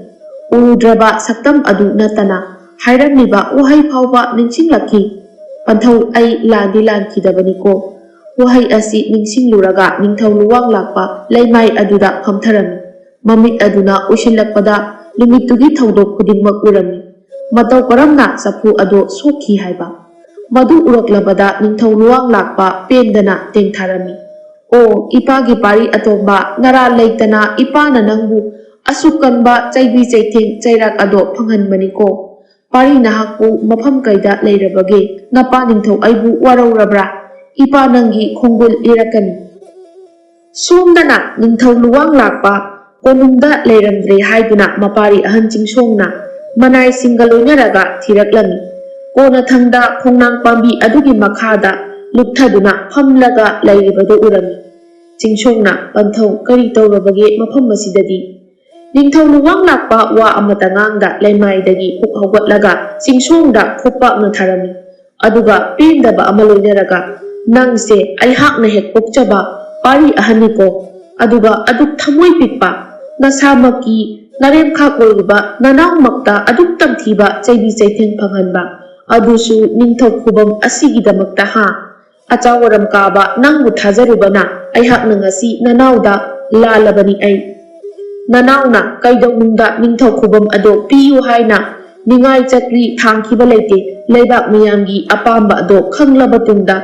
ꯎꯔꯨꯗ꯭ꯔꯕ ꯁꯛꯇꯝ ꯑꯗꯨ ꯅꯠꯇꯅ ꯍꯥꯏꯔꯝꯂꯤꯕ ꯋꯥꯍꯩ ꯐꯥꯎꯕ ꯅꯤꯡꯁꯤꯡꯂꯛꯈꯤ꯫ "ꯄꯟꯊꯧ, ꯑꯩ ꯂꯥꯟꯗꯤ ꯂꯥꯟꯈꯤꯗꯕꯅꯤꯀꯣ"꯫ ꯋꯥꯍꯩ ꯑꯁꯤ ꯅꯤꯡꯁꯤꯡꯂꯨꯔꯒ ꯅꯤꯡꯊꯧ ꯂꯨꯋꯥꯡ ꯂꯥꯛꯄ ꯂꯩꯃꯥꯏ ꯑꯗꯨꯗ ꯐꯝꯊꯔꯝꯃꯤ꯫ ꯃꯃꯤꯠ ꯑꯗꯨꯅ ꯎꯏꯁꯤꯜꯂꯛꯄꯗ ꯅꯨꯃꯤꯠꯇꯨꯒꯤ ꯊꯧꯗꯣꯛ ꯈꯨꯗꯤꯡꯃꯛ ꯎꯔꯝꯃꯤ꯫ ꯃꯇꯧ ꯀꯔꯝꯅ ꯆꯐꯨ ꯑꯗꯨ ꯁꯣꯛꯈꯤ ꯍꯥꯏꯕ꯫ ꯃꯗꯨ ꯎꯔꯛꯂꯕꯗ ꯅꯤꯡꯊꯧ ꯂꯨꯋꯥꯡ ꯂꯥꯛꯄ ꯄꯦꯟꯗꯅ ꯇꯦꯡꯊꯥꯔꯝꯃꯤ꯫ "ꯑꯣ, ꯏꯄꯥꯒꯤ ꯄꯥꯔꯤ ꯑꯇꯣꯝꯕ, ꯅꯔꯥꯜ ꯂꯩꯇꯅ ꯏꯄꯥꯅ ꯅꯪꯕꯨ ꯑꯁꯨꯛ ꯀꯟꯕ ꯆꯩꯕꯤ ꯆꯩꯊꯦꯡ ꯆꯩꯔꯥꯛ ꯑꯗꯣ ꯐꯪꯍꯟꯕꯅꯤꯀꯣ꯫ ꯄꯥꯔꯤ ꯅꯍꯥꯛꯄꯨ ꯃꯐꯝ ꯀꯩꯗ ꯂꯩꯔꯕꯒꯦ? ꯅꯄꯥ ꯅꯤꯡꯊꯧ ꯑꯩꯕꯨ ꯋꯥꯔꯧꯔꯕ꯭ꯔꯥ? ꯏꯄꯥ ꯅꯪꯒꯤ ꯈꯣꯡꯒꯨꯜ ꯂꯤꯔꯛꯀꯅꯤ"꯫ ꯁꯣꯝꯗꯅ ꯅꯤꯡꯊꯧ ꯂꯨꯋꯥꯡ ꯂꯥꯛꯄ ꯀꯣꯅꯨꯡꯗ ꯂꯩꯔꯝꯗ꯭ꯔꯦ ꯍꯥꯏꯗꯨꯅ ꯃꯄꯥꯔꯤ ꯑꯍꯟ ꯆꯤꯡꯁꯣꯡꯅ ꯃꯅꯥꯏꯁꯤꯡꯒ ꯂꯣꯏꯅꯔꯒ ꯊꯤꯔꯛꯂꯝꯃꯤ꯫ ꯀꯣꯟꯅꯊꯪꯗ ꯈꯣꯡꯅꯥꯡ ꯄꯥꯝꯕꯤ ꯑꯗꯨꯒꯤ ꯃꯈꯥꯗ ꯂꯨꯞꯊꯗꯨꯅ ꯐꯝꯂꯒ ꯂꯩꯔꯤꯕꯗꯨ ꯎꯔꯝꯃꯤ꯫ ꯆꯤꯡꯁꯣꯡꯅ, "ꯄꯟꯊꯧ, ꯀꯔꯤ ꯇꯧꯔꯕꯒꯦ ꯃꯐꯝ ꯑꯁꯤꯗꯗꯤ?" ꯅꯤꯡꯊꯧ ꯂꯨꯋꯥꯡ ꯂꯥꯛꯄ ꯋꯥ ꯑꯃꯇ ꯉꯥꯡꯗ ꯂꯩꯃꯥꯏꯗꯒꯤ ꯄꯨꯛ ꯍꯧꯒꯠꯂꯒ ꯆꯤꯡꯁꯣꯡꯗ ꯈꯨꯞꯄꯥꯛꯅ ꯊꯥꯔꯝꯃꯤ꯫ ꯑꯗꯨꯒ ꯄꯦꯟꯗꯕ ꯑꯃ ꯂꯣꯏꯅꯔꯒ, "ꯅꯪꯁꯦ ꯑꯩꯍꯥꯛꯅ ꯍꯦꯛ ꯄꯣꯛꯆꯕ ꯄꯥꯔꯤ ꯑꯍꯟꯅꯤꯀꯣ꯫ ꯑꯗꯨꯒ ꯑꯗꯨꯛ ꯊꯃꯣꯏ ꯄꯤꯛꯄ, ꯅꯁꯥꯃꯛꯀꯤ ꯅꯔꯦꯝꯈꯥꯛ ꯑꯣꯏꯔꯤꯕ ꯅꯅꯥꯎꯃꯛꯇ ꯑꯗꯨꯛ ꯇꯝꯊꯤꯕ ꯆꯩꯕꯤ ꯆꯩꯊꯦꯡ ꯐꯪꯍꯟꯕ, ꯑꯗꯨꯁꯨ ꯅꯤꯡꯊꯧ ꯈꯨꯕꯝ ꯑꯁꯤꯒꯤꯗꯃꯛꯇ, ꯍꯥ? ꯑꯆꯥꯎ ꯑꯔꯝ ꯀꯥꯕ ꯅꯪꯕꯨ ꯊꯥꯖꯔꯨꯕꯅ ꯑꯩꯍꯥꯛꯅ ꯉꯁꯤ ꯅꯅꯥꯎꯗ ꯂꯥꯜꯂꯕꯅꯤ ꯑꯩ꯫ ꯅꯅꯥꯎꯅ ꯀꯩꯗꯧꯅꯨꯡꯗ ꯅꯤꯡꯊꯧ ꯈꯨꯕꯝ ꯑꯗꯣ ꯄꯤꯌꯨ ꯍꯥꯏꯅ ꯅꯤꯡꯉꯥꯏ ꯆꯀ꯭ꯔꯤ ꯊꯥꯡꯈꯤꯕ ꯂꯩꯇꯦ꯫ ꯂꯩꯕꯥꯛ ꯃꯤꯌꯥꯝꯒꯤ ꯑꯄꯥꯝꯕ ꯑꯗꯣ ꯈꯪꯂꯕ ꯇꯨꯡꯗ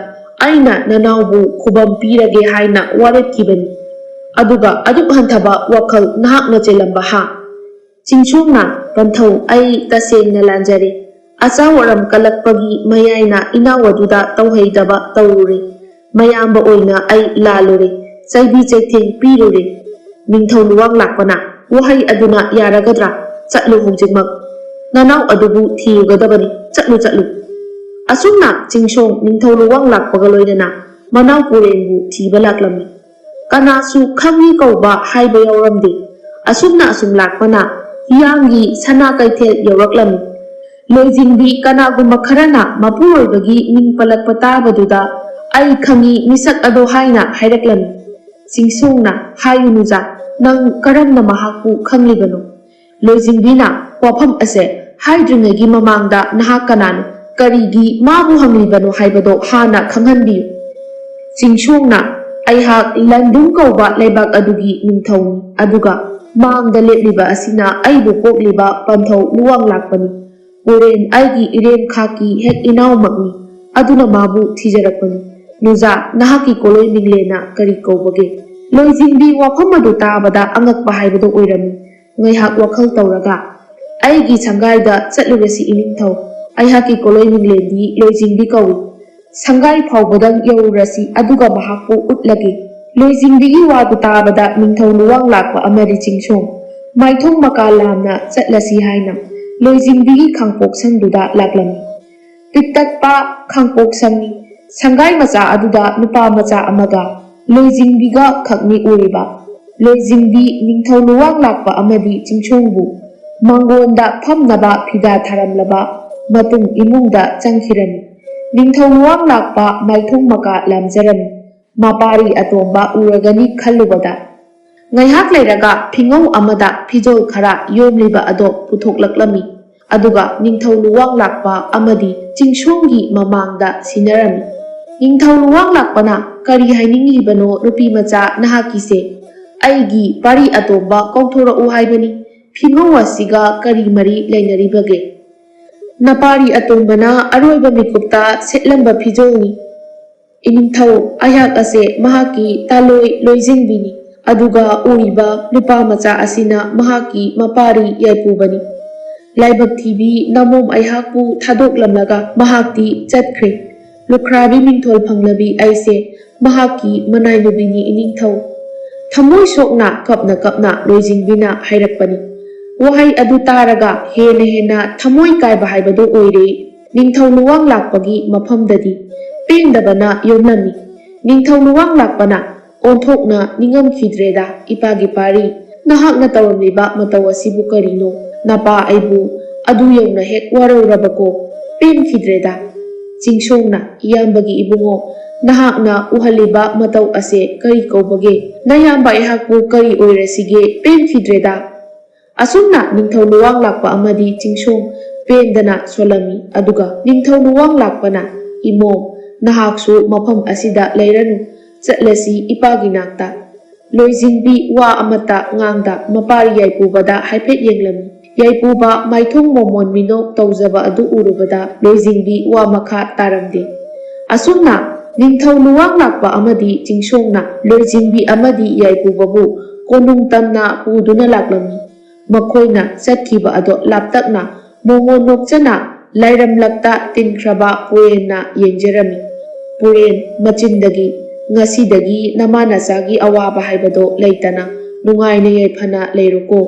ꯑꯩꯅ ꯅꯅꯥꯎꯕꯨ ꯈꯨꯕꯝ ꯄꯤꯔꯒꯦ ꯍꯥꯏꯅ ꯋꯥꯔꯦꯞꯈꯤꯕꯅꯤ꯫ ꯑꯗꯨꯒ ꯑꯗꯨꯛ ꯍꯟꯊꯕ ꯋꯥꯈꯜ ꯅꯍꯥꯛꯅ ꯆꯦꯜꯂꯝꯕ ꯍꯥ?" ꯆꯤꯡꯁꯣꯡꯅ, "ꯄꯟꯊꯧ, ꯑꯩ ꯇꯁꯦꯡꯅ ꯂꯥꯟꯖꯔꯦ꯫ ꯑꯆꯥꯎ ꯑꯔꯝ ꯀꯜꯂꯛꯄꯒꯤ ꯃꯌꯥꯏꯅ ꯏꯅꯥꯎ ꯑꯗꯨꯗ ꯇꯧꯍꯩꯗꯕ ꯇꯧꯔꯨꯔꯦ꯫ ꯃꯌꯥꯝꯕ ꯑꯣꯏꯅ ꯑꯩ ꯂꯥꯜꯂꯨꯔꯦ, ꯆꯩꯕꯤ ꯆꯩꯊꯦꯡ ꯄꯤꯔꯨꯔꯦ꯫ ꯅꯤꯡꯊꯧ ꯂꯨꯋꯥꯡ ꯂꯥꯛꯄꯅ ꯋꯥꯍꯩ ꯑꯗꯨꯅ ꯌꯥꯔꯒꯗ꯭ꯔꯥ? ꯆꯠꯂꯨ ꯍꯧꯖꯤꯛꯃꯛ꯫ ꯅꯅꯥꯎ ꯑꯗꯨꯕꯨ ꯊꯤꯔꯨꯒꯗꯕꯅꯤ꯫ ꯆꯠꯂꯨ, ꯆꯠꯂꯨ꯫ ꯑꯁꯨꯝꯅ ꯆꯤꯡꯁꯣꯡ ꯅꯤꯡꯊꯧ ꯂꯨꯋꯥꯡ ꯂꯥꯛꯄꯒ ꯂꯣꯏꯅꯅ ꯃꯅꯥꯎ ꯄꯨꯔꯦꯟꯕꯨ ꯊꯤꯕ ꯂꯥꯛꯂꯝꯃꯤ꯫ ꯀꯅꯥꯁꯨ ꯈꯪꯉꯤ ꯀꯧꯕ ꯍꯥꯏꯕ ꯌꯥꯎꯔꯝꯗꯦ꯫ ꯑꯁꯨꯝꯅ ꯑꯁꯨꯝ ꯂꯥꯛꯄꯅ ꯍꯤꯌꯥꯡꯒꯤ ꯁꯅꯥ ꯀꯩꯊꯦꯜ ꯌꯧꯔꯛꯂꯝꯃꯤ꯫ ꯂꯣꯏꯖꯤꯡꯕꯤ ꯀꯅꯥꯒꯨꯝꯕ ꯈꯔꯅ ꯃꯄꯨꯔꯣꯏꯕꯒꯤ ꯃꯤꯡ ꯄꯜꯂꯛꯄ ꯇꯥꯕꯗꯨꯗ, "ꯑꯩ ꯈꯪꯉꯤ ꯃꯤꯁꯛ ꯑꯗꯣ" ꯍꯥꯏꯅ ꯍꯥꯏꯔꯛꯂꯝꯃꯤ꯫ ꯆꯤꯡꯁꯣꯡꯅ, "ꯍꯥꯏꯌꯨ ꯅꯨꯖꯥ, ꯅꯪ ꯀꯔꯝꯅ ꯃꯍꯥꯛꯄꯨ ꯈꯪꯂꯤꯕꯅꯣ?" ꯂꯣꯏꯖꯤꯡꯕꯤꯅ, "ꯋꯥꯐꯝ ꯑꯁꯦ ꯍꯥꯏꯗ꯭ꯔꯤꯉꯩꯒꯤ ꯃꯃꯥꯡꯗ ꯅꯍꯥꯛ ꯀꯅꯥꯅꯣ, ꯀꯔꯤꯒꯤ ꯃꯥꯕꯨ ꯍꯪꯂꯤꯕꯅꯣ ꯍꯥꯏꯕꯗꯣ ꯍꯥꯟꯅ ꯈꯪꯍꯟꯕꯤꯌꯨ꯫" ꯆꯤꯡꯁꯣꯡꯅ, "ꯑꯩꯍꯥꯛ ꯂꯟꯗꯨꯡ ꯀꯧꯕ ꯂꯩꯕꯥꯛ ꯑꯗꯨꯒꯤ ꯅꯤꯡꯊꯧꯅꯤ, ꯑꯗꯨꯒ ꯃꯥꯡꯗ ꯂꯦꯞꯂꯤꯕ ꯑꯁꯤꯅ ꯑꯩꯕꯨ ꯄꯣꯛꯂꯤꯕ ꯄꯟꯊꯧ ꯂꯨꯋꯥꯡ ꯂꯥꯛꯄꯅꯤ꯫ ꯄꯨꯔꯦꯟ ꯑꯩꯒꯤ ꯏꯔꯦꯟ ꯈꯥꯛꯀꯤ ꯍꯦꯛ ꯏꯅꯥꯎꯃꯛꯅꯤ, ꯑꯗꯨꯅ ꯃꯥꯕꯨ ꯊꯤꯖꯔꯛꯄꯅꯤ꯫ ꯅꯨꯖꯥ, ꯅꯍꯥꯛꯀꯤ ꯀꯣꯂꯣꯏ ꯃꯤꯡꯂꯦꯟꯅ ꯀꯔꯤ ꯀꯧꯕꯒꯦ?" ꯂꯣꯏꯖꯤꯡꯕꯤ ꯋꯥꯐꯝ ꯑꯗꯨ ꯇꯥꯕꯗ ꯑꯉꯛꯄ ꯍꯥꯏꯕꯗꯨ ꯑꯣꯏꯔꯝꯃꯤ꯫ ꯉꯥꯏꯍꯥꯛ ꯋꯥꯈꯜ ꯇꯧꯔꯒ, "ꯑꯩꯒꯤ ꯁꯪꯒꯥꯏꯗ ꯆꯠꯂꯨꯔꯁꯤ ꯏꯅꯤꯡꯊꯧ꯫ ꯑꯩꯍꯥꯛꯀꯤ ꯀꯣꯂꯣꯏ ꯃꯤꯡꯂꯦꯟꯗꯤ ꯂꯣꯏꯖꯤꯡꯕꯤ ꯀꯧꯏ꯫ ꯁꯪꯒꯥꯏ ꯐꯥꯎꯕꯗꯪ ꯌꯧꯔꯨꯔꯁꯤ, ꯑꯗꯨꯒ ꯃꯍꯥꯛꯄꯨ ꯎꯠꯂꯒꯦ꯫" ꯂꯣꯏꯖꯤꯡꯕꯤꯒꯤ ꯋꯥꯗꯨ ꯇꯥꯕꯗ ꯅꯤꯡꯊꯧ ꯂꯨꯋꯥꯡ ꯂꯥꯛꯄ ꯑꯃꯗꯤ ꯆꯤꯡꯁꯣꯡ ꯃꯥꯏꯊꯣꯡ ꯃꯀꯥ ꯂꯥꯝꯅ ꯆꯠꯂꯁꯤ ꯍꯥꯏꯅ ꯂꯣꯏꯖꯤꯡꯕꯤꯒꯤ ꯈꯥꯡꯄꯣꯛ ꯁꯪꯗꯨꯗ ꯂꯥꯛꯂꯝꯃꯤ꯫ ꯄꯤꯛꯇꯛꯄ ꯈꯥꯡꯄꯣꯛ ꯁꯪꯅꯤ꯫ ꯁꯪꯒꯥꯏ ꯃꯆꯥ ꯑꯗꯨꯗ ꯅꯨꯄꯥ ꯃꯆꯥ ꯑꯃꯒ ꯂꯣꯏꯖꯤꯡꯕꯤꯒ ꯈꯛꯅꯤ ꯎꯔꯤꯕ꯫ ꯂꯣꯏꯖꯤꯡꯕꯤ ꯅꯤꯡꯊꯧ ꯂꯨꯋꯥꯡ ꯂꯥꯛꯄ ꯑꯃꯗꯤ ꯆꯤꯡꯁꯣꯡꯕꯨ ꯃꯥꯡꯒꯣꯟꯗ ꯐꯝꯅꯕ ꯐꯤꯗꯥ ꯊꯥꯔꯝꯂꯕ ꯃꯇꯨꯡ ꯏꯃꯨꯡꯗ ꯆꯪꯈꯤꯔꯝꯃꯤ꯫ ꯅꯤꯡꯊꯧ ꯂꯨꯋꯥꯡ ꯂꯥꯛꯄ ꯃꯥꯏꯊꯣꯡ ꯃꯀꯥ ꯂꯥꯝꯖꯔꯝꯃꯤ꯫ ꯃꯄꯥꯔꯤ ꯑꯇꯣꯝꯕ ꯎꯔꯒꯅꯤ ꯈꯜꯂꯨꯕꯗ, ꯉꯥꯏꯍꯥꯛ ꯂꯩꯔꯒ ꯐꯤꯉꯧ ꯑꯃꯗ ꯐꯤꯖꯣꯜ ꯈꯔ ꯌꯣꯝꯂꯤꯕ ꯑꯗꯣ ꯄꯨꯊꯣꯛꯂꯛꯂꯝꯃꯤ꯫ ꯑꯗꯨꯒ ꯅꯤꯡꯊꯧ ꯂꯨꯋꯥꯡ ꯂꯥꯛꯄ ꯑꯃꯗꯤ ꯆꯤꯡꯁꯣꯡꯒꯤ ꯃꯃꯥꯡꯗ ꯁꯤꯟꯅꯔꯝꯃꯤ꯫ ꯅꯤꯡꯊꯧ ꯂꯨꯋꯥꯡ ꯂꯥꯛꯄꯅ, "ꯀꯔꯤ ꯍꯥꯏꯅꯤꯡꯂꯤꯕꯅꯣ ꯅꯨꯄꯤ ꯃꯆꯥ ꯅꯍꯥꯛꯀꯤꯁꯦ? ꯑꯩꯒꯤ ꯄꯥꯔꯤ ꯑꯇꯣꯝꯕ ꯀꯧꯊꯣꯔꯛꯎ ꯍꯥꯏꯕꯅꯤ꯫ ꯐꯤꯉꯧ ꯑꯁꯤꯒ ꯀꯔꯤ ꯃꯔꯤ ꯂꯩꯅꯔꯤꯕꯒꯦ?" "ꯅꯄꯥꯔꯤ ꯑꯇꯣꯝꯕꯅ ꯑꯔꯣꯏꯕ ꯃꯤꯀꯨꯞꯇ ꯁꯦꯠꯂꯝꯕ ꯐꯤꯖꯣꯜꯅꯤ꯫ ꯏꯅꯤꯡꯊꯧ, ꯑꯩꯍꯥꯛ ꯑꯁꯦ ꯃꯍꯥꯛꯀꯤ ꯇꯥꯂꯣꯏ ꯂꯣꯏꯖꯤꯡꯕꯤꯅꯤ, ꯑꯗꯨꯒ ꯎꯔꯤꯕ ꯅꯨꯄꯥ ꯃꯆꯥ ꯑꯁꯤꯅ ꯃꯍꯥꯛꯀꯤ ꯃꯄꯥꯔꯤ ꯌꯥꯏꯄꯨꯕꯅꯤ꯫" ꯂꯥꯏꯕꯛ ꯊꯤꯕꯤ ꯅꯃꯣꯝ ꯑꯩꯍꯥꯛꯄꯨ ꯊꯥꯗꯣꯛꯂꯝꯂꯒ ꯃꯍꯥꯛꯇꯤ ꯆꯠꯈ꯭ꯔꯦ꯫ ꯂꯨꯈ꯭ꯔꯥꯕꯤ ꯃꯤꯡꯊꯣꯜ ꯐꯪꯂꯕꯤ ꯑꯩꯁꯦ ꯃꯍꯥꯛꯀꯤ ꯃꯅꯥꯏꯅꯨꯕꯤꯅꯤ ꯏꯅꯤꯡꯊꯧ꯫ ꯊꯃꯣꯏ ꯁꯣꯛꯅ ꯀꯞꯅ ꯀꯞꯅ ꯂꯣꯏꯖꯤꯡꯕꯤꯅ ꯍꯥꯏꯔꯛꯄꯅꯤ꯫ ꯋꯥꯍꯩ ꯑꯗꯨ ꯇꯥꯔꯒ ꯍꯦꯟꯅ ꯍꯦꯟꯅ ꯊꯃꯣꯏ ꯀꯥꯏꯕ ꯍꯥꯏꯕꯗꯨ ꯑꯣꯏꯔꯦ꯫ ꯅꯤꯡꯊꯧ ꯂꯨꯋꯥꯡ ꯂꯥꯛꯄꯒꯤ ꯃꯐꯝꯗꯗꯤ ꯄꯦꯟꯗꯕꯅ ꯌꯣꯝꯂꯝꯃꯤ꯫ ꯅꯤꯡꯊꯧ ꯂꯨꯋꯥꯡ ꯂꯥꯛꯄꯅ ꯑꯣꯟꯊꯣꯛꯅ ꯅꯤꯡꯉꯝꯈꯤꯗ꯭ꯔꯦꯗ, ꯏꯄꯥꯒꯤ ꯄꯥꯔꯤ꯫ ꯅꯍꯥꯛꯅ ꯇꯧꯔꯝꯂꯤꯕ ꯃꯇꯧ ꯑꯁꯤꯕꯨ ꯀꯔꯤꯅꯣ? ꯅꯄꯥ ꯑꯩꯕꯨ ꯑꯗꯨ ꯌꯧꯅ ꯍꯦꯛ ꯋꯥꯔꯧꯔꯕꯀꯣ? ꯄꯦꯟꯈꯤꯗ꯭ꯔꯦꯗ꯫ ꯆꯤꯡꯁꯣꯡꯅ, ꯏꯌꯥꯝꯕꯒꯤ ꯏꯕꯨꯡꯉꯣ, ꯅꯍꯥꯛꯅ ꯎꯍꯜꯂꯤꯕ ꯃꯇꯧ ꯑꯁꯦ ꯀꯔꯤ ꯀꯧꯕꯒꯦ? ꯅꯌꯥꯝꯕ ꯑꯩꯍꯥꯛꯄꯨ ꯀꯔꯤ ꯑꯣꯏꯔꯁꯤꯒꯦ? ꯄꯦꯟꯈꯤꯗ꯭ꯔꯦꯗ꯫ ꯑꯁꯨꯝꯅ ꯅꯤꯡꯊꯧ ꯂꯨꯋꯥꯡ ꯂꯥꯛꯄ ꯑꯃꯗꯤ ꯆꯤꯡꯁꯣꯡ ꯄꯦꯟꯗꯅ ꯁꯣꯜꯂꯝꯃꯤ꯫ ꯑꯗꯨꯒ ꯅꯤꯡꯊꯧ ꯂꯨꯋꯥꯡ ꯂꯥꯛꯄꯅ, "ꯏꯃꯣꯝ, ꯅꯍꯥꯛꯁꯨ ꯃꯐꯝ ꯑꯁꯤꯗ ꯂꯩꯔꯅꯨ, ꯆꯠꯂꯁꯤ ꯏꯄꯥꯒꯤ ꯅꯥꯛꯇ"꯫ ꯂꯣꯏꯖꯤꯡꯕꯤ ꯋꯥ ꯑꯃꯠꯇ ꯉꯥꯡꯗ ꯃꯄꯥꯔꯤ ꯌꯥꯏꯄꯨꯕꯗ ꯍꯥꯏꯐꯦꯠ ꯌꯦꯡꯂꯝꯃꯤ꯫ ꯌꯥꯏꯄꯨꯕ ꯃꯥꯏꯊꯣꯡ ꯃꯣꯃꯣꯟ ꯃꯤꯅꯣꯛ ꯇꯧꯖꯕ ꯑꯗꯨ ꯎꯔꯨꯕꯗ ꯂꯣꯏꯖꯤꯡꯕꯤ ꯋꯥ ꯃꯈꯥ ꯇꯥꯔꯝꯗꯦ꯫ ꯑꯁꯨꯝꯅ ꯅꯤꯡꯊꯧ ꯂꯨꯋꯥꯡ ꯂꯥꯛꯄ ꯑꯃꯗꯤ ꯆꯤꯡꯁꯣꯡꯅ ꯂꯣꯏꯖꯤꯡꯕꯤ ꯑꯃꯗꯤ ꯌꯥꯏꯄꯨꯕꯕꯨ ꯀꯣꯅꯨꯡ ꯇꯝꯅ ꯄꯨꯗꯨꯅ ꯂꯥꯛꯂꯝꯃꯤ꯫ ꯃꯈꯣꯏꯅ ꯆꯠꯈꯤꯕ ꯑꯗꯣ ꯂꯥꯞꯇꯛꯅ ꯃꯣꯃꯣꯟ ꯅꯣꯛꯆꯅ ꯂꯥꯏꯔꯝꯂꯛꯇ ꯇꯤꯟꯈ꯭ꯔꯕ ꯄꯨꯔꯦꯟꯅ ꯌꯦꯡꯖꯔꯝꯃꯤ꯫ ꯄꯨꯔꯦꯟ, ꯃꯆꯤꯟꯗꯒꯤ, "ꯉꯁꯤꯗꯒꯤ ꯅꯃꯥ ꯅꯆꯥꯒꯤ ꯑꯋꯥꯕ ꯍꯥꯏꯕꯗꯣ ꯂꯩꯇꯅ ꯅꯨꯡꯉꯥꯏꯅ ꯌꯥꯏꯐꯅ ꯂꯩꯔꯣꯀꯣ꯫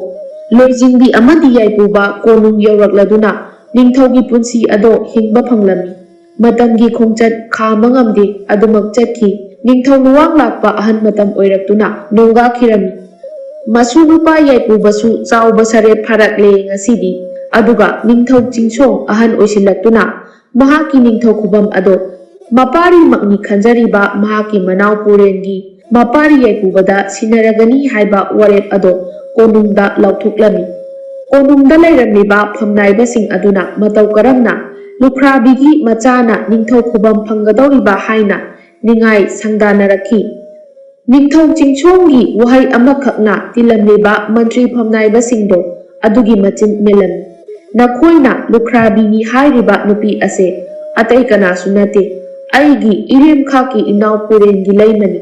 ꯂꯣꯏꯖꯤꯡꯕꯤ ꯑꯃꯗꯤ ꯌꯥꯏꯄꯨꯕ ꯀꯣꯅꯨꯡ ꯌꯧꯔꯛꯂꯗꯨꯅ ꯅꯤꯡꯊꯧꯒꯤ ꯄꯨꯟꯁꯤ ꯑꯗꯣ ꯍꯤꯡꯕ ꯐꯪꯂꯝꯃꯤ꯫ ꯃꯇꯝꯒꯤ ꯈꯣꯡꯆꯠ ꯈꯥꯝꯕ ꯉꯝꯗꯦ, ꯑꯗꯨꯃꯛ ꯆꯠꯈꯤ꯫ ꯅꯤꯡꯊꯧ ꯂꯨꯋꯥꯡ ꯂꯥꯛꯄ ꯑꯍꯟ ꯃꯇꯝ ꯑꯣꯏꯔꯛꯇꯨꯅ ꯅꯣꯡꯒꯥꯈꯤꯔꯝꯃꯤ꯫ ꯃꯁꯨ ꯅꯨꯄꯥ ꯌꯥꯏꯄꯨꯕꯁꯨ ꯆꯥꯎꯕ ꯁꯔꯦꯞ ꯐꯥꯔꯛꯂꯦ ꯉꯁꯤꯗꯤ"꯫ ꯑꯗꯨꯒ ꯅꯤꯡꯊꯧ ꯆꯤꯡꯁꯣꯡ ꯑꯍꯟ ꯑꯣꯏꯁꯤꯜꯂꯛꯇꯨꯅ ꯃꯍꯥꯛꯀꯤ ꯅꯤꯡꯊꯧ ꯈꯨꯕꯝ ꯑꯗꯣ ꯃꯄꯥꯔꯤꯃꯛꯅꯤ ꯈꯟꯖꯔꯤꯕ ꯃꯍꯥꯛꯀꯤ ꯃꯅꯥꯎ ꯄꯨꯔꯦꯟꯒꯤ ꯃꯄꯥꯔꯤ ꯌꯥꯏꯄꯨꯕꯗ ꯁꯤꯟꯅꯔꯒꯅꯤ ꯍꯥꯏꯕ ꯋꯥꯔꯦꯞ ꯑꯗꯣ ꯀꯣꯅꯨꯡꯗ ꯂꯥꯎꯊꯣꯛꯂꯝꯃꯤ꯫ ꯀꯣꯅꯨꯡꯗ ꯂꯩꯔꯝꯂꯤꯕ ꯐꯝꯅꯥꯏꯕꯁꯤꯡ ꯑꯗꯨꯅ ꯃꯇꯧ ꯀꯔꯝꯅ ꯂꯨꯈ꯭ꯔꯥꯕꯤꯒꯤ ꯃꯆꯥꯅ ꯅꯤꯡꯊꯧ ꯈꯨꯕꯝ ꯐꯪꯒꯗꯧꯔꯤꯕ ꯍꯥꯏꯅ ꯅꯤꯡꯉꯥꯏ ꯁꯪꯗꯥꯅꯔꯛꯈꯤ꯫ ꯅꯤꯡꯊꯧ ꯆꯤꯡꯁꯣꯡꯒꯤ ꯋꯥꯍꯩ ꯑꯃꯈꯛꯅ ꯇꯤꯜꯂꯝꯂꯤꯕ ꯃꯟꯇ꯭ꯔꯤ ꯐꯝꯅꯥꯏꯕꯁꯤꯡꯗꯣ ꯑꯗꯨꯒꯤ ꯃꯆꯤꯟ ꯃꯦꯜꯂꯝꯃꯤ꯫ "ꯅꯈꯣꯏꯅ ꯂꯨꯈ꯭ꯔꯥꯕꯤꯅꯤ ꯍꯥꯏꯔꯤꯕ ꯅꯨꯄꯤ ꯑꯁꯦ ꯑꯇꯩ ꯀꯅꯥꯁꯨ ꯅꯠꯇꯦ, ꯑꯩꯒꯤ ꯏꯔꯦꯝꯈꯥꯛꯀꯤ ꯏꯅꯥꯎ ꯄꯨꯔꯦꯟꯒꯤ ꯂꯩꯃꯅꯤ꯫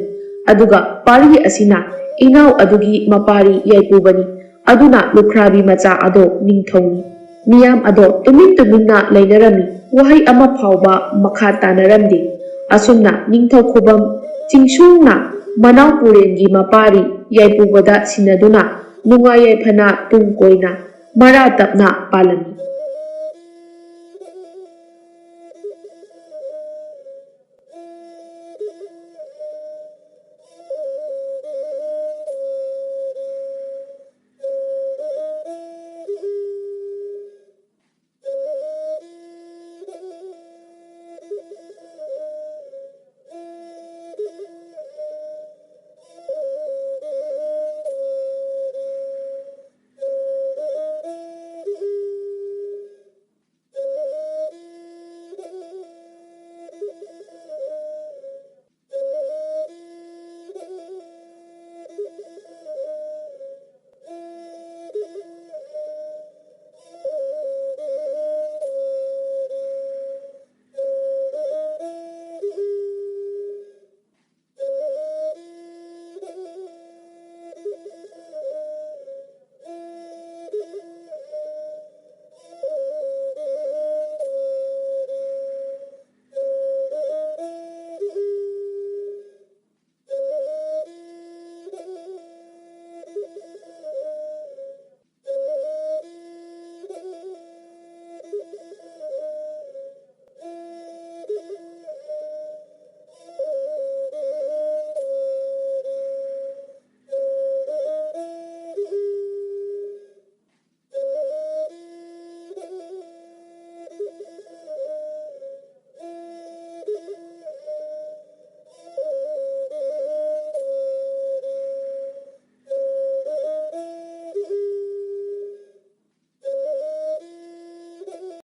ꯑꯗꯨꯒ ꯄꯥꯔꯤ ꯑꯁꯤꯅ ꯏꯅꯥꯎ ꯑꯗꯨꯒꯤ ꯃꯄꯥꯔꯤ ꯌꯥꯏꯄꯨꯕꯅꯤ꯫ ꯑꯗꯨꯅ ꯂꯨꯈ꯭ꯔꯥꯕꯤ ꯃꯆꯥ ꯑꯗꯣ ꯅꯤꯡꯊꯧꯅꯤ"꯫ ꯃꯤꯌꯥꯝ ꯑꯗꯣ ꯇꯨꯃꯤꯟ ꯇꯨꯃꯤꯟꯅ ꯂꯩꯅꯔꯝꯃꯤ꯫ ꯋꯥꯍꯩ ꯑꯃ ꯐꯥꯎꯕ ꯃꯈꯥ ꯇꯥꯅꯔꯝꯗꯦ꯫ ꯑꯁꯨꯝꯅ ꯅꯤꯡꯊꯧ ꯈꯨꯕꯝ ꯆꯤꯡꯁꯨꯡꯅ ꯃꯅꯥꯎ ꯄꯨꯔꯦꯟꯒꯤ ꯃꯄꯥꯔꯤ ꯌꯥꯏꯄꯨꯕꯗ ꯁꯤꯟꯅꯗꯨꯅ ꯅꯨꯡꯉꯥꯏ ꯌꯥꯏꯐꯅ ꯇꯨꯡ ꯀꯣꯏꯅ ꯃꯔꯥ ꯇꯞꯅ ꯄꯥꯜꯂꯝꯃꯤ꯫